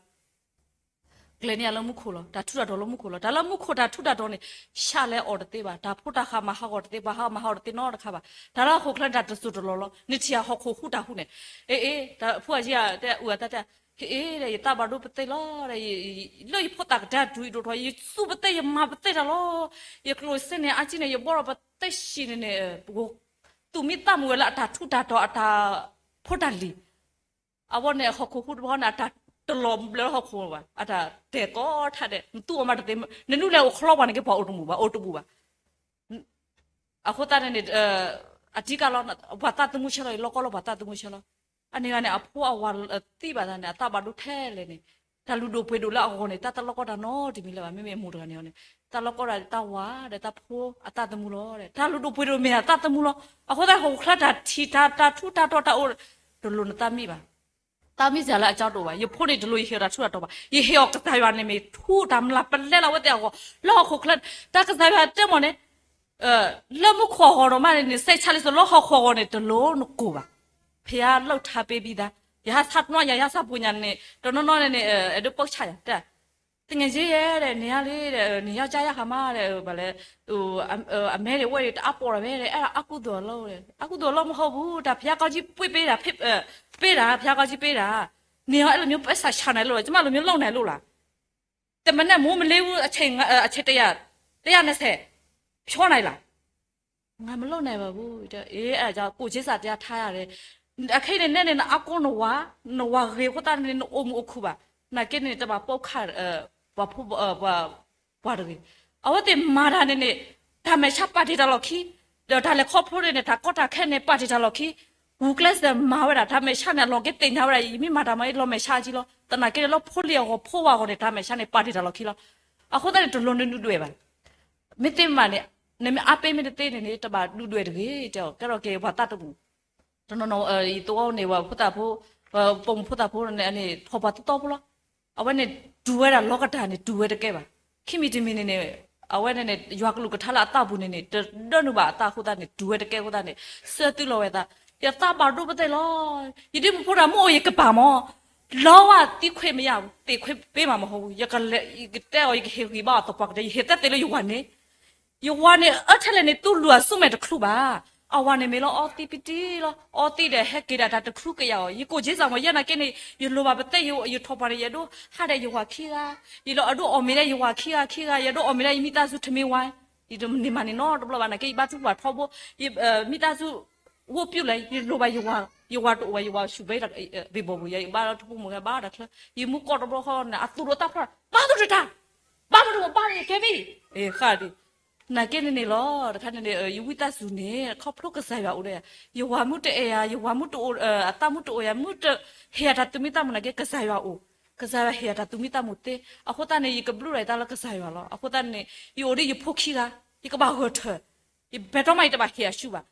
ကျဲၤန့ၢ်ယၤလၢမူခိၣ်လီၤ. တၢ်ထူးတၢ်တီၤလၢမူခိၣ်လီၤ. တၢ်လၢမူခိၣ်တၢ်ထူးတၢ်တီၤန့ၣ် ဆၣ်လဲၤအီၣ်တသ့ဘၣ်. တၢ်ဖိတၢ်ဃးမၤဟးဂီၤတသ့, ပှၤဟးမၤဟးဂီၤတသ့နီတခါဘၣ်. တၢ်လၢဟီၣ်ခိၣ်ချၢန့ၣ် တၢ်တစိၢ်တလီၢ်လီၤ. နထံၣ်ဧါ ဟီၣ်ခိၣ်ဟူးတၢ်ဟူးန့ၣ်, အ့ အ့ တၢ်ဖိအယံၤဧါ တဲအုၣ်အသးတဲ, ဟ့ၣ် အ့ ဒီး ယသးဘၣ်ဒိပသ့ၣ်လီၤဒီး လၢယဖိသၣ်ကတၢၢ်တုၤယဒိၣ်ထီၣ် ယသူပသ့ၣ် ယမၤပသ့ၣ်တၢ်လီၤ. ယကျိၣ်စ့န့ၣ် အါကံန့ၣ် ယဘီထီၣ်ပသ့ၣ်ဆံးန့ၣ်န့ၣ် ပကသူၣ်မံသးမုာ်ဝဲလၢအတၢ်ထူးတၢ်တီၤ အတၢ်ဖိတၢ်လံၤ အဝဲန့ၣ် ဟီၣ်ခိၣ်ဟူးတဘျီန့ၣ် အတၢ်တလီၤဘျၢလၢဟီၣ်ခိၣ်ဘၣ်, အတၢ်တဲာ်ကီထါဒဲး နသူအီၤမးတသ့, နနုၢ်လဲၤအိၣ်ချီပှၤန့ၣ်က့ၤ ပှၤအိၣ်တဘူၣ်ဘၣ် အိၣ်တဘူၣ်ဘၣ်. အဃိသတးန့ၣ်န့ၣ် အတံကၢ်လီၤ ပှၤသးသမူဆဲလီၤ ယလီၢ်ကီလီၤပှၤသးသမူဆဲလီၤ. အန့ၣ်ဂၤန့ၣ် အဖိအဝၤသံဘၣ်သးန့ၣ် အသးဘၣ်ဒိထဲလဲၣ်န့ၣ်, တၢ်လုၢ်ဒိၣ်ပှ့ၤဒိၣ်လၢအဂီၢ်န့ၣ် တၢ်တလီၢ်ကီတၢ်နီတမံၤလၢၤဘၣ်. မ့မ့ၢ်အမိၢ်တဂၤန့ၣ်အီၤန့ၣ် တၢ်လီၢ်ကီတၢ် တၢ်ဝၤဒီးတၢ်ဖိ အသးသမူလီၤ. တၢ်လုၢ်ဒိၣ်ပှ့ၤဒိၣ်မ့ၢ်အသးသမူလီၤ. အဃိသတး ဟီၣ်ခိၣ်ချၢတၢ်ထံၣ်တၢ် တၢ်ထူးတၢ်တီၤတၢ်အိၣ် တလိၣ်နသးမံဘၣ်. သးမံစ့ၢ်လၢအကၠီတအိၣ်ဘၣ်. ယဖိန့ၣ်တလိၣ်ယဟ့ၣ်အီၤတၢ်ထူးတၢ်တီၤဘၣ်. ယဟ့ၣ်အီၤကစၢ်ယွၤန့ၣ်မ့ၢ်ထူးတၢ်မျၢ်ပလဲလီၤဝဲသ့ၣ်အဂီၢ် လၢဟီၣ်ခိၣ်ချၢ တၢ်ကစၢ်ယွၤတဲမ့ၢ်န့ၣ် လၢမူခိၣ်အဂီၢ်ဒီးမးန့ၣ် စဲးဆါလံစ့ၢ် လၢဟီၣ်ခိၣ်အဂီၢ်န့ၣ် တလိၣ်နကိၢ်ဘၣ်. ဖဲယလုၢ်ထါပ့ဘံသး ယဟးဆါတနီၤယၤ ယဟးဆါပူၤညါန့ၣ် တနီၤနီၤန့ၣ်န့ၣ် အဲၣ်ဒိးပိာ်ဆၣ်ယၤ တဲ သငယ်ချင်းရဲ့ တဲ့ နေရလေ တဲ့ နေရကြရခါမး တဲ့ ဘာလဲ အမဲတွေဝဲတွေတအားပေါ်တာပဲတဲ့ အဲ့ဒါအကုသိုလ်အလုပ်တဲ့ အကုသိုလ်အလုပ်မဟုတ်ဘူး ဒါဘုရားကောင်းကြီးပွင့်ပေးတာဖြစ် ပေးတာ ဘုရားကောင်းကြီးပေးတာ နေရောအဲ့လိုမျိုးပိုက်ဆံရှာနိုင်လို့လား ကျမလိုမျိုးလုပ်နိုင်လို့လား တစ်မနက်မိုးမလင်းဘူး အချိန် အချိန်တစ်ရာ တစ်ရာနှစ်ဆယ် ဖြောနိုင်လား ငါမလုပ်နိုင်ပါဘူးတဲ့ အေး အဲဒါကြောင့်ကိုယ်ချင်းစာတရားထားရတယ် အခင်းနေနဲ့နေနအကိုနဝါ နဝါဂေၤအဃိသတးန့ၣ် နအိၣ်မူအိၣ်ခုၣ်ဘၣ် နာ်က့န့ၣ် တဘၣ်ပိာ်ခါ ပှၤဖိ ပှၤတဂ့ၤ အဝဲသ့ၣ်မၤတၢ်န့ၣ်န့ၣ် တၢ်မဲာ်ဆှးပာ်တ့ၢ်တၢ်လီၢ်ခံ ဒီးတၢ်လဲၤခီဖျိန့ၣ် တၢ်ကီတၢ်ခဲန့ၣ် ပာ်တ့ၢ်တၢ်လီၢ်ခံ ဂုာ်ကျဲးစၢးမၤဝဲဒၣ် တၢ်မဲာ်ဆှးန့ၣ် အလီၢ်က့သ့ၣ်ညါဝဲဒၣ် ယမ့ၢ်မၤတၢ်မၤအံၤ လီၤမဲာ်ဆှးကံလီၤ သနာ်က့န့ၣ် လၢဖိလံၤအဂီၢ် ဖိဝၤအဂီၢ်န့ၣ် တၢ်မဲာ်ဆှးန့ၣ် ပာ်တ့ၢ်တၢ်လီၢ်ခံလီၤ အဃိသတးန့ၣ် တလိၣ်နဒုၣ်ဒွဲၣ်ဘၣ် မ့ၢ်သ့မးန့ၣ် နမ့ၢ်အါပ့မ့ၢ်တသ့န့ၣ်န့ၣ် တဘၣ်ဒုၣ်ဒွဲၣ်တဂ့ၤ တဲအီၤ ကဲထီၣ်က့ၤပှၤသးတမုာ် တနီၤနီၤ ယသဝီန့ၣ် ပှၤဖိသၣ်ဖိ ပိာ်မုၣ်ဖိသၣ်ဖိန့ၣ် ထိၣ်ပှၤသီသီဖိလီၤ အဝဲန့ၣ် တူၢ်ဝဲဒၣ်လီၤကတၢ်န့ၣ် တူၢ်ဝဲတကဲဘၣ် ခံမံၤတမံၤန့ၣ်န့ၣ် အဝဲန့ၣ်န့ၣ် ယွၤကလုၢ်ကထါလၢအသးပူၤန့ၣ်န့ၣ် တဒၢနုာ်ဘၣ်အသးအဃိသတးန့ၣ် တူၢ်ဝဲတကဲအဃိသတးန့ၣ် ဆၢသုလီၤဝဲသး ယသးဘၣ်ဒိပသဲၣ်လီၤ ယဒ့မုၣ်ဖိတၢ်မ့ၢ်အိၣ်ယကပၤမး လီဝါသံခွ့မရဘူး သံခွ့ပေးမှာမဟုတ်ဘူး ယကတဲအီၤ ယကဟ့ၣ်ဂံၢ်ဘါအီၤသပှၢ်ကတၢၢ် ယဟ့ၣ်သဲသ့လၢယဝၤန့ၣ် ယဝၤန့ၣ် အၢထဲလဲၣ်န့ၣ် သူၣ်လုၢ်အစုမဲာ်တချုးဘၣ်. အဝၤန့ၣ်မ့ၢ်လၢအီသံးပတံၢ်လီၤ. အီသံးဒီးဟဲက့ၤဒၣ်တၢ်တချုး ကယၤအီၤ. ယကိၣ်က့စၢ်မ့ၢ်ယဲနာ်က့န့ၣ် ယလိၣ်ဘၣ်ပသဲး ယထိၣ်ပှၢ်န့ၣ် ယအဲၣ်ဒိးဟးဒီးယဝၤခံဂၤ, ယအဲၣ်ဒိးအီၣ်မ့ၤဒီးယဝၤခံဂၤခံဂၤ, ယအဲၣ်ဒိးအီၣ်မ့ၤဒီးယမံသးစူၤတမံၤဝဲ, ယတန့ၢ်မၤန့ၢ်နီတဘျီဘၣ် နာ်က့ယဘါထုကဖၣ်ထီဘိ, မံသးစူၤ ဝိပျုၢ်လဲၣ် ယလိၣ်ဘၣ်ယဝၤ, ယဝၤတအိၣ်ဘၣ် ယဝၤဆူၣ်ဘဲ ဘ့ၣ်ဘီၣ်ပူၤ ယဘါထီၣ်ထူဖိမိၢ်ဂဲၤဘါတၢ်ချၢ, ယမူကီၢ်တဘျီဃီန့ၣ် အသူၣ်ဒိၣ်သးဖျိး ဘါသ့ၣ်တတၢ် ဘါမုၢ်တအိၣ်ဘါန့ၣ်ကဲမံ, ဃၣ်ဒ်, နာ်က့န့ၣ်န့ၣ်လီၤ. တခါန့ၣ်န့ၣ် ယဝံသးစူၤန့ၣ် ခီဖျိကစၢ်ယွၤအိၣ်ဒီးယၤ, ယဝၤမုၢ်တအဲၣ်ယၤ, ယဝၤမုၢ်တအိၣ်, အသးမုၢ်တအိၣ်ယၤ, မုၢ်တဟ့ၣ်ယၤတၢ်သူၣ်မံသးမုာ်နာ်က့ ကစၢ်ယွၤအိၣ်, ကစၢ်ယွၤဟ့ၣ်ယၤတၢ်သူၣ်မံသးမုာ်သ့. အဃိသတးန့ၣ် ယကဘျုးဒၣ်ယသးလၢကစၢ်ယွၤလီၤ. အဃိသတးန့ၣ် ယအိၣ်ဒီးယဖိခံဂၤ, ယကဘၣ်ဂၢၢ်ထၢၣ် ယဘယ်တော့မှ ယတဘၣ်ဟ့ၣ်အရှုံးဘၣ်,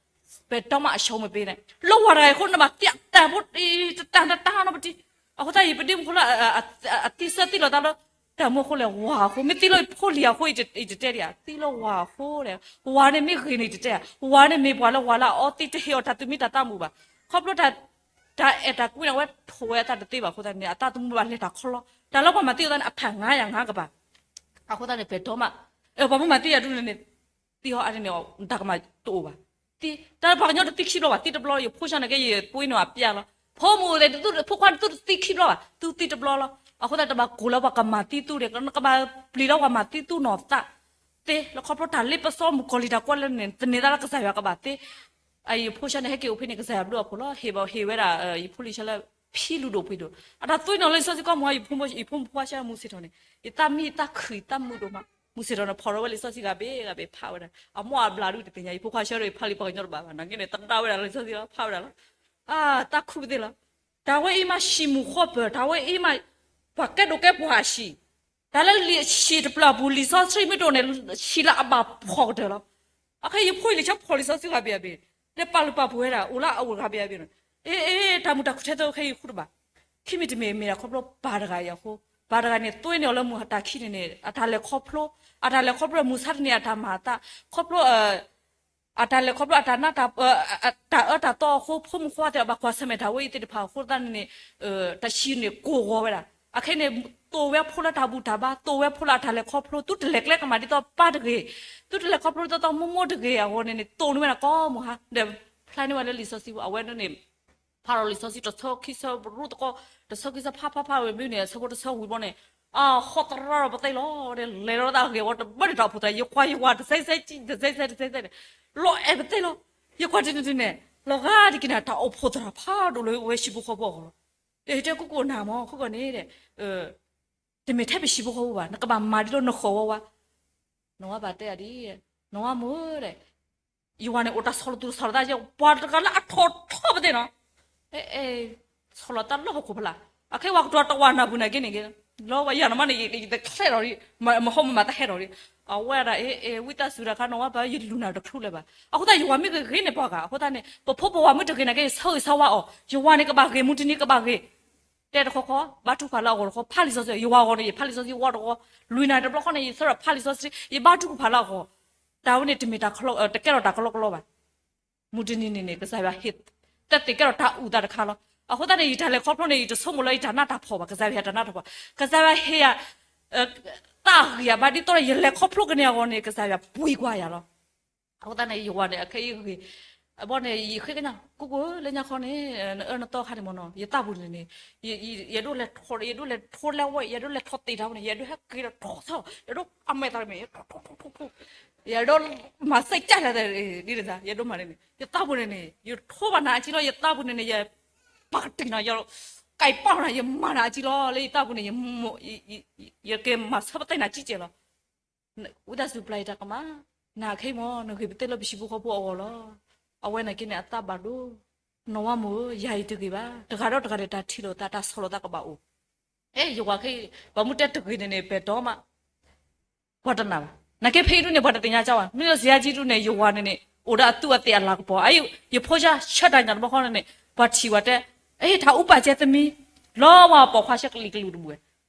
ဘယ်တော့မှ အရှုံးမပေးနဲ့. လၢဝၤတဂၤအဃိ နဘၣ်သံတၢ်ဖိတတၢ်တတၢ်နီတပတံၢ်. အဃိသတး ယပဒ့မုၣ်ဖိလၢ အသံဆၢသံလီၤသးလၢ တၢ်မူအဃိလဲၣ် ဝၤအဃိ, မ့ၢ်သံလၢဖိလံၤအဃိ ယတတဲဒံးဧါ, သံလၢဝၤအဃိဒီး ဝၤန့ၣ်မ့ၢ်ဂ့ၤန့ၣ် ယတတဲဧါ, ဝၤန့ၣ်မ့ၢ်ပှၤလၢဝၤလၢအအီသံး တဟ့ၣ်အီၤတၢ်သူၣ်မံတၢ်သးမုာ်ဘၣ်. ခီဖျိတၢ် တၢ်အဲၣ်တၢ်ကွံန့ၣ် အဝဲထိၣ်ဝဲအသးတသ့ဘၣ်အဃိသတးန့ၣ် အသးသမူဘၣ်လဲၤတၢ်ခီလီၤ. တၢ်လၢပှၤမၤသံအီၤသးန့ၣ် အဖးငါယၤငါကဘၣ်. အဃိသတးန့ၣ် ပဲာ်တီမး, ပှၤမ့ၢ်မၤသံယၤဒ်န့ၣ်န့ၣ် သံဟီအါန့ၣ်န့ၣ် တၢ်ကမၣ်တအိၣ်ဘၣ်. သံ, တၢ်လၢပှၤကညီတသံခံဘျီဘၣ်, သံတဘျီလီၤ. ယဖိဆံးနာ်က့ ယသွံၣ်န့ၢ်အပျဲလီၤ. ဖိမုၣ်သ့ၣ်တသူၣ် ဖိခွါတသူၣ်တသံခံဘျီဘၣ်, သူသံတဘျီလီၤ. အဃိသတး တဘၣ်ကိၢ်လၢပှၤကမၤသံသူန့ၣ်, နကဘၣ်ပျံၤလၢပှၤမၤသံသူနီၢ်သးသ့, လၢခီဖျိတၢ်လ့ပစီမုၣ်ကီၤလံၤတၢ်ကွၢ်လၢန့ၣ် သန့ၤသးလၢကစၢ်ယွၤကဘၣ်သ့. ယဖိဆံးန့ၣ် ဟဲက့ၤအိၣ်ဖဲန့ၣ် ကစၢ်ယွၤဘျုးအီၤဖိလီၤ. ဟ့ၣ်ဘၣ်ဟ့ၣ်ဝဲဒၣ် ယဖိလံၤဆံးလၢ ဖံလုၢ်ဒိၣ်ပှ့ၤဒိၣ်, အတၢ်သွံၣ်နီၢ်လၢလံာ်စီဆှံကီၢ်မူ ယဖိမုၣ်ဖိခွါဆံးမူစ့ၢ်ထီၣ်န့ၣ်, ယသးမံယသးခုၣ်ယသးမုာ်ဒိၣ်မး, မူစ့ၢ်ထီၣ်န့ၣ် ဖီၣ်ထီၣ်ဝဲလံာ်စီဆှံဂၤဘ့ၣ်ဂၤဘ့ၣ်ဖးဝဲဒၣ်, အမိၢ်အဘျးဒုးတသ့ၣ်ညါ ယဖိခွါဆံးဒိၣ် ယဖးလံာ်ပှၤကညီတဘၣ်ဘၣ် နာ်က့န့ၣ် သရၣ်ဝဲဒၣ်လံာ်စီဆှံလီၤ ဖးဝဲဒၣ်လီၤ. တၢ်ခူၣ်ပသ့ၣ်လီၤ. တၢ်ဝဲအံၤမး ဟံၣ်မုၢ်ဃီပၢၢ်, တၢ်ဝဲအံၤမး ပှၤကဲဒိၣ်ကဲပှၤအဟံၣ်, တၢ်လၢလံာ်ဟံၣ်တဖျၢၣ်အပူၤ လံာ်စီဆှံမ့ၢ်တအိၣ်န့ၣ် ဟံၣ်လၢအဘၣ်ဖှီၣ်ကတၢၢ်လီၤ. အခဲအံၤယဖိလံၤဆံးဖီၣ်လံာ်စီဆှံဂၤဘ့ၣ်ဂၤဘ့ၣ်, လၢပာ်လုၢ်ပာ်ပှ့ၤဝဲဒၣ် အိၣ်လၢအအိၣ်ဂၤဘ့ၣ်ဂၤဘ့ၣ်န့ၣ်, အ့ အ့ တၢ်မုာ်တၢ်ခုၣ်ထဲသိးခဲအံၤဃုတဘၣ်. ခံမံၤတမံၤမ့ၢ်ဒၣ်ခီဖျိပၢ်တဂၤအံၤအဃိ, ပၢ်တဂၤန့ၣ် သွဲန့ၢ်အီၤလၢမုၢ်တၢ်ခံန့ၣ်န့ၣ် အတၢ်လဲၤခီဖျိ, အတၢ်လဲၤခီဖျိမုၢ်ဆါတနံၤ အတၢ်မၤအသး, ခီဖျိ အတၢ်လဲၤခီဖျိအတၢ်နးတၢ် တၢ်အၢတၢ်သီအဃိ ဖိမုၣ်ဖိခွါသ့ၣ်တဖၣ်ဘၣ်ကွၢ်ဆၢၣ်မဲာ်တၢ်ဝဲအံၤသ့ၣ်တဖၣ်အဃိသတးန့ၣ်န့ၣ် တၢ်ဆံးန့ၣ်ကိၢ်ဂီၤဝဲဒၣ်. အခဲအံၤန့ၣ် သိၣ်ဝဲဖိလၢတၢ်ဘူၣ်တၢ်ဘါ, သိၣ်ဝဲဖိလၢအတၢ်လဲၤခီဖျိ, သုတလဲၤကျဲကမၣ်ဒ်သိးပၢ်တဂ့ၤ, သုတလဲၤခီဖျိဒ်သိးမိၢ်မိၢ်တဂ့ၤအဂီၢ်န့ၣ်န့ၣ် သိၣ်န့ၢ်ဝဲဒၣ်ကိးမုၢ်ဟါ, ဒီးဖျါန့ၢ်ဝဲလၢလံာ်စီဆှံပူၤ အဝဲဒၣ်န့ၣ် ဖးဒီးလံာ်စီဆှံတဆၢခံဆၢရူၢ်သကိး, တဆၢခံဆၢဖးဖးဖးဝဲမုၢ်န့ၣ် အဆၢဖိတဆၢဝံၤဘီန့ၣ် အဟီသရၣ်ဒီးပသ့ၣ်လီၤ, လဲၤလီၤသးဂ့ၤဝဲတဘၣ်န့ၣ်တၢ်အိၣ်ဖှိၣ်သရၣ် ယကွၢ်ယကွၢ် တစဲးစဲး တစဲးစဲး တစဲးစဲးန့ၣ် လီၤအဲၣ်ပသ့ၣ်လီၤ. ယကွၢ်တန့ၣ်တန့ၣ် လီၤဂာ်ဒ်က့ၤန့ၣ် တၢ်အိၣ်ဖှိၣ်သရၣ်ဖးဒိၣ်လၢဝဲဟံၣ်ဖိဃီဖိအဂီၢ်လီၤ. ဒီးယတဲကူၣ်ကိးနၤမ့ၢ် ခိၣ်ကီၢ်န့ၣ်ဒီး တမ့ၢ်ထဲပဟံၣ်ဖိဃီဖိဘၣ် နကဘၣ်မၤဒ်သိးနဃၢၤဝဲဝါ, နဝၤဘၣ်တဲအီၤဒ်, နဝၤမိၢ်ဒီး ယဝၤန့ၣ် အိၣ်တၢ်ဆီၣ်လီၤသူၣ်ဆီၣ်လီၤသး ပှၤတဂၤလၢအထီၣ်ထီပသ့ၣ်နီၤ, ဆီၣ်လီၤသးလၢဟီၣ်ခိၣ်ဖျါ, အခဲဝဲကတီၤတဝၤနၢ်ပူၤန့ၣ်က့န့ၣ်က့, လီၤဝဲယၤနမ့ၢ်န့ၣ် ယတချဲဒီး မဟီမမၤတဟဲဒီး, အဝဲဒၣ် ဝံသးစူၤတၢ်ခါ နဝၤဘၣ် ယလူၤနၤတချုးလၢၤဘၣ်. အဃိသတး ယဝၤမ့ၢ်ဂ့ၤဂ့ၤန့ၣ်ပှၤဂၤ, အဃိသတးန့ၣ် ပဖိပဝၤမ့ၢ်တဂ့ၤန့ၣ်က့ ဆၢဂ့ၤဆၢဝါအီၤ, ယဝၤန့ၣ်ကဘၣ်ဂ့ၤ မုၢ်တနံၤကဘၣ်ဂ့ၤ တဲတခီခီ ဘါထုကဖၣ်လၢအဂီၢ်တခီ ဖးလံာ်စီဆှံ ယဝၤအဂီၢ်န့ၣ် ယဖးလံာ်စီဆှံ ဝီတဂီၤ, လွံၢ်နၣ်ရံၣ်တဘျီဃီန့ၣ် ယဆၢထၢၣ်ဖးလံာ်စီဆှံ ယဘါထုကဖၣ်လၢအဂီၢ်, တၢ်ဝဲန့ၣ်တမ့ၢ်တၢ်ကဲထီၣ်တၢ်ကလီကလီဘၣ်. မုၢ်တနံၤန့ၣ်န့ၣ် ကစၢ်ယွၤဟ့ၣ် တၢ်သ့ၣ်ကဲထီၣ်တၢ်အုၣ်သးတခါလီၤ. အဃိသတးန့ၣ် ယတၢ်လဲၤခီဖျိန့ၣ် ယတဆိကမိၣ်လၢယတၢ်နးတၢ်ဖှီၣ်ဘၣ်, ကစၢ်ယွၤဟ့ၣ်တၢ်နးတၢ်ဖှီၣ်, ကစၢ်ယွၤဟ့ၣ်ယၤ တၢ်ဂ့ၤအဘၣ်ဒ်သိးဒီး ယလဲၤခီဖျိကန့ၢ်အဂီၢ်န့ၣ် ကစၢ်ယွၤပှ့ၤကွၢ်ယၤလီၤ. အဃိသတးန့ၣ် ယဝၤန့ၣ် အခဲအံၤဂ့ၤ, အဘီန့ၣ် ယဃ့ကညး ကူၣ်ကူၣ်လၢညါခီန့ၣ် နအၢနသီခါန့ၣ်မ့ၢ်နီၤ ယသးပူၤန့ၣ်န့ၣ် ယဒိးလဲၤထီ ယဒိးလဲၤထီလဲဝဲ ယဒိးလဲၤထီသ့ၣ်တၢ်ဝဲန့ၣ် ယဒိးဟဲက့ၤဒီးထီၣ်သီ ယဒိးအမဲာ်သးန့ၣ် ယဒိးမၤစဲးကၢ်လၢ ဒ်န့ၣ် ယဒိးမၤန့ၣ်န့ၣ် ယသးပူၤန့ၣ်န့ၣ် ယထိးဘၣ်နၤအကံလီၤ ယသးပူၤန့ၣ်န့ၣ် ယပာ်ကတံၢ်နၤ ယကဲပာ်နၤ ယမၤနၤအကံလီၤ လၢယသးပူၤန့ၣ် ယက့ၤမၤဆၢပသဲနၤကံကဲလီၤ. ဝံသးစူၤပျၢ်ယတၢ်ကမၣ်, နခဲအံၤမ့ၢ် နဂ့ၤပသ့ၣ်လၢပဟံၣ်ဖိဃီဖိအဂီၢ်လီၤ. အဝဲန့ၣ်က့န့ၣ် အသးဘၣ်ဒိ, နီၢ်ဝါမိၢ်ဧၢ, ယၤအံၤတဂ့ၤဘၣ်, တဂၤဒီးတဂၤန့ၣ် တၢ်ထံၣ်လိာ်သး တၢ်ဆီၣ်လီၤသးကဘၣ်အိၣ်. အဲ ယဝၤခဲအံၤ ပှၤမ့ၢ်တဲတဂ့ၤန့ၣ်န့ၣ် ပဲာ်တီမး ပှၤတနာ်ဘၣ်. နာ်က့ဖဲအံၤဒုန့ၣ် ပှၤတသ့ၣ်ညါကီဘၣ်. မ့ၢ်လၢစံးယါကံဒုန့ၣ် ယဝၤန့ၣ်န့ၣ် အိၣ်ဒီးအသူးအသ့ၣ်အလၤကပီၤ. အအံၤ ယဖိဆါဆၢတၢ်ညၣ်တဘျီဃီန့ၣ်န့ၣ် ပှၤထံၣ်ဝဲတဲ, အ့ တၢ်အူပာ်စဲသမံ, လီၤဝဲအပိာ်ခွါဆၢကလံၤကလူးတဘိဝဲ.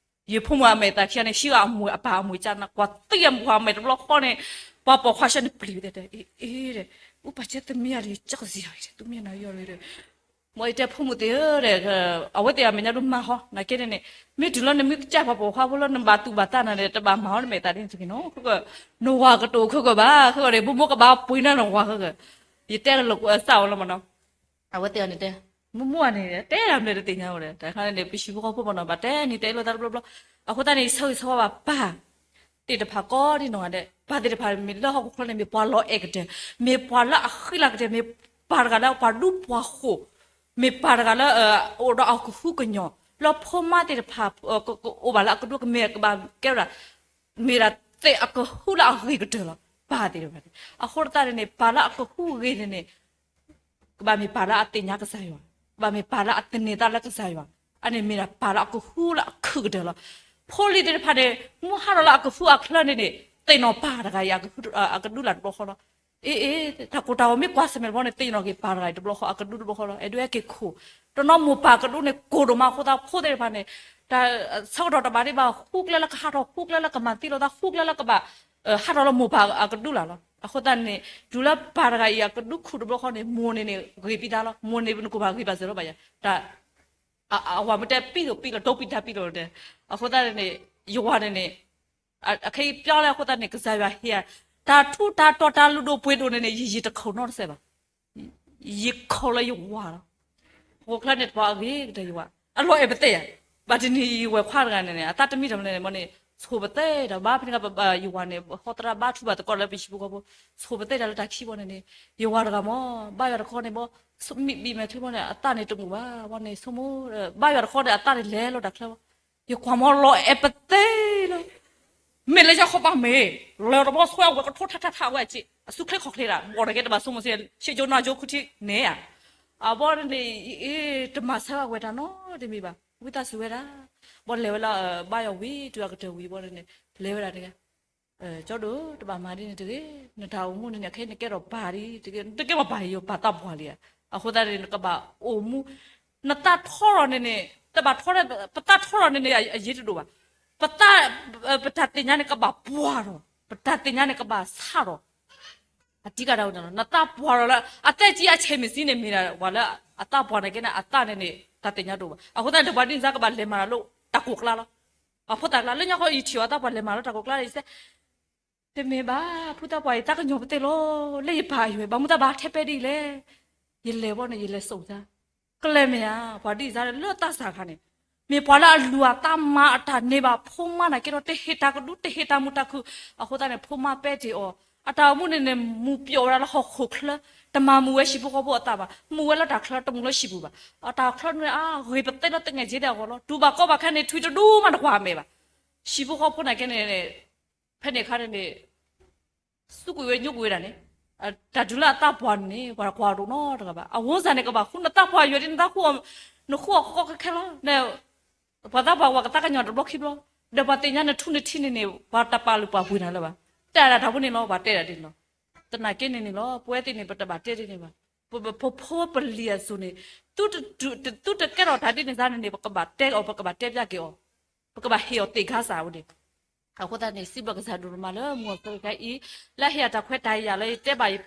ယဖိမုၣ်အမဲာ်သးခံဂၤန့ၣ် ဟံးအီၤအမုၢ်အပၢ်အမုၢ်ကနၣ် ကွၢ်သံအမုၢ်အမဲာ်တဘျီဃီန့ၣ် ပှၤပိာ်ခွါဆၢန့ၣ်ပျံၤဝဲတဲ, အ့ အ့ အူပာ်စဲသမံဧါဒီး ကၢ်ကစံၣ်ယၤဒီး သူမ့ၢ်နၤယီၤဒီး မ်အတဲဖိမုၣ်သ့ၣ်ဧၢဒီး အဝဲသ့ၣ်အမဲာ်ညါဒိၣ်မးဟီ နာ်က့န့ၣ်န့ၣ် မ့ၢ်တုၤလၢနမ့ၢ်ကစၢ်ပှၤပိာ်ခွါဖိလၢနဘၣ်သူၣ်ဘၣ်သးနၤန့ၣ် တဘၣ်မၤဟီနမဲာ်သးဒ်န့ၣ်တဂ့ၤနီၤ နဝၤကတိၤခဲကၢဘၣ် ခဲကၢန့ၣ် ဘိၣ်ဘိၣ်ကဘၣ်ပှ့ၤန့ၢ်နဝၤခဲကၢ ယတဲကလီၤစၢ်ဝဲလီၤမနီၤ အဝဲသ့ၣ်အီၤန့ၣ်တဲ မုၢ်မုၢ်အန့ၣ် တဲဒၣ်မနုၤတသ့ၣ်ညါဝဲဒီး တၢ်ခါန့ၣ် ပဟံၣ်ဖိဃီဖိမနီၤ ဘၣ်တဲနံၤတဲလိာ်သးတဘျီဘျီ အဃိသတးန့ၣ် ယဆၢဂ့ၤဆၢဝါဘၣ်ပၢ် သ့ၣ်တဖၣ်ကိးဒ်နီၢ်ဂၤဒဲး ပၢ်သ့ၣ်တဖၣ်မ့ၢ်လၢဟီၣ်ခိၣ်ချၢန့ၣ် မ့ၢ်ပှၤလီၤအဲၣ်ကတၢၢ် မ့ၢ်ပှၤလၢအဃံလၤကတၢၢ် မ့ၢ်ပၢ်တဂၤလၢပှၤဒူပှၤဃိာ် မ့ၢ်ပၢ်တဂၤလၢ အိၣ်ဒီးအကဟုကညီၢ် လၢဖိမါသ့ၣ်တဖၣ် ကအိၣ်ဘၣ်လၢအကဒူကမဲာ် ကဘၣ်ကဲဝဲဒၣ် မ့ၢ်ဒၣ်သ့ၣ်အကဟုလၢအဂ့ၤကတၢၢ်လီၤ ပၢ်သ့ၣ်တဖၣ်န့ၣ် အဃိသတးန့ၣ် ပၢ်လၢအကဟုအဂ့ၤန့ၣ်န့ၣ် ကဘၣ်မ့ၢ်ပၢ်လၢအသ့ၣ်ညါကစၢ်ယွၤ, ကဘၣ်မ့ၢ်ပၢ်လၢအသန့ၤသးလၢကစၢ်ယွၤ, အန့ၣ်မ့ၢ်ဒၣ်ပၢ်လၢအကဟုလၢအခုးကတၢၢ်လီၤ. ဖိလံၤသ့ၣ်တဖၣ်န့ၣ် မ့ၢ်ဟးထီၣ်လၢအကဟုအချၢန့ၣ်န့ၣ် သ့ၣ်နီၣ်ပၢ်တဂၤအံၤ အကဒူလၢ်တဘျီဃီလီၤ. အ့ အ့ တၢ်ကိၢ်တၢ်ဂီၤမ့ၢ်ကွၢ်ဆၢၣ်မဲာ်တဘျီန့ၣ် သ့ၣ်နီၣ်က့ၤပၢ်တဂၤအံၤတဘျီဃီ အကဒူတဘျီဃီလီၤ. အဲၣ်ဒိးဟဲက့ၤခိၣ်, တနီၤမိၢ်ပၢ်ကဒူန့ၣ် ကိၢ်ဒိၣ်မးအဃိသတး ဖိသ့ၣ်တဖၣ်န့ၣ် တၢ်ဆၢကတီၢ်တဘၣ်ဒံးဘၣ် ဃူကျဲလၢကဟးထီၣ် ဃူကျဲလၢကမၤသံလိာ်သး ဃူကျဲလၢကဘၣ် ဟးထီၣ်လၢမိၢ်ပၢ်အကဒူလၢ်လီၤ. အဃိသတးန့ၣ် တုၤလၢပၢ်တဂၤအံၤအကဒူခိၣ်တဘျီဃီန့ၣ် မိၢ်န့ၣ်န့ၣ် ဂ့ၤပံသးလီၤ. မိၢ်န့ၣ်နကိၢ်ဘၣ်ဂ့ၤဘၣ်စၢၤလီၤဘၣ်ယၤ တၢ် အဝၤမ့ၢ်တဲပံလိာ်ပံလိာ် တိပံတၢ်ပံလိာ်တဲ, အဃိသတးန့ၣ် ယဝၤန့ၣ်န့ၣ် အခဲအံၤပျီလၢအဃိသတးန့ၣ် ကစၢ်ယွၤဟ့ၣ်ယၤ တၢ်ထူးတၢ်တီၤတၢ်လုၢ်ဒိၣ်ပှ့ၤဒိၣ်န့ၣ်န့ၣ် ယယံာ်တခိၣ်နီတစဲးဘၣ် ယခိၣ်လၢယဝၤလီၤ. ဟီၣ်ခိၣ်ချၢန့ၣ်တပှၤအဂ့ၤကတၢၢ်ယဝၤ အလီၤအဲၣ်ပသ့ၣ်ယၤ, ဘၣ်တနံၤယဝဲၢ်ခွါတဂၤန့ၣ်န့ၣ် အသးတမံတၢ်မနုၤန့ၣ် မ့ၢ်န့ၣ် ဆိၣ်ပသဲတၢ်ဘါဖဲန့ၣ် ယဝၤန့ၣ် ဟီသရၣ်ဘါထုကဖၣ်သကိးလၢပဟံၣ်ဖိဃီဖိ ဆိၣ်ပသဲတၢ်လၢတၢ်ခံဘီန့ၣ်န့ၣ် ယဝၤတဂၤမ့ၢ် ဘါယွၤတခီန့ၣ်ဘီ မံဘံမဲာ်ချံဘီန့ၣ် အသးန့ၣ်တမုာ်ဘၣ် ဝဲန့ၣ်ဆိကမိၣ် ဘါယွၤတခီန့ၣ် အသးန့ၣ်လဲၤလီၤတၢ်ချၢဘီ ယကွၢ်မ့ၢ်လီၤအဲၣ်ပသ့ၣ်လီၤ မ့ၢ်လၢယခီပၤမ့ၢ် လၢတဘီဆိအဝဲကထိထးထးထးဝဲအစ့ အစုချ့ခီၣ်ချ့ဒၣ် ဘီၣ်တဂ့ၤတဘၣ်ဆိကမိၣ်စ့ ရှ့ကၠိနါကၠိခူထံန့ၣ်ဧါ အဘီန့ၣ် တမၤဆါဘၣ်ဝဲတၢ်နီတမံၤဘၣ် ဝံသးစူၤဝဲဒၣ် ဘီလဲၤဝဲလၢ ဘါယွၤဝံၤ တုၤအကတၢၢ်ဝံၤဘီန့ၣ် လဲၤဝဲဒၣ်တဂၤ ကၠီဒိၣ် တဘၣ်မၤဒ်န့ၣ်တဂ့ၤ နတၢ်အိၣ်မူန့ၣ်န့ၣ် ခဲအံၤနကဲထီၣ်ပၢ်ဒ်တဂ့ၤ နတကဲထီၣ်ပၢ်ယိၤပၢ်သးပှၢ်လံဧါ အဃိသတးန့ၣ် နကဘၣ်အိၣ်မူ, နသးထီထီၣ်န့ၣ်န့ၣ် တဘၣ်ထီထီၣ်, ပသးထီထီၣ်န့ၣ်န့ၣ် အရေးတဒိၣ်ဘၣ်. ပသး, ပတၢ်သ့ၣ်ညါန့ၣ် ကဘၣ်ပှၢ်ထီၣ်, ပတၢ်သ့ၣ်ညါန့ၣ် ကဘၣ်ဆးထီၣ်. အတံကတၢၢ်ဝဲန့ၣ်လီၤ. နသးပှၢ်ထီၣ်လၢ အသက်ကြီးအချိန်မဆံးန့ၣ် မ့ၢ်ဒၣ်ပှၤလၢအသးပှၢ်နာ်က့န့ၣ် အသးန့ၣ်န့ၣ် တၢ်သ့ၣ်ညါတအိၣ်ဘၣ်. အဃိသတးန့ၣ် ပှၤဒ်န့ၣ်စ့ၢ် ကဘၣ်လဲၤမၤတၢ်လၢတၢ်ကိၢ်ကျါလီၤ. အဖိသၣ်ကျါ လၢညါဃီယထံၣ်အီၤ သးပှၢ်လဲၤမၤလၢတၢ်ကိၢ်ကျါန့ၣ် ယတဲ တမ့ၢ်ဘၣ် ဖုသးပှၢ်အံၤ သးကညီၤပသ့ၣ်လီၤ. လၢယပၢ်အယွဲၢ် ဘၣ်မူသးဘၣ်ထဲပဲဒ်အံၤလဲၣ်. ယလဲၤဘီန့ၣ် ယလဲၤစိာ်သး, ကလဲၤမ့ၢ်ဧါ, ပှၤဒ်အံၤစ့ၢ်လၢသးစၢ်ခါန့ၣ် မ့ၢ်ပှၤလၢအလူၤအသးမၤအတၢ်န့ၢ်ဘၣ် ဖိမါနာ်က့ဒီး တဟ့ၣ်တၢ်ကဒု တဟ့ၣ်တၢ်မုာ်တၢ်ခုၣ်. အဃိသတးန့ၣ် ဖိမါပဲတ့ၢ်အီၤ, အတၢ်အိၣ်မူန့ၣ်န့ၣ် မူပျီၣ်ဝဲဒၣ်လၢဟီၣ်ခိၣ်ချၢ, တမၤမုာ်ဝဲဟံၣ်ဖိဃီဖိအသးဘၣ်, မုာ်ဝဲလၢတၢ်ချၢ တမုာ်လၢဟံၣ်ပူၤဘၣ်. အတၢ်ချၢန့ၣ် အဂ့ၤပသ့လၢတငဲၢ်က့ဒၣ်အဂီၢ်လီၤ. တူၢ်ဘၣ်ကီဘၣ်ခဲန့ၣ် ထွံၣ်တဒူမးတကွၢ်အမဲာ်ဘၣ်. ဟံၣ်ဖိဃီဖိနာ်က့န့ၣ် ဖဲန့ၣ်အခါန့ၣ်န့ၣ် စူးကွံာ်ဝဲညိကွံာ်ဝဲဒၣ်န့ၣ်, တၢ်တုၤလၢအသးပှၢ်န့ၣ်န့ၣ် ပှၤကွၢ်တအိၣ်နီတဂၤဘၣ်. အဝဲစ့ၢ်န့ၣ် ကဘၣ်ဃုနသးပှၢ်ယွဲၢ်ဒ်နသးဃု, နဃုအီၤကကီကခဲလီၤ. ပှၤသးပှၢ်ဝဲ ကသးကညီၤတဘျီခံဘျီ, ဒီးပှၤသ့ၣ်ညါနထူနထံန့ၣ်န့ၣ် ပှၤတပာ်လုၢ်ပာ်ပှ့ၤနၤလၢၤဘၣ်. တဲဒၣ်တၢ်ဖိန့ၣ်လီၤ, ပှၤတဲဒၣ်ဒ်န့ၣ်လီၤ. သနာ်က့န့ၣ်န့ၣ်လီၤ ပဝဲသ့ၣ်န့ၣ် ပတဘၣ်တဲဒ်န့ၣ်ဘၣ်. ပဖိပလံၤအစိၤန့ၣ် သုတကဲထီၣ်တၢ်ဒ်န့ၣ်စ့ၢ်န့ၣ်န့ၣ် ပကဘၣ်တဲအီၤ ပကဘၣ်တဲပျဲက့ၤအီၤ, ပကဘၣ်ဟ့ၣ်အီၤသ့ၣ်ခါစ့ၢ်ဝဲန့ၣ်. အဃိသတးန့ၣ် စံးဘျုးကစၢ်ဒိၣ်မးလၢမုၢ်ဂီၤခါအံၤ လၢအဟ့ၣ်အတၢ်ခွဲးတၢ်ယာ်လၢယတဲဘၣ်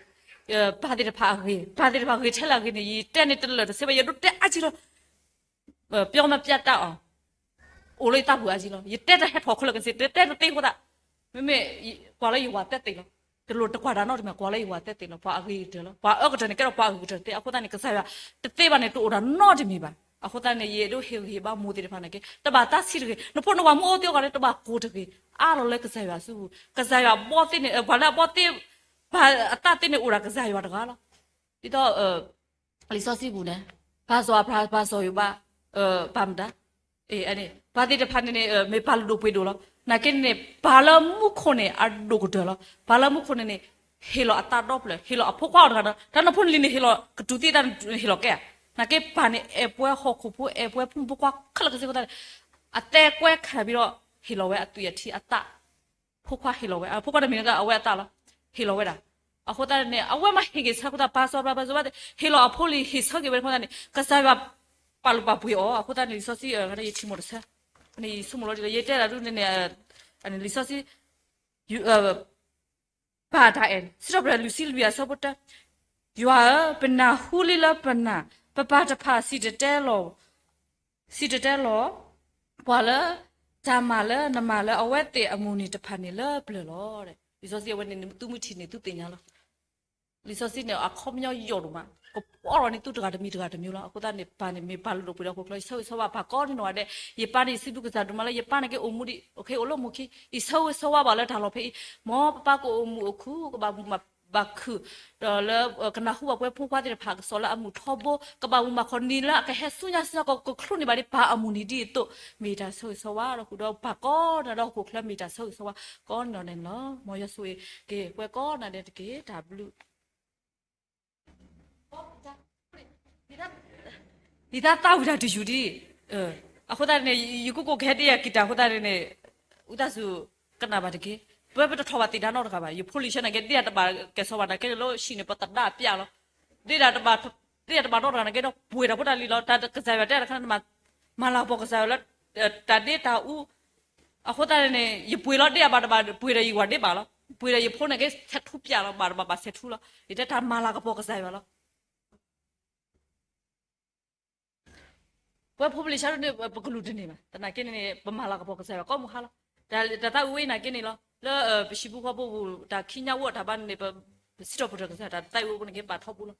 ပၢ်သ့ၣ်တဖၣ်အဂ့ၢ်, ပၢ်သ့ၣ်တဖၣ်ဂ့ၤထဲလဲၣ်အဂ့ၢ်န့ၣ် ယတဲန့ၣ်တလၢာ်တဆ့ဘၣ်, ယဒိးတဲအါကံလီၤ. ပြောမပြတတ်အောင် အိၣ်လၢယသးပူၤအါကံလီၤ. ယတဲတဟဲထီၣ်ခဲလၢာ်ကစ့ၢ်, တဲတသ့အဃိသတး, မ့မ့ၢ် ကွၢ်လၢယဝၤတဲသ့လီၤ. တလိၣ်တကွၢ်တၢ်နီတမံၤ, ကွၢ်လၢယဝၤတဲသ့လီၤ. ပှၤအဂ့ၤကတၢၢ်လီၤ, ပှၤအအၢကတၢၢ်န့ၣ် ကဲထီၣ်ပှၤအဂ့ၤကတၢၢ်သ့. အဃိသတးန့ၣ် ကစၢ်ယွၤတသ့ဘၣ်န့ၣ် တအိၣ်တၢ်နီတမံၤဘၣ်. အဃိသတးန့ၣ် ယအဲၣ်ဒိးဟ့ၣ်ဂံၢ်ဟ့ၣ်ဘါမိၢ်သ့ၣ်တဖၣ်နာ်က့ တဘၣ်သးဆံးတဂ့ၤ, နဖိနဝၤမုၢ်အိၣ်သ့အဂီၢ်န့ၣ် တဘၣ်ကိၢ်တဂ့ၤ, အါလီၤလၢကစၢ်ယွၤစုပူၤ. ကစၢ်ယွၤဘီသ့န့ၣ် ပှၤလၢအဘီသ့ ပှၤအသးသ့န့ၣ် အိၣ်ဒၣ်ကစၢ်ယွၤတဂၤလီၤ. ဒ်သိး လံာ်စီဆှံပူၤန့ၣ် ပၢ်စီၤအၤဘြၤဟၣ် ပၢ်စီၤယိၤဘး ပၢ်မတၤ, ပၢ်သ့ၣ်တဖၣ်န့ၣ်န့ၣ် မ့ၢ်ပၢ်လုၢ်ဒိၣ်ပှ့ၤဒိၣ်လီၤ. နာ်က့န့ၣ်န့ၣ် ပၢ်လၢမူခိၣ်န့ၣ် အဒိၣ်ကတၢၢ်လီၤ. ပၢ်လၢမူခိၣ်န့ၣ်န့ၣ် ဟ့ၣ်လီၤအသးဒီဖျၢၣ်, ဟ့ၣ်လီၤအဖိခွါအီၤတဂၤဒီး တၢ်နဖိနလံၤန့ၣ် ဟ့ၣ်လီၤကတုၤသ့ၣ်တၢ်န့ၣ် ဟ့ၣ်လီၤကဲဧါ. နာ်က့ပၢ်န့ၣ် အဲၣ်ပှၤဟီၣ်ခိၣ်ဖိ အဲၣ်ပှၤဖိမုၣ်ဖိခွါခဲလၢာ်ကစ့ၢ်အဃိသတးန့ၣ် အသဲကွဲခးဘံဒီး ဟ့ၣ်လီၤဝဲအသွံၣ်အထံအသး ဖိခွါဟ့ၣ်လီၤဝဲ, အဖိခွါတမ့ၢ်လၢအဝဲအသးလီၤ, ဟ့ၣ်လီၤဝဲဒၣ်. အဃိသတးန့ၣ် အဝဲမ့ၢ်ဟ့ၣ်ဂ့ၤဆၢအဃိသတး ပၢ်စီၤအၤဘြၤဟၣ် ပၢ်စီၤယိၤဘးသ့ၣ် ဟ့ၣ်လီၤအဖိလံၤ ဟ့ၣ်ဆၢက့ၤဝဲအဃိသတးန့ၣ် ကစၢ်ယွၤပာ်လုၢ်ပာ်ပှ့ၤအီၤ. အဃိသတးန့ၣ် လံာ်စီဆှံ ယထံၣ်မီၢ်တဆၢ, ယဆိကမိၣ်လီၤဒ်လီၤ ယတဲဒၣ်ဒ်န့ၣ်န့ၣ် လံာ်စီဆှံ ပၢ်တၢ်အဲၣ် စံးထီၣ်ပတြၢၤ လွံၢ်ဆံလွံၢ် အဆၢဖိတၢ, ယွၤဧၢ, ပနၢ်ဟူလံလၢပနၢ်, ပပၢ်တဖၣ်စံၣ်တဲၤတဲလီၤ စံၣ်တဲၤတဲလီၤ ပှၤလၢ တၢ်မၤလၢနမၤလၢအဝဲသ့ၣ်အမုၢ်နံၤတဖၣ်န့ၣ်လၢပျၢၤလီၤ. လံာ်စီဆှံအဝဲန့ၣ် သုမ့ၢ်ထံၣ်န့ၣ် သုသ့ၣ်ညါလီၤ. လံာ်စီဆှံန့ၣ် အခီပညီယိာ်ဒိၣ်မး, ကပီးထီၣ်န့ၢ်သုတဂၤတမံၤတဂၤတမံၤလီၤ. အဃိသတးန့ၣ် ပၢ်န့ၣ်မ့ၢ်ပၢ်လုၢ်ဒိၣ်ပှ့ၤဒိၣ်ဟီၣ်ခိၣ်ချၢ ယဆၢဂ့ၤဆၢဝါပၢ်ကိးနီၢ်ဂၤဒဲး, ယပၢ်န့ၣ် ယစံးဘျုးကစၢ်ဒိၣ်မးလၢယပၢ်န့ၣ်က့ အိၣ်မူဒံး အိၣ်လၢမူခံ, ယဆၢဂ့ၤဆၢဝါဘၣ်လၢတၢ်လီၢ်ဖဲအံၤ, မ်ပပၢ်ကအိၣ်မူအခိၣ် ကဘၣ်မူဘၣ်ခုၣ် ဒီးလၢကနၢ်ဟူဘၣ်ပှၤဖိခွါသ့ၣ်တဖၣ်ကစီၣ်လၢအမုာ်ထီဘိ ကဘၣ်မူဘၣ်ခီၣ်နံၤလၢအကဟဲဆူညါဆူညါ ကကချုးန့ၢ်ဘၣ်ဒံးပၢ်အမုၢ်နံၤဒ်အသိး, မ့ၢ်တၢ်ဆၢဂ့ၤဆၢဝါဒီးဃုာ်ဒီးပၢ်ကိးနီၢ်ဂၤဒဲး ဟီၣ်ခိၣ်ချၢမ့ၢ်တၢ်ဆၢဂ့ၤဆၢဝါကိးနီၢ်ဂၤဒဲးန့ၣ်လီၤ. မ်ယွၤဆိၣ်ဂ့ၤက့ၤပှၤကိးနီၢ်ဂၤဒဲးတက့ၢ်. တၢ်ဘျုး ဒ်တၢ်သးဝံၣ်တၢ်တယူၢ်ဒံး, အဃိသတးန့ၣ် ယကိးကိးကဟဲဒ်ယၤက့ၤတၢ်အဃိသတးန့ၣ် ဝံသးစူၤကနၣ်ဘၣ်တက့ၢ်. ပဝဲပတထီၣ်ဘၣ်သ့ၣ်တၢ်နီတဂၤဘၣ်. ယဖိလံၤဆၢနာ်က့ ဒ်တၢ်တဘၣ်ကဲၣ်ဆိးဘၣ်နာ်က့လၢဟံၣ်န့ၣ် ပသဒါပျၢ်လီၤ. ဒ်တၢ်တဘၣ်နီတဂၤနာ်က့ဒီး ပှ့ၤတၢ်ဖိတၢ်လံၤလီၤ. တၢ်ကစၢ်ယွၤတဲတခါန့ၣ် မၤလၤကပီၤကစၢ်ယွၤလၢ တၢ်ဒ့တၢ်အူ အဃိသတးန့ၣ် ယပှ့ၤလီၤဒ့အဘၣ်တဘၣ် ပှ့ၤဒီးယဝၤဒ့ဘၣ်လီၤ. ပှ့ၤဒီးယဖိန့ၣ်က့ ဆဲးထူပျၢ်လီၤ ဘၣ်တဘၣ်ဘၣ်ဆဲးထူလီၤ. ယတဲတၢ်မၤလၤကပီၤကစၢ်ယွၤလီၤ. ပဝဲဖိပလံၤဆါဒ်န့ၣ် ပကလူၤတန့ၢ်ဘၣ်. သနာ်က့န့ၣ် ပမၤလၤကပီၤကစၢ်ယွၤကိးမုၢ်ဟါလီၤ. တၢ်သးဝံၣ်ဝဲအံၤနာ်က့န့ၣ်လီၤ. လၢပဟံၣ်ဖိဃီဖိပူၤ တၢ်ခံညါဝဲတၢ်ဘါန့ၣ်န့ၣ် ပစံးထီၣ်ပတြၢၤကစၢ် တၢ်သးဝံၣ်ဝဲပူၤန့ၣ်က့ ဘၣ်ထီဘိလီၤ.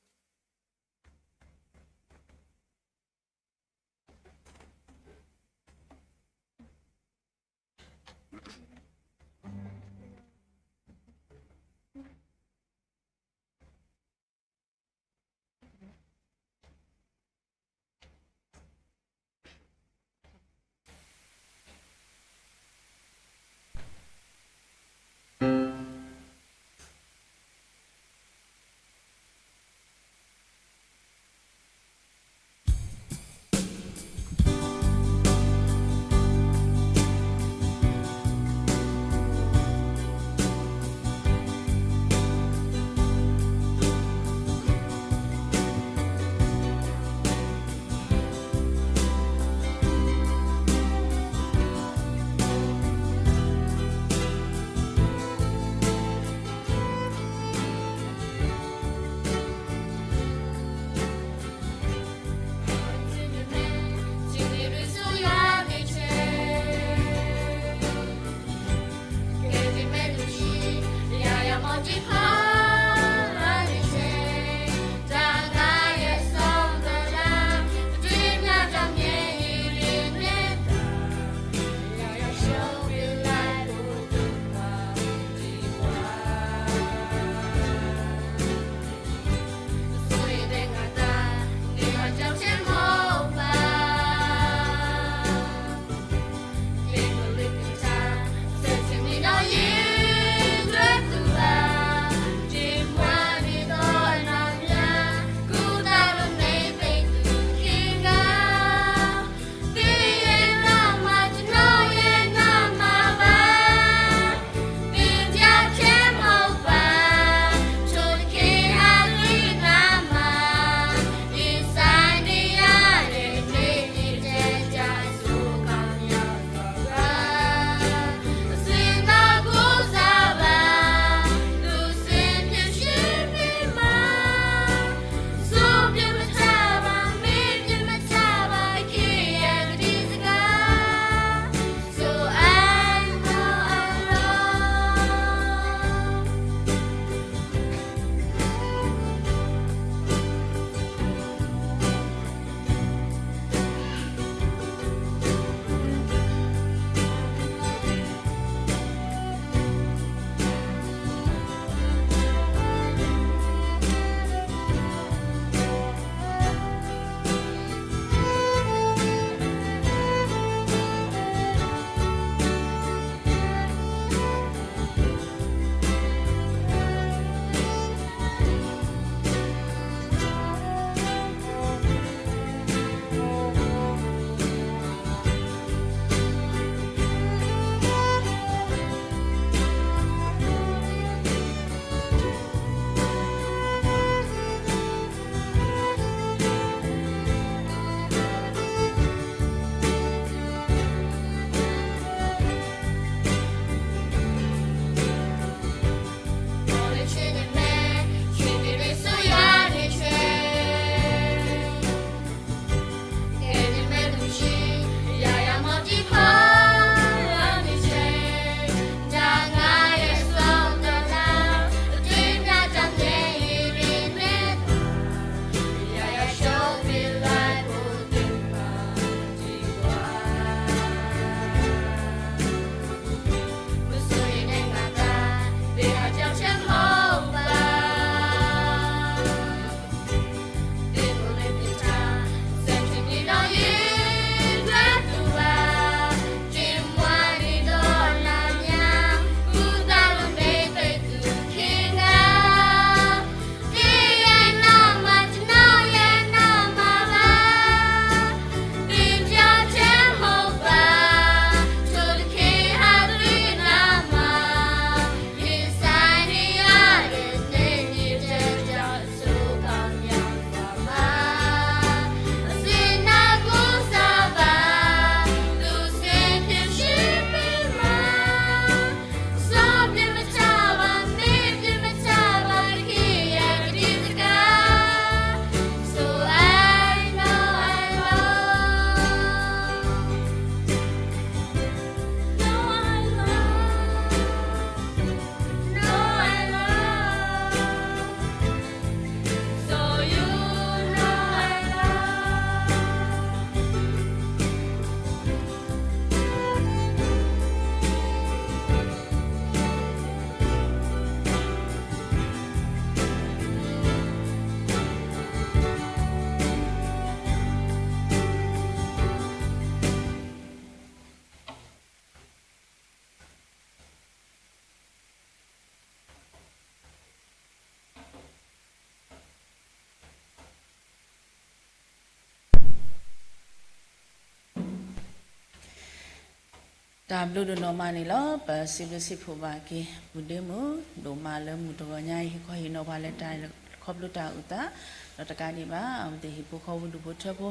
တၢ်ဘျုးဒိၣ်နီၢ်မးန့ၣ်လီၤ. ပစံးဘျုးစံးဖှိၣ်ဘၣ်က့ၤ ပုၢ်ဒ့မုၣ် ဒိၣ်မးလၢမုၢ်တဂီၤညါအံၤ ဟ့ၣ်ခီဟ့ၣ်နီၤပှၤလၢတၢ်ခီဖျိတၢ်အုၣ်သး, ဒီးတကးဒံးဘၣ် အဝဲသ့ၣ်ဟံၣ်ဖိဃီဖိဒူၣ်ဖိထၢဖိ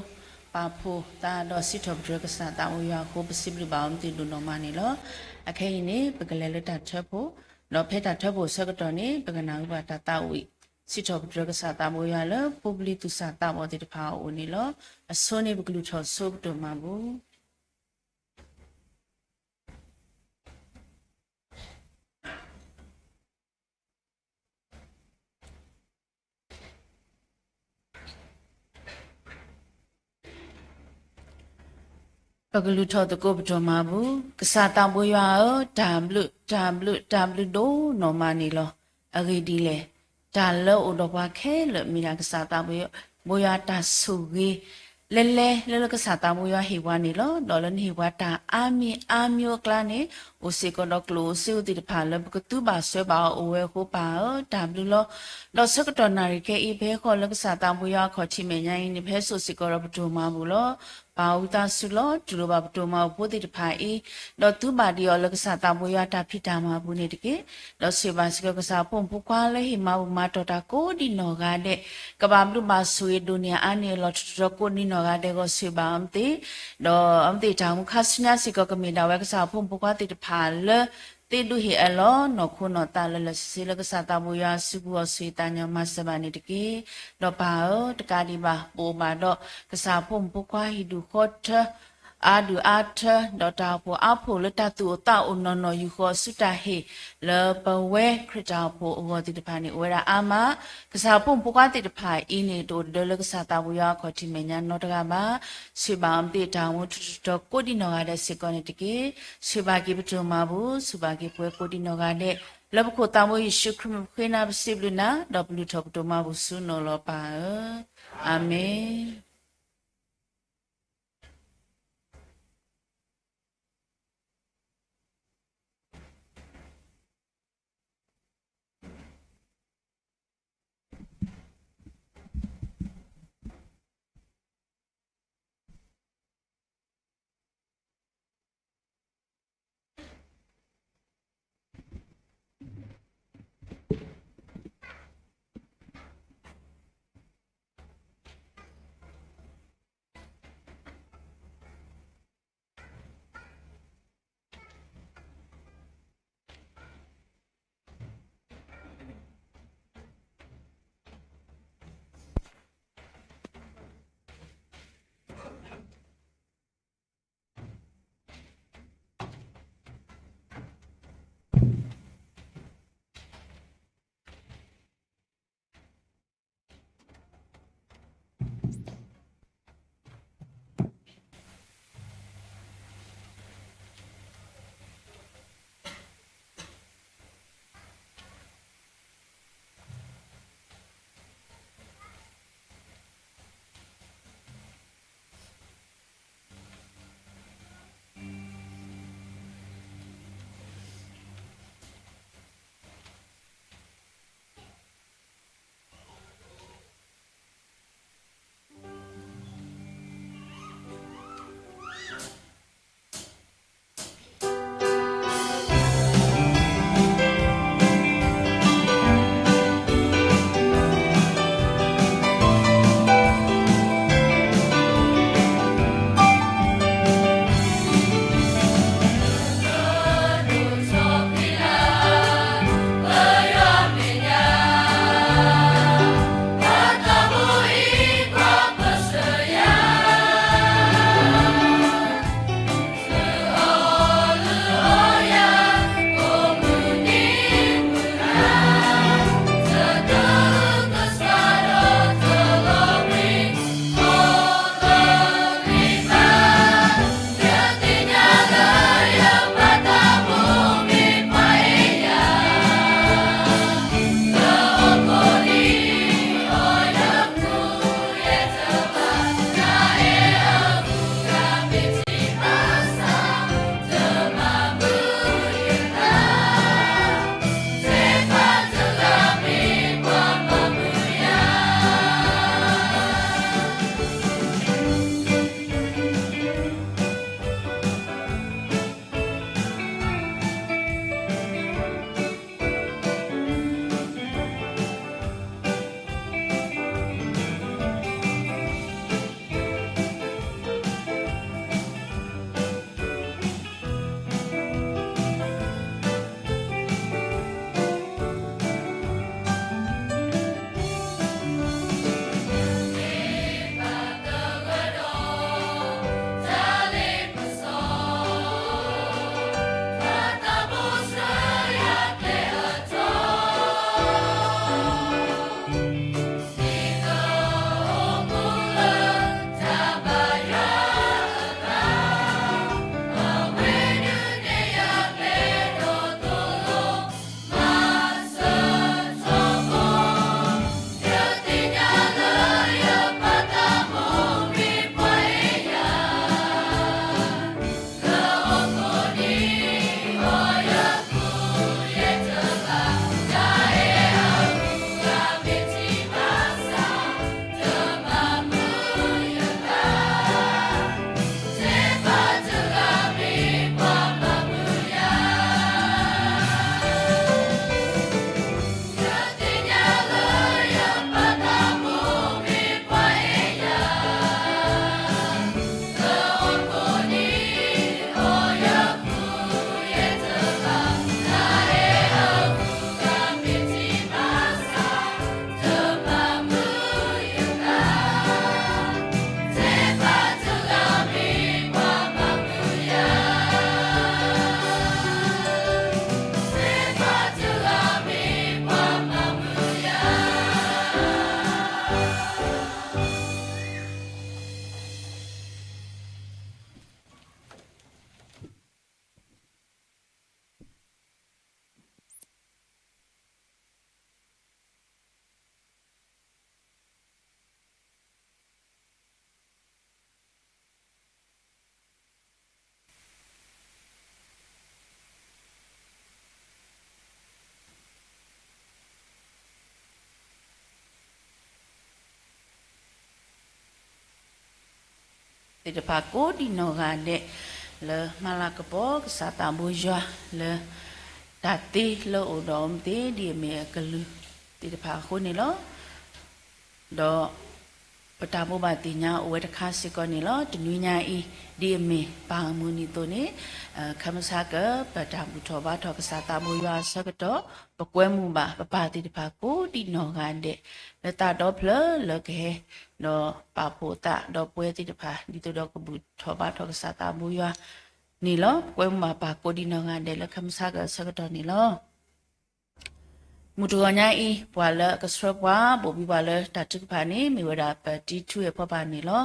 ပာ်ဖှိၣ်သးဒီးစံးထီၣ်ပတြၢၤကစၢ်သးဘိယွၤအဃိ ပစံးဘျုးဘၣ်အီၤမ့ၢ်သ့ၣ်ဒိၣ်နီၢ်မးန့ၣ်လီၤ. အခဲအံၤန့ၣ် ပကလဲၤလၢတၢ်ထၢဖှိၣ်, ဒီးဖဲတၢ်ထၢဖှိၣ်အဆၢကတီၢ်န့ၣ် ပကနၢ်ဟူဘၣ်တၢ်သးဝံၣ် စံးထီၣ်ပတြၢၤကစၢ်သးဘိယွၤလၢ ဖိပလံၤသူၣ်စၢ်သးဘီၣ်သ့ၣ်တဖၣ်အအိၣ်န့ၣ်လီၤ. အဆိန့ၣ်ပကလုၢ်ထီၣ်ဆိကတိၢ်မၤဘူၣ်. ပကလူၤထီၣ်သကိးပဒိၣ်မၤဘူၣ်. ကစၢ်သးဘိယွၤဧၢ, တၢ်ဘျုး, တၢ်ဘျုး, တၢ်ဘျုးဒိၣ်နီၢ်မးန့ၣ်လီၤ. အဂ့ၢ်ဒ်လဲၣ်, တၢ်လၢအိၣ်ဒီးပှၤခဲလၢာ်မ့ၢ်ဒၣ်ကစၢ်သးဘိယွၤတၢ်ဆိၣ်ဂ့ၤ လဲၤလဲၤလၢလၢကစၢ်သးဘိယွၤဟ့ၣ်ပှၤန့ၣ်လီၤ. ဒီးလၢနဟ့ၣ်ပှၤတၢ်အါမံၤအါမံၤအကျါန့ၣ် အိၣ်စ့ၢ်ကီးဒီးကျိၣ်အိၣ်စ့အိၣ်သ့ၣ်တဖၣ်လၢပကသူဘၣ်စွဲဘၣ်အီၤအိၣ်ဝဲအဃိ ပၢ်ဧၢ, တၢ်ဘျုးလီၤ. ဒီးဆၢကတီၢ်နၣ်ရံၣ်ခဲအံၤ ပဟဲဃီၤလၢကစၢ်သးဘိယွၤအခီၣ်ထံးမဲာ်ညါအံၤန့ၣ် ပဟဲစိာ်စ့ၢ်ကီးဒီးပဒိၣ်မၤဘူၣ်လီၤ. ပၢ်ဧၢသးစူၤလီၤ, တူၢ်လိာ်ဘၣ်ပဒိၣ်မၤဘူၣ်ဖိသ့ၣ်တဖၣ်အံၤ, ဒီးသူဘၣ်ဒံးအီၤလၢကစၢ်သးဘိယွၤတၢ်ဖံးတၢ်မၤပူၤန့ၣ်တက့ၢ်. ဒီးဆိၣ်ဂ့ၤဘၣ်စ့ၢ်ကီးကစၢ်ဖိမုၣ်ဖိခွါလၢဟ့ၣ်မၤဘူၣ်မၤတီၢ်တၢ်ကိးဒံးနီၢ်ဂၤဒဲး, ကဘၣ်ဘျုးဘၣ်ဆိၣ်ဂ့ၤဒိၣ်န့ၢ်အါန့ၢ်အလီၢ်ထီၣ်ထီၣ်ကိးဒံးနီၢ်ဂၤဒဲးအဂီၢ် ဆိၣ်ဂ့ၤဘၣ်အီၤမ့ၢ်သ့ ဒီးအမ့ၢ်သ့ၣ်တၢ်မူခါဆူညါစ့ၢ်ကီး ကမ့ၢ်ဒၣ်ဝဲကစၢ်ဖိမုၣ်ဖိခွါသ့ၣ်တဖၣ်လၢ သ့ဒိဟ့ၣ်အလီၤနီၢ်ခိနီၢ်သးလၢလၢာ်ဆ့ဆ့လၢကစၢ်သးဘိယွၤအစုပူၤအီၤ ဆိၣ်ဂ့ၤသးညီမၤစၢၤဘၣ်န့ၣ်တက့ၢ်. ဒီးပၢ်ဧၢ, တကးဒံးဘၣ် ပအိၣ်ဘၣ်ဒီး ကစၢ်ဖိမုၣ်ဖိခွါဟံၣ်ဒူၣ်ဃီထၢ အါဒူၣ်အါထၢ ဒီးတၢ်အိၣ်ဖှိၣ်အါဖှိၣ်လၢတၢ်သူၣ်အိၣ်သးအိၣ်နီၢ်နီၢ် ယူၢ်ဃီၤဆူတၢ်ဟ့ၣ်လၢပဝဲခရံာ်တၢ်အိၣ်ဖှိၣ်အဂီၢ်သ့ၣ်တဖၣ်န့ၣ် အိၣ်ဝဲဒၣ်အါမး. ကစၢ်ဖိမုၣ်ဖိခွါသ့ၣ်တဖၣ်အံၤန့ၣ် တအိၣ်ဒၢလၢကစၢ်သးဘိယွၤအခီၣ်ထံးမဲာ်ညါနီတဂၤဘၣ်. ဆိၣ်ဂ့ၤဘၣ်အီၤမ့ၢ်သ့ၣ်တၢ်မူထီၣ်ထီၣ်ကိးဒံးနီၢ်ဂၤဒဲးစ့ၢ်ကီးန့ၣ်တက့ၢ်. ဆိၣ်ဂ့ၤဘၣ်က့ၤပဒိၣ်မၤဘူၣ်, ဆိၣ်ဂ့ၤဘၣ်က့ၤပဝဲကိးဒံးနီၢ်ဂၤဒဲး, လၢပခိၣ်သးဘိယ့ၣ်ၡူးခရံာ်မံၤပဃ့နၤပစံးဘျုးနၤ ဒီးပလူၤထီၣ်ပဒိၣ်မၤဘူၣ်ဆူနအိၣ်လီၤပၢ်ဧၢ, အၤမ့ၣ်. သ့ၣ်တဖၣ်ကိးဒံနီၢ်ဂၤဒဲး လၢမၤလၤကပီၤကစၢ်သးဘိယွၤလၢ တၢ်သ့လၢအိၣ်ဒီးအီၤမ့ၢ်သ့ဒ်အမ့ၢ်အကလုၢ်သ့ၣ်တဖၣ်အဃိန့ၣ်လီၤ. ဒီးပတၢ်ဘိးဘၣ်သ့ၣ်ညါအိၣ်ဝဲတခါစ့ၢ်ကီးန့ၣ်လီၤ. တနွံညါအံၤ ဒ်အမ့ၢ်ပၢ်မုၢ်နံၤအသိးန့ၣ် ခမဆါကပတၢ်ဘူၣ်ထီၣ်ဘါထီၣ်ကစၢ်သးဘိယွၤအဆၢကတီၢ် ပကွဲမုာ်ဘၣ်ပပၢ်သ့ၣ်တဖၣ်ကိးဒံနီၢ်ဂၤဒဲး လၢသးဒီဖျၢၣ်လၢကဟဲ ဒီးပာ်ဖှိၣ်အသးဒီးပဝဲသ့ၣ်တဖၣ် ဒ်သိးဒီးကဘူၣ်ထီၣ်ဘါထီၣ်ကစၢ်သးဘိယွၤန့ၣ်လီၤ. ပကွဲမုာ်ဘၣ်ပၢ်ကိးဒံနီၢ်ဂၤဒဲးလၢခမဆါကအဆၢကတီၢ်န့ၣ်လီၤ. မုၢ်တဂီၤညါအံၤ ပှၤလၢအကဆှၢပှၤဘိၣ်ဘံပှၤလၢတၢ်ထုကဖၣ်န့ၣ် မ့ၢ်ဝဲဒၣ်ပတံထူအဲၣ်ဖီပၢ်န့ၣ်လီ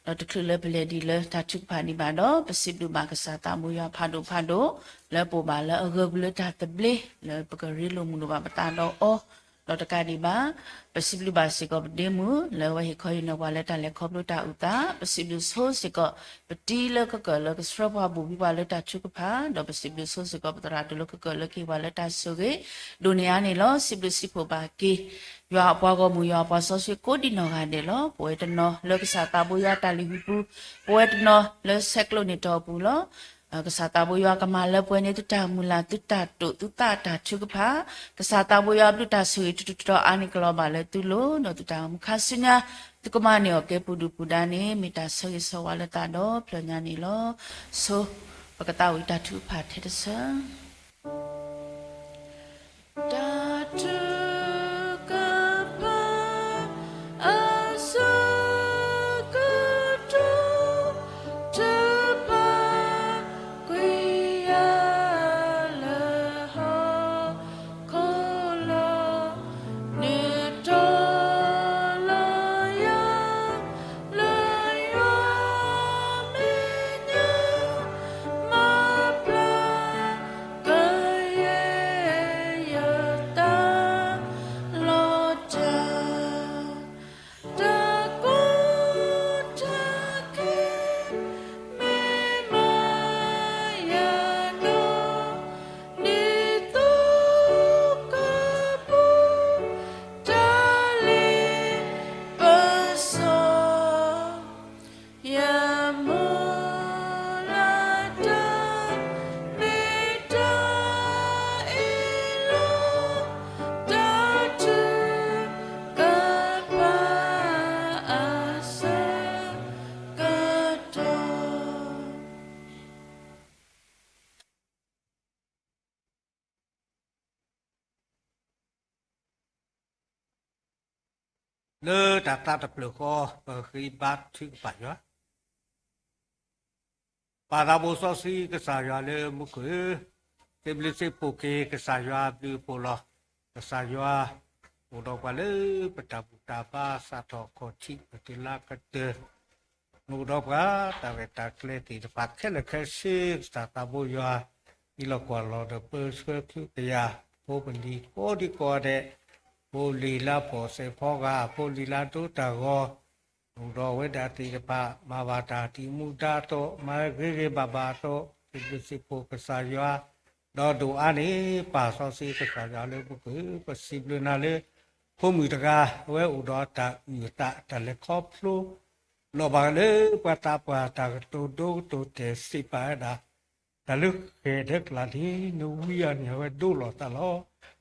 ၤ. ဒီးတချုးလၢပလဲၤဒံးလၢတၢ်ထုကဖၣ်န့ၣ်ဘၣ်ဒီး ပစံးဘျုးဘၣ်ကစၢ်သးဘိယွၤဖးဒိၣ်ဖးဒိၣ် လၢပအိၣ်ဘၣ်လၢအဂၢၢ်ပူၤလၢတၢ်သဘျ့ လၢပကရ့လိာ်မုာ်လိာ်ဘၣ်ပသးဒီးအီၤ ဒီးတကးဒံးဘၣ် ပစံးဘျုးဘၣ်စ့ၢ်ကီးပဒ့မုၣ် လၢအဝဲဟ့ၣ်ခီဟ့ၣ်နီၤပှၤလၢတၢ်လဲၤခီဖျိတၢ်အုၣ်သး, ပစံးဘျုးဆိစ့ၢ်ကီး ပတံၤလၢကကၢၢ်လၢကဆှၢပှၤဘိၣ်ဘံပှၤလၢတၢ်ထုကဖၣ်, ဒီးပစံးဘျုးဆိစ့ၢ်ကီးပသရၣ်ဒိၣ်လၢကကၢၢ်လၢကဟ့ၣ်ပှၤလၢတၢ်ဆိၣ်ဂ့ၤ, ဒိးန့ၢ်အါန့ၣ်လီၤ. စံးဘျုးစံးဖှိၣ်ဘၣ်က့ၤ ယွၤအပှၤဂီၢ်မုၢ် ယွၤအပှၤစီဆှံကိးဒံနီၢ်ဂၤဒဲးလီၤ. ပဝဲတနီၤလၢကစၢ်သးဘိယွၤတၢ်လုၢ်ဟံၣ်ပူၤ, ပဝဲတနီၤလၢဆဲးကျိးန့ၢ်တီၢ်အပူၤလီၤ. ကစၢ်သးဘိယွၤကမၤလၢပှဲၤန့ၢ်သုတၢ်မုၢ်လၢ် သုတၢ်တိာ် သုသးတၢ်ထုကဖၣ်, ကစၢ်သးဘိယွၤအဘျုးတၢ်ဆိၣ်ဂ့ၤထူးထူးတီၤတီၤအါန့ၢ်ကလီၤဘၣ်လၢသုလိၤ, ဒီးသုတၢ်အိၣ်မူခါဆူညါ သုကမၤန့ၢ်အီၣ်ကဲပူၤဒုၣ်ပူၤဒါန့ၣ် မ့ၢ်တၢ်ဆၢဂ့ၤဆၢဝါလၢသးဒီဖျၢၣ်ညါန့ၣ်လီၤ. ဆိ ပကသးဝံၣ်တၢ်ထုကဖၣ်ထဲတဆၢ တၢ်ထုကဖၣ် အဆၢကတီၢ် ထုကဖၣ် ကွံာ်ယၤလၢဟီၣ်ခိၣ်လီၤ. နုာ်ထီၣ်လီၤယၤ လၢယွၤမဲာ်ညါ မၤပျၢ် ကယဲၢ်ယသး လီၤတၢ် တၢ်ကီတၢ်ခဲ မ့ၢ်မၤယၤဒီး ဒ်သိးကပူၤ တၢ်လ့ပစီ ယမုၢ်လၢ်တၢ် မ့ၢ်တၢ်အ့ၣ်လိာ် တၢ်ထုကဖၣ်အဆၢကတီၢ် လၢတၢ်သးတဖျၢၣ်ဃီ ပဃ့ဘါထုကဖၣ်ယွၤ, ပၢ်သးဘိစီဆှံကစၢ်ယွၤလၢမူခိၣ်ဧၢ, စံးဘျုးစံးဖှိၣ်က့ၤကစၢ်ယွၤအဘျုးအဖှိၣ်လီၤ. ကစၢ်ယွၤ အိၣ်ဒီးပှၤလၢပတၢ်ဘူၣ်တၢ်ဘါ စးထီၣ်ခီၣ်ထံး ပတုၤလၢကတၢၢ် အိၣ်ဒီးပှၤ တၢ်ရဲၣ်တၢ်ကျဲၤသ့ၣ်တဖၣ်ခဲလၢာ်ခဲဆ့ ကစၢ်သးဘိယွၤ ဟံးလီၤကွၢ်လီၤဒီးပၢဆှၢကဟုကယာ် ဖိပလံၤကိးဒံကိးဂၤဒဲး, ဖိလံၤလၢဖှီၣ်စဲးဖီဂာ်, ဖိလံၤလၢဒိတၢ်ဂီၤ, အိၣ်ဒီးဝဲဒၣ်သ့ၣ်တဖၣ် မၤဘၣ်တၢ်ဒ်မူဒါအသိး, မၤဂ့ၤဂ့ၤဘၣ်ဘၣ်အသိး, စံးဘျုးစံးဖှိၣ်ကစၢ်ယွၤ, ဒီးဒိၣ်အါန့ၢ် ပၢ်စီဆှံကစၢ်ယွၤလၢမူခိၣ်ဧၢ, ပစံးဘျုးနၤလၢ ဖိမုၣ်တဂၤ အဝဲအိၣ်ဒီးတၢ်အုၣ်အသး တၢ်လဲၤခီဖျိ လီၤဘၣ်လၢပှၤသးပှၢ်တၢ်ကတိၤဒိကတိၤတဲာ်စံးပာ်ဝဲဒၣ်, တၢ်လၢဃဲၢ်ဒီးကျးန့ၣ် နဝံအီၤန့ၣ် အဝဲဒိလီၤသးလီၤ.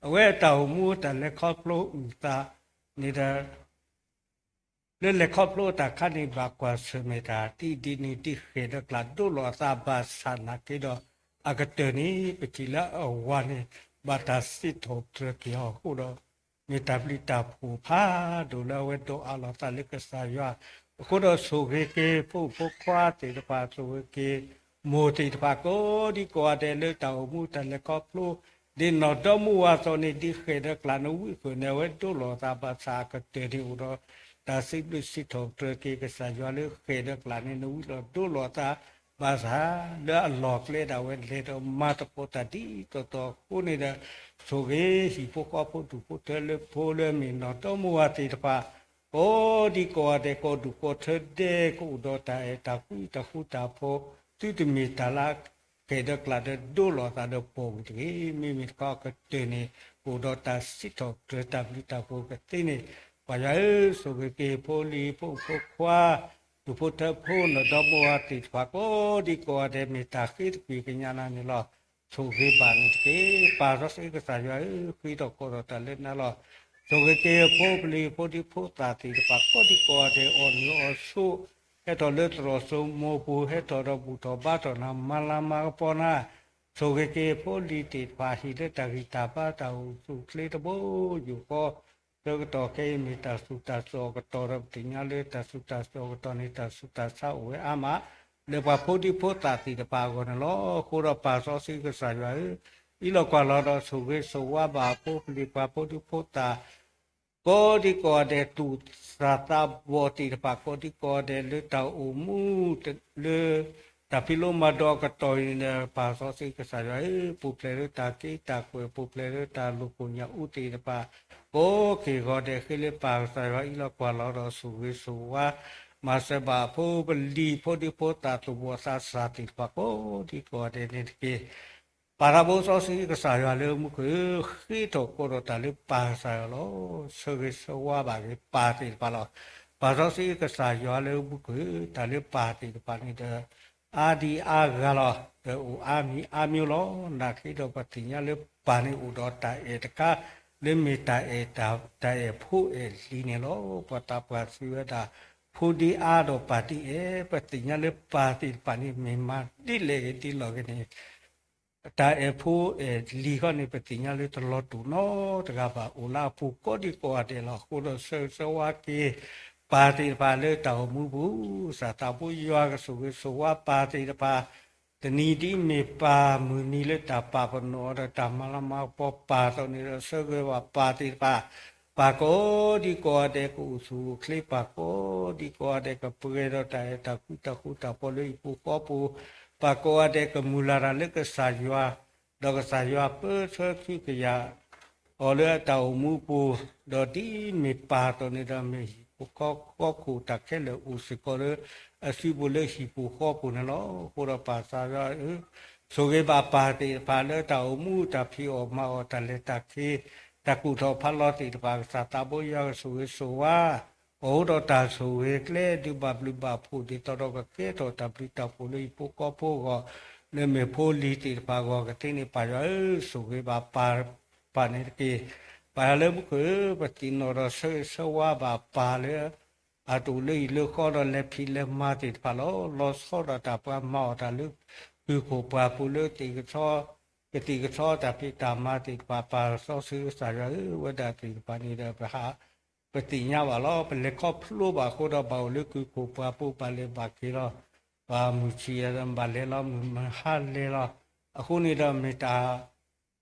အဝဲအတၢ်အိၣ်မူတၢ်လဲၤခီဖျိအုၣ်သးန့ၣ်ဒီး လၢလဲၤခီဖျိတၢ်ခါန့ၣ် ဘၣ်ကွၢ်ဆၢၣ်မဲာ်တၢ် ဒ်ဒ်န့ၣ်ဒ်ဃဲၢ်ဒီးကျးဒိလီၤအသးဘၣ်ဆၣ်နာ်က့ဒီး အကတၢၢ်န့ၣ် ပထံၣ်လၢအဝၤန့ၣ် ဘၣ်တၢ်စံးထီၣ်ပတြၢၤက့ၤအီၤအဃိဒီး မ့ၢ်တၢ်ပျံၤတၢ်ဖုးဖးဒိၣ်လၢအဝဲဒိးအးလီၤသးလၢကစၢ်ယွၤအဃိဒီး ဆိၣ်ဂ့ၤက့ၤဖိမုၣ်ဖိခွါသ့ၣ်တဖၣ်, ဆိၣ်ဂ့ၤက့ၤမိၢ်သ့ၣ်တဖၣ် ကိးဒံကိးဂၤဒဲးလၢတၢ်အိၣ်မူတၢ်လဲၤခီဖျိ ဒ်နီၢ်ဒီမါဝၤအသိးန့ၣ် ဒ်ဃဲၢ်ဒီးကျးနဝံအဃၢၤန့ၣ် အဝဲဒိလီၤသးဘၣ်ဆၣ်အကတၢၢ်န့ၣ်အိၣ်ဒီး တၢ်စံးဘျုးစံးထီၣ်ပတြၢၤက့ၤကစၢ်ယွၤလၢဃဲၢ်ဒီးကျးန့ၣ် နဝံလီၤဒိလီၤသးဘၣ်ဆၣ် လၢအလီၢ်ကျဲဒၣ်ဝဲလဲၤဒီးမၤသကိးတၢ်ဒ်သိးသိးအဃိန့ၣ်ဒီး ဆိၣ်ဂ့ၤဟံၣ်ဖိဃီဖိဒူၣ်ဖိထၢလၢဖိလၢအမ့ၢ်နီၢ်ဒီမါဝၤသ့ၣ်တဖၣ် ကိးဒံကိးဂၤဒဲး ကိးဒူၣ်ကိးထၢဒဲး ကအိၣ်ဒီးတၢ်အဲၣ်တၢ်ကွံတၢ်ဃူတၢ်ဖိး သုတမ့ၢ်တၢ်လၢ ဃဲၢ်ဒီးကျးဒီးဒိလီၤသးဒီးပိာ်မုၣ်တဂ့ၤ. မ့မ့ၢ်တခီအကတၢၢ်န့ၣ် ကအိၣ်ဒီးတၢ်စံးထီၣ်ပတြၢၤတၢ်ဘျုးတၢ်ဖှိၣ်ကသ့န့ၣ် ပၢ်ယွၤဧၢ, ဆိၣ်ဂ့ၤက့ၤဖိလံၤဖိမုၣ်ဖိခွါ ဒူၣ်ဖိထၢဖိ နဒီမိၢ်ဝၤသ့ၣ်တဖၣ်ကိးဒံကိးဂၤဒဲး မ့ၢ်တၢ်ဃ့တကွံာ်ကညးနၤန့ၣ်လီၤ. ဆိၣ်ဂ့ၤဘၣ်န့ၣ်တက့ၢ်. ပၢ်စီဆှံကစၢ်ယွၤဧၢ, ဃ့ထီၣ်ဃီထီၣ်တၢ်လၢနၤလီၤ. ဆိၣ်ဂ့ၤက့ၤဖိပလံၤဖိဒံဖိသၣ်သ့ၣ်တဖၣ်ကိးဒံကိးဂၤဒဲး အီၣ်နုာ်အီၣ်ဆိး ဟဲထီၣ်လၢသရိာ်စိမိၤပူၤ ဟဲထီၣ်ဒီးဘူၣ်ထီၣ်ဘါထီၣ်နၤ မၤလၤမၤကပီၤနၤ ဆိၣ်ဂ့ၤက့ၤဖိလံၤသ့ၣ်တဖၣ် ဟ့ၣ်လၢတၢ်ဂံၢ်တၢ်ဘါတၢ်အိၣ်ဆူၣ်အိၣ်ချ့တဘိယူၢ်ဃီ, ဆၢကတီၢ်ခဲအံၤမ့ၢ်တၢ်ဆူၣ်တၢ်စိၤအကတီၢ်ဒီး ပသ့ၣ်ညါလၢတၢ်ဆူၣ်တၢ်စိၤအကတီၢ်န့ၣ် တၢ်ဆူးတၢ်ဆါအိၣ်ဝဲအါမး လၢပှၤဖိဒံဖိသၣ်သ့ၣ်တဖၣ်အဂီၢ်န့ၣ်လီၤ. အဃိဒီးပၢ်စီဆှံကစၢ်ယွၤဧၢ, အံၤလီၤကွၢ်လီၤဒီးဆိၣ်ဂ့ၤဆိၣ်ဝါဘၣ်ဖိပလံၤပှၤဖိဒံဖိသၣ် ကိးဒံကိးဂၤဒဲး သူၣ်စၢ်သးဘီၣ်သ့ၣ်တဖၣ် ကိးဒံကိးဂၤဒဲးလၢတၢ်အိၣ်မူ လၢတၢ်ဖံးလိမၤဒိးအကတီၢ်အံၤန့ၣ်ဒီး ပၢ်စီဆှံကစၢ်ယွၤဧၢ, ပူၤဖျဲးလၢတၢ်က့တၢ်ကွဲၢ် ပူၤဖျဲးလၢတၢ်လူၢ်ခိၣ်ညၣ်အူသ့ၣ်တဖၣ် ကိးက့ၤဂီၤဒဲး ဃ့လၢပၢ်ကစၢ်ယွၤအံၤလီၤကွၢ်လီၤဒီးဆိၣ်ဂ့ၤဆိၣ်ဝါ မၤစၢၤဘၣ်ဖိပလံၤဖိဒံဖိသၣ် သူၣ်ဘီၣ်သးစၢ်သ့ၣ်တဖၣ် ကိးဒံကိးဂၤဒဲးန့ၣ်တက့ၢ်. ပၢ်သးဘိစီဆှံကစၢ်ယွၤလၢမူခိၣ်ဧၢ, ဃ့ထီၣ်ဃီထီၣ်တၢ်လၢပၢ်ကစၢ်ယွၤလီၤ. ဆၢဂ့ၤဆၢဝါဘၣ်က့ၤပၢ်သ့ၣ်တဖၣ်လီၤ. ပၢ်စီဆှံကစၢ်ယွၤလၢမူခိၣ်ဧၢ, တၢ်လၢပၢ်သ့ၣ်တဖၣ်န့ၣ်ဒီး အါဒံအါဂၤလီၤ. ဒီးအိၣ်အါမံၤအါမံၤလီၤ. နာ်က့ဒီးပသ့ၣ်ညါလၢပၢ်န့ၣ်အိၣ်ဒီးတၢ်အဲၣ်တခါ လၢမ့ၢ်တၢ်အဲၣ်တၢ် တၢ်အဲၣ်ဖိအဲၣ်လံၤန့ၣ်လီၤ. ပှၤသးပှၢ်စံးဝဲဒၣ် ဖိဒံအါဒီးပၢ်ဒံအဲၣ်, ပသ့ၣ်ညါလၢပၢ်သ့ၣ်တဖၣ်န့ၣ် မ့ၢ်မၤဒ်လဲၣ်ဂ့ၤဒ်လဲၣ်ဂ့ၤန့ၣ် တၢ်အဲၣ်ဖိအဲၣ်လံၤဃီန့ၣ် ပသ့ၣ်ညါလၢတလီၤတူာ်နီတဂၤဘၣ် အိၣ်လၢအပူၤကိးဒံကိးဂၤဒဲးလီၤ. အဃိဒီးဆၢဂ့ၤဆၢဝါက့ၤ ပၢ်သ့ၣ်တဖၣ်လၢတၢ်အိၣ်မူပူၤ, ကစၢ်သးဘိယွၤကဆိၣ်ဂ့ၤဆိၣ်ဝါပၢ်သ့ၣ်တဖၣ်, တနံၤဒ်မ့ၢ်ပၢ်မုၢ်နံၤလၢတၢ်ပာ်ပနီၣ်အီၤဒီးတၢ်မၤလၤမၤကပီၤပၢ်အသိးန့ၣ်ဒီး ဆၢဂ့ၤဘၣ်ပၢ်သ့ၣ်တဖၣ်, ပၢ်ကိးဒံကိးဂၤဒဲးကအိၣ်ဆူၣ်အိၣ်ချ့, ပၢ်ကိးဒံကိးဂၤဒဲးကပှဲၤဒီးတၢ်အဲၣ်တၢ်ကွံတၢ်ဃူတၢ်ဖိးလၢဟံၣ်ပူၤဃီပူၤ, ပၢ်ကိးဂၤဒဲးကမုၢ်လၢ်တၢ်လၢကစၢ်ယွၤ, ဒီးကစၢ်ယွၤပၢဆှၢခံကယၤ အီၤလၢအတၢ်အိၣ်မူပူၤ, ဒီးဒ်မ့ၢ်ပၢ်အသိးန့ၣ်ဒီး မ့ၢ်ဟံၣ်ဖိဃီဖိတၢ်ခဲလၢာ်အိၣ်စ့ၢ်ကီးလၢအစုပူၤလၢဟံၣ်ပူၤဃီပူၤန့ၣ်လီၤ. အဃိဒီးပၢ်သးဘိဧၢ, ဆိၣ်ဂ့ၤဘၣ်ပၢ်သ့ၣ်တဖၣ်လၢတၢ်အိၣ်မူတၢ်ဖံးအီၣ်မၤအီၣ်တၢ်လဲၤတၢ်က့ၤ, တၢ်ကူၣ်ထီၣ်ဖးလီၤသ့ၣ်တဖၣ် ကစၢ်သးဘိယွၤကဆိၣ်ဂ့ၤဆိၣ်ဝါ အိၣ်ဒီးတၢ်ဆိၣ်ဂ့ၤကျဲဒုးဘၣ်ဘျုးဘၣ်ဖှိၣ်ဒ်သိးဒီးကကဲထီၣ်တၢ်ဘျုးတၢ်ဖှိၣ်လၢဟံၣ်ဖိဃီဖိအဂီၢ်, လၢမ့ၢ်ဖိလံၤသ့ၣ်တဖၣ်အဂီၢ်ကသ့န့ၣ် ပၢ်ယွၤဧၢ, ဆိၣ်ဂ့ၤဘၣ်ပၢ်တဖၣ်န့ၣ်တက့ၢ်. ပၢ်ယွၤလၢမူခိၣ်ဧၢ, ပသ့ၣ်နီၣ်ဒီးဆၢဂ့ၤဆၢဝါဘၣ်ပၢ်လၢ အတအိၣ်လၢဟံၣ်လၢဃီဒီးလဲၤဖံးလဲၤမၤသ့ၣ်တဖၣ်လီၤ. လီၤဆီဒၣ်တၢ်ပှၤမၤအီၣ်တၢ်လၢ ကုၢ်ခိၣ်ပှၢ်ပူၤလၢသ့ၣ်ကဆီ ကသ့ၣ်ကဆီတၢ်ဖံးတၢ်မၤသ့ၣ်တဖၣ် ပၢ်စီဆှံကစၢ်ယွၤဧၢ, အဝဲဒၣ်သ့ၣ်တဖၣ်န့ၣ်ဒီး ပဟး ပသ့ၣ်ညါဘၣ်လီၤ. ပလဲၤခီဖျိဘၣ်အဃိဒီး ဘၣ်အိၣ်လၢကုၢ်ခိၣ်ပှၢ်ပူၤ ဘၣ်လဲၤဘၣ်က့ၤလီၤ. ပှၤမုၢ်ဆံးယၤဒီး ဘၣ်လဲၤလီၤ မုၢ်မဟါလဲၤလီၤ. အဃိန့ၣ်ဒီး မ့ၢ်တၢ်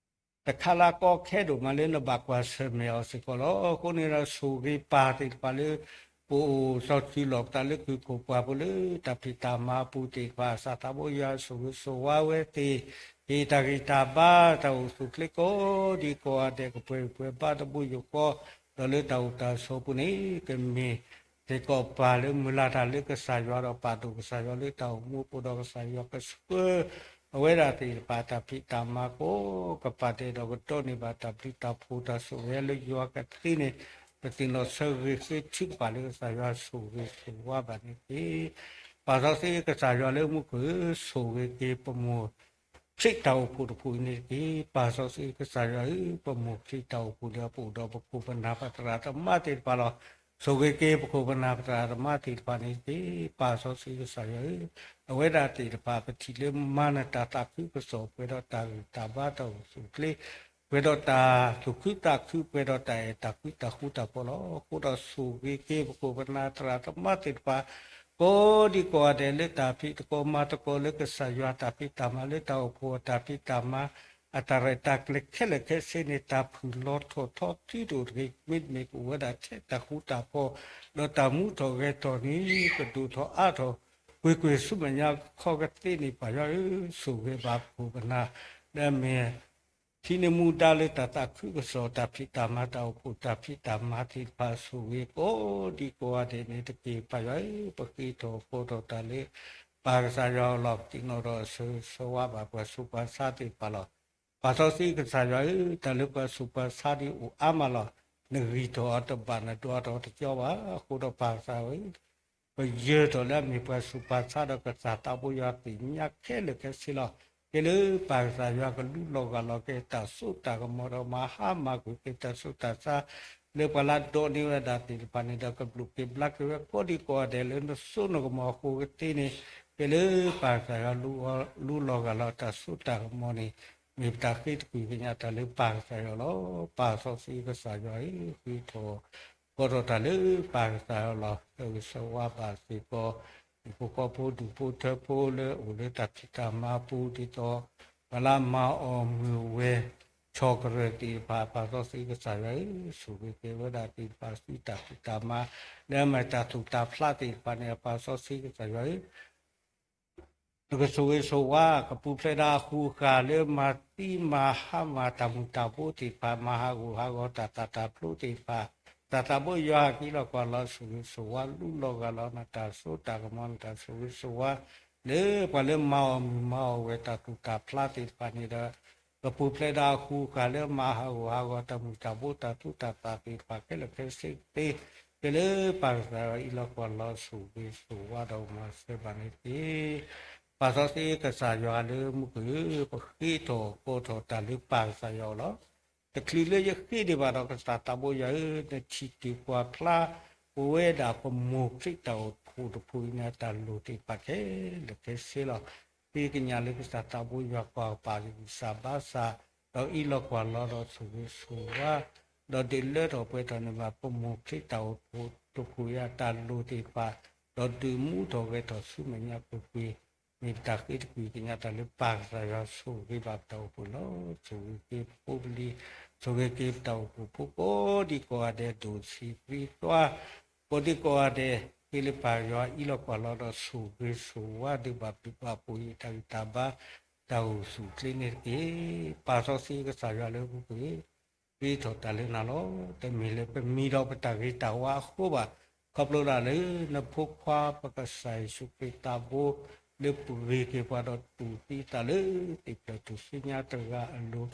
တခါလၢကီခဲဒိၣ်မးလၢနဘၣ်ကွၢ်ဆၢၣ်မဲာ်အီၤစ့ၢ်ကီးလီၤ. အဃိန့ၣ်ဒီး ဆိၣ်ဂ့ၤပၢ်သ့ၣ်တဖၣ်လၢ ပအိၣ်စီၤစုၤလီၢ်ပသးလၢကုၢ်ခိၣ်ပှၢ်ပူၤလၢ တၢ်ဖံးတၢ်မၤအပူၤသ့ၣ်တဖၣ် ကစၢ်သးဘိယွၤဆိၣ်ဂ့ၤဆိၣ်ဝါဝဲသ့ၣ်, ဟ့ၣ်တၢ်ဂံၢ်တၢ်ဘါ တၢ်အိၣ်ဆူၣ်အိၣ်ချ့ကိးဒံကိးဂၤဒဲး ကပှဲၤဂံၢ်ပှဲၤဘါတဘိယူၢ်ဃီ, ဒီးလၢတၢ်အိၣ်တၢ်ဆိးပူၤန့ၣ် ကမ့ၢ်စ့ၢ်ကီးပၢ်လၢမုၢ်လၢ်တၢ်လၢကစၢ်ယွၤဒီး ပာ်ဒိၣ်ကစၢ်ယွၤလၢတၢ်အိၣ်မူအပူၤဒီး ကစၢ်ယွၤကဆှၢ အဝဲဒၣ်သ့ၣ်တဖၣ်တၢ်ဖံးတၢ်မၤကိးကပၤဒဲးဒီး ကဒိးန့ၢ်ဘၣ်တၢ်ဘျုးတၢ်ဖှိၣ် တၢ်ဆိၣ်ဂ့ၤလၢယွၤကသ့န့ၣ် ပသ့ၣ်နီၣ်ဆၢဂ့ၤဃ့ထုကဖၣ်လၢကစၢ်ယွၤဆိၣ်ဂ့ၤဆိၣ်ဝါဘၣ်န့ၣ်တက့ၢ်. ပၢ်စီဆှံကစၢ်ယွၤလၢမူခိၣ်ဧၢ, ဆိၣ်ဂ့ၤက့ၤပမိၢ်ခရံာ်တၢ်အိၣ်ဖှိၣ်တဖုအံၤန့ၣ်တက့ၢ်. ပၢ်စီဆှံကစၢ်ယွၤဧၢ, ပမိၢ်ခရံာ်တၢ်အိၣ်ဖှိၣ်ဒီး ပအိၣ်ဒီးပခိၣ်ပနၢ်ပသရၣ်သမါသ့ၣ်တဖၣ်လီၤ. ဆိၣ်ဂ့ၤက့ၤပခိၣ်ပနၢ်ပသရၣ်သမါသ့ၣ်တဖၣ်န့ၣ်တက့ၢ်. ပၢ်စီဆှံကစၢ်ယွၤဧၢ, အဝဲဒၣ်သ့ၣ်တဖၣ် ပထံၣ်လၢမၤနၢၤတၢ်သးခုကစီၣ် ပှဲၤဒီးတၢ်ဂံၢ်တၢ်ဘါတၢ်အိၣ်ဆူၣ်အိၣ်ချ့, ပှဲၤဒီးတၢ်သူၣ်ခုသးခု ပှဲၤဒီးတၢ်အဲၣ်တၢ်ကွံတၢ်ဃူတၢ်ဖိးလီၤ. အဃိဒီးဆိၣ်ဂ့ၤက့ၤပခိၣ်ပနၢ်သရၣ်သမါသ့ၣ်တဖၣ် ကိးဒံကိးဂၤဒဲးလၢတၢ်ဖံးသကိးမၤသကိးလၢကစၢ်ယွၤတၢ်ဖံးတၢ်မၤလၢတၢ်အိၣ်ဖှိၣ်အတၢ်ဖံးတၢ်မၤ အတၢ်ရဲၣ်တၢ်ကျဲၤခဲလၢာ်ခဲဆ့န့ၣ် တၢ်ဖုၣ်လီၤထီၣ်ထီသံတအိၣ်တဂ့ၤ မ့တမ့ၢ်ကအိၣ်ဝဲဒၣ်ထဲတၢ်ဃူတၢ်ဖိး, ဒီးတၢ်မူထီၣ်ဂဲၤထီၣ်န့ၣ် ကဒိၣ်ထီၣ်အါထီၣ် ကွ့ၢ်ကွ့ၢ်ဆူမဲာ်ညါခီကသ့န့ၣ် ပၢ်ယွၤဧၢ, ဆိၣ်ဂ့ၤဘၣ်ပခိၣ်ပနၢ် လၢအမ့ၢ် ထံနမူဒါလၢတၢ်သးခုကစီၣ် တၢ်ဖံးတၢ်မၤ တၢ်အိၣ်ဖှိၣ်တၢ်ဖံးတၢ်မၤသ့ၣ်တဖၣ် ဆိၣ်ဂ့ၤကိးဒံကိးဂၤဒဲးန့ၣ်တက့ၢ်. ပၢ်ယွၤဧၢ, ပဃ့ထီၣ်ဃီထီၣ်တၢ်လၢ ပၢ်ကစၢ်ယွၤအလီၢ် ပသ့ၣ်နီၣ်ဒီးဆၢဂ့ၤဆၢဝါဘၣ် ပှၤဆူးပှၤဆါသ့ၣ်တဖၣ်လီၤ. ပၢ်စီဆှံကစၢ်ယွၤဧၢ, တၢ်လၢပှၤဆူးပှၤဆါဒ်အိၣ်အါမးလီၤ. နဂံၢ်ထီၣ်အီၤတဘၣ် နဒွးထီၣ်တကီဘၣ်. အဃိဒီးပၢ်ကစၢ်ယွၤဧၢ, ပယၢၤထီၣ်လၢအမ့ၢ်ပှၤဆူးပှၤဆါဒီးကစၢ်သးဘိယွၤသ့ၣ်ညါခဲလၢာ်ခဲဆ့လီၤ. ကဲလၢပၢ်ကစၢ်ယွၤကလူလီၤဂာ်လီၤက့ၤတၢ်စိတၢ်ကမီၤဒီး မၤဟါမၢ်ကွံာ်က့ၤတၢ်စိတၢ်ဆါ လၢပှၤလၢဒိးန့ၢ်ဝဲဒၣ်သ့ၣ်တဖၣ်န့ၣ်ဒီး ကဘျုးက့ၤဘျါက့ၤဝဲကိးဒံကိးဂၤဒဲးလၢနစိနကမီၤအဃိကသ့န့ၣ်, ကဲလၢပၢ်ကစၢ်ယွၤ လူလီၤဂာ်လီၤတၢ်စိတၢ်ကမီၤန့ၣ် မ့ၢ်ပတၢ်ဃ့တကွံာ်ကညးတၢ်လၢပၢ်ကစၢ်ယွၤလီၤ. ပၢ်စီဆှံကစၢ်ယွၤဧၢ, ဃ့ထီၣ် ကိးထီၣ်တၢ်လၢပၢ်ကစၢ်ယွၤလီၤ. ဆၢဂ့ၤဆၢဝါဘၣ်စ့ၢ်ကီး ဟံၣ်ဖိဃီဖိဒူၣ်ဖိထၢဖိလၢအိၣ်လၢတၢ်ဖံးတၢ်မၤအပူၤ ဒ်သိး ပှၤလၢမၤအီၣ်မုာ်ဝဲ ဆီၣ်ကရၢၢ်သ့ၣ်တဖၣ် ပၢ်စီဆှံကစၢ်ယွၤဧၢ, ဆိၣ်ဂ့ၤက့ၤဝဲဒၣ်သ့ၣ်တဖၣ်ဆူတၢ်ဖံးတၢ်မၤ လၢအမ့ၢ်တၢ်သူၣ်တၢ်ဖျးသ့ၣ်တဖၣ်န့ၣ် ပၢ်စီဆှံကစၢ်ယွၤဧၢ နကဆိၣ်ဂ့ၤဆိၣ်ဝါ ကပူၤဖျဲးဒၣ်အဃုာ်အဃၢ်လၢမၤသံမၤဟါမၢ်တၢ်မုၢ်တၢ်ဘိသ့ၣ်တဖၣ် မၤဟးဂူာ်ဟးဂီၤတၢ်သၣ်တၢ်ဖျိသ့ၣ်တဖၣ်, ကစၢ်သးဘိယွၤဟဲက့ၤလီၤကွၢ်လီၤ ဆိၣ်ဂ့ၤဆိၣ်ဝါလူလီၤဂာ်လီၤ နတၢ်စိတၢ်ကမီၤ နတၢ်ဆိၣ်ဂ့ၤဆိၣ်ဝါ လၢပှၤလၢမၤအီၣ်မုာ်မၤအီၣ်ဝဲတၢ်သူၣ်တၢ်ဖျးသ့ၣ်တဖၣ်န့ၣ်ဒီး ကပူၤဖျဲးဒၣ်အဃုာ်အဃၢ်လၢမၤဟးဂူာ်ဟးဂီၤတၢ်မုၢ်တၢ်ဘိတၢ်သူၣ်တၢ်သၣ်သ့ၣ်တဖၣ်ခဲလၢာ်ခဲဆ့သ့, ကဲလၢပၢ်ကစၢ်ယွၤအံၤလီၤကွၢ်လီၤ ဆိၣ်ဂ့ၤဆိၣ်ဝါဒီးမၤစၢၤဘၣ်န့ၣ်တက့ၢ်. ပၢ်စီဆှံကစၢ်ယွၤလၢမူခိၣ်ဧၢ, ပဃ့ထီၣ်ကိးထီၣ်တၢ်လၢပၢ်ကစၢ်ယွၤအအိၣ်လီၤ. တချုးလၢယဃ့န့ၢ်ဘၣ်ဒီး ကစၢ်သးဘိယွၤဧၢ, နထံၣ်တုၤပှၤဖျါပဝဲဒၣ်ပမိၢ်ခရံာ်တၢ်အိၣ်ဖှိၣ်တဖုအံၤန့ၣ် တၢ်လိၣ်သ့ၣ်တဖၣ်ခဲလၢာ်ခဲဆ့လီၤ. ဃ့ကညးလၢကစၢ်သးဘိယွၤကွၢ်ပာ်ဂံၢ်စၢ်ဘါစၢ်, ဒီးအံးလီၤကွၢ်လီၤဒီးဆိၣ်ဂ့ၤဆိၣ်ဝါ, ဒီးဒုးလၢထီၣ်ပှဲၤထီၣ်န့ၢ်ဘၣ်ပမိၢ်ခရံာ်တၢ်အိၣ်ဖှိၣ်တဖုအံၤအတၢ်လိၣ်သ့ၣ်တဖၣ်, ဒီးဒုးမူထီၣ်ဂဲၤထီၣ်ဆူမဲာ်ညါပူၤကွံာ်, မ့ၢ်ပတၢ်ဃ့တကွံာ်ကညးတၢ်လၢပၢ်ကစၢ်ယွၤဆိၣ်ဂ့ၤဘၣ်ပတၢ်အိၣ်ဖှိၣ်လီၤ. ဆိၣ်ဂ့ၤက့ၤပဖိပလံၤ, ဆိၣ်ဂ့ၤက့ၤပတၢ်အိၣ်ဖှိၣ်ဖိကိးဒံကိးဂၤဒဲး ဒိၣ်ဆံးသံသွါ ကိးဒံကိးဂၤဒဲး, ဃ့လၢပၢ်ယွၤအံးလီၤကွၢ်လီၤဒီးဆိၣ်ဂ့ၤဆိၣ်ဝါဒုးဘၣ်ဘျုးဘၣ်ဖှိၣ်အံၤတၢ်ဂံၢ်တၢ်ဘါ, တၢ်အိၣ်ဆူၣ်အိၣ်ချ့န့ၣ်တက့ၢ်. ပၢ်စီဆှံကစၢ်ယွၤလၢမူခိၣ်ဧၢ, ဃ့ထီၣ်တၢ်လၢနၤလီၤ. တမ့ၢ်လၢပမံၤဒီးပတၢ်ဂ့ၤတၢ်ဝါအဃိဘၣ်, ခီဖျိဒၣ်လၢနဖိခွါပကစၢ်ယ့ၣ်ၡူးခရံာ်သးဘိ လၢပဂ့ၤက့ၤပှၤဒီးတူၢ်သံသးလၢသ့ၣ်ဖျၢၣ်ထူၣ်စုညါတဂၤအလိၤ,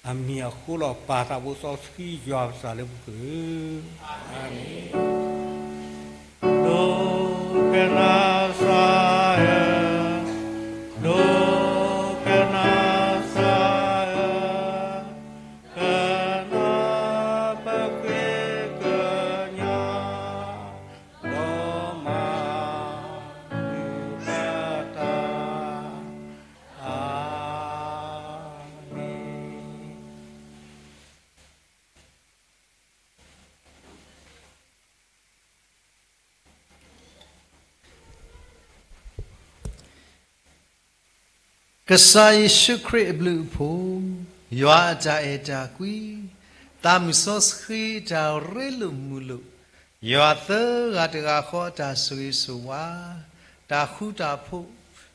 အမံၤအဃိလီၤ. ပၢ်သးဘိစီဆှံယွၤပကစၢ်လၢမူခိၣ်ဧၢ, အၤမ့ၣ်. ဒိကနၣ်စၢ်ဧၢ, ဒိကနၣ်စၢ်ဧၢ, ကနၣ်ပဃ့ကညး, ဒီးမၤသံပတၢ်, အၤမ့ၣ်. ကစၢ်ယ့ၣ်ၡူးခရံာ်အဘျုးအဖှိၣ်, ယွၤအတၢ်အဲၣ်တၢ်ကွံ, သးမုၣ်စီဆှံတၢ်ရ့လိာ်မုာ်လိာ်, ယွၤသၢဂၤတဂၤဃီအတၢ်ဆိၣ်ဂ့ၤဆိၣ်ဝါ, တၢ်ဃူတၢ်ဖိး,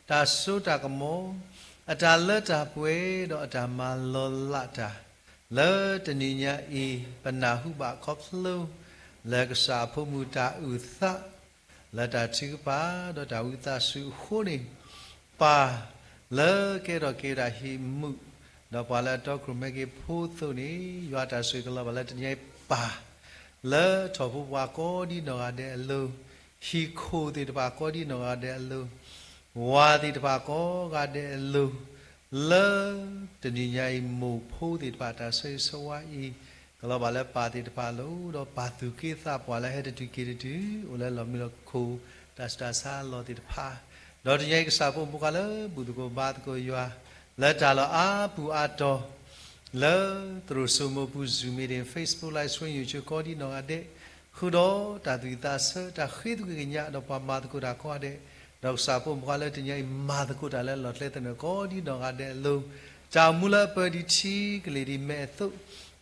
တၢ်စိတၢ်ကမီၤ, အတၢ်လၢတၢ်ပှဲၤဒီးအတၢ်မၤလီၤလးတၢ်, လၢတနံၤညါအံၤ ပနၢ်ဟူဘၣ်ခီဖျိ လၢကစၢ်အဖိမုၣ်တၢ်အုၣ်သး လၢတၢ်ထုကဖၣ်ဒီးတၢ်ဝံသးစူၤအဃိန့ၣ်, ပၢ်လၢကဲထီၣ်က့ၤဝဲဒၣ်ဟံၣ်မုာ်, ဒီးပှၤလၢအတီခိၣ်ရိၣ်မဲက့ၤဖိအသိးန့ၣ်, ယွၤတၢ်ဆိၣ်ဂ့ၤကလီၤဘၣ်လၢတနံၤအံၤပၢ်, လၢထီၣ်ဖိပှၤကိးဒံနီၢ်ဂၤဒဲးအလိၤ, ဟံၣ်ခိၣ်သ့ၣ်တဖၣ်ကိးဒံနီၢ်ဂၤဒဲးအလိၤ, ဝၤသ့ၣ်တဖၣ်ကိးဂၤဒဲးအလိၤ, လၢတနံၤညါအံၤ မိၢ်ဖိသ့ၣ်တဖၣ်တၢ်ဆိၣ်ဂ့ၤဆိၣ်ဝါအံၤ ကလီၤဘၣ်လၢပၢ်သ့ၣ်တဖၣ်အလိၤ, ဒီးပာ်သူၣ်က့သးပှၢ်လၢဟဲတတုၤက့ၤတတုၤ, အိၣ်လၢလီၢ်မံလီၢ်ခိၣ် တၢ်ဆူးတၢ်ဆါအလီၢ်သ့ၣ်တဖၣ်, ဒီးတနံၤညါအံၤကစၢ်ဖိမုၣ်ဖိခွါလၢဘူၣ်သကိးဘါသကိးယွၤ, လၢတၢ်လီၢ်အါပူၤအါတီၤ, လၢသရိာ်စိမိပူၤ Zoom meeting, Facebook Live Stream ယိၤဆိကိးဒံနီၢ်ဂၤဒဲး, ဃုာ်ဒီးတၢ်သူၣ်ဝံၣ်သးဆၢ တၢ်ဃ့သကွံာ်ကညး ဒီးပှၤမၤသကိးတၢ်ကိးဂၤဒဲး, ဒီးကစၢ်ဖိမုၣ်ဖိခွါလၢတနံၤညါအံၤ မၤသကိးတၢ်လၢလီၢ်ကျဲသနၢၣ်ကိးဒံနီၢ်ဂၤဒဲးအလိၤ, တၢ်အိၣ်မူလၢအပၢၤဒံးထံကလ့ၢ်ဒံးမဲာ်အသိး,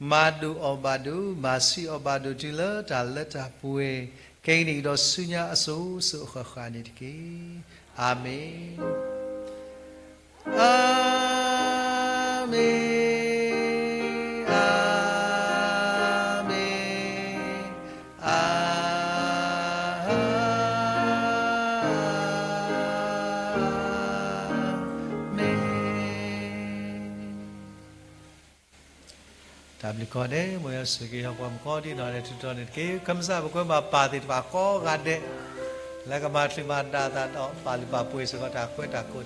မၤဒိၣ်အီၣ်ဘၣ်ဒိၣ်, မၤဆံးအီၣ်ဘၣ်ဒိၣ်တုၤလၢတၢ်လၢတၢ်ပှဲၤ, ခဲကနံၣ်အံၤဒီးဆူညါအစိၤစိၤအဃၣ်ဃၣ်န့ၣ်တက့ၢ်. အၤမ့ၣ်, အၤမ့ၣ်, အၤမ့ၣ်, အၤမ့ၣ်. တၢ်ဘျုးကိးဂၤဒဲး, မ်ယွၤဆိၣ်ဂ့ၤဟီၣ်ခိၣ်ပှၤမုၣ်ကိးဒံနီၢ်ဂၤဒဲးထူးထီးန့ၣ်တက့ၢ်. ခမစၢ်ပကွဲမၤပၢ်သ့ၣ်တဖၣ်ကိးဂၤဒဲး လၢကမၤချုးမၤဒါသးဒီးပာ်လုၢ်ပာ်ပှ့ၤစ့ၢ်ကီးတၢ်ကွဲးတၢ်ကိး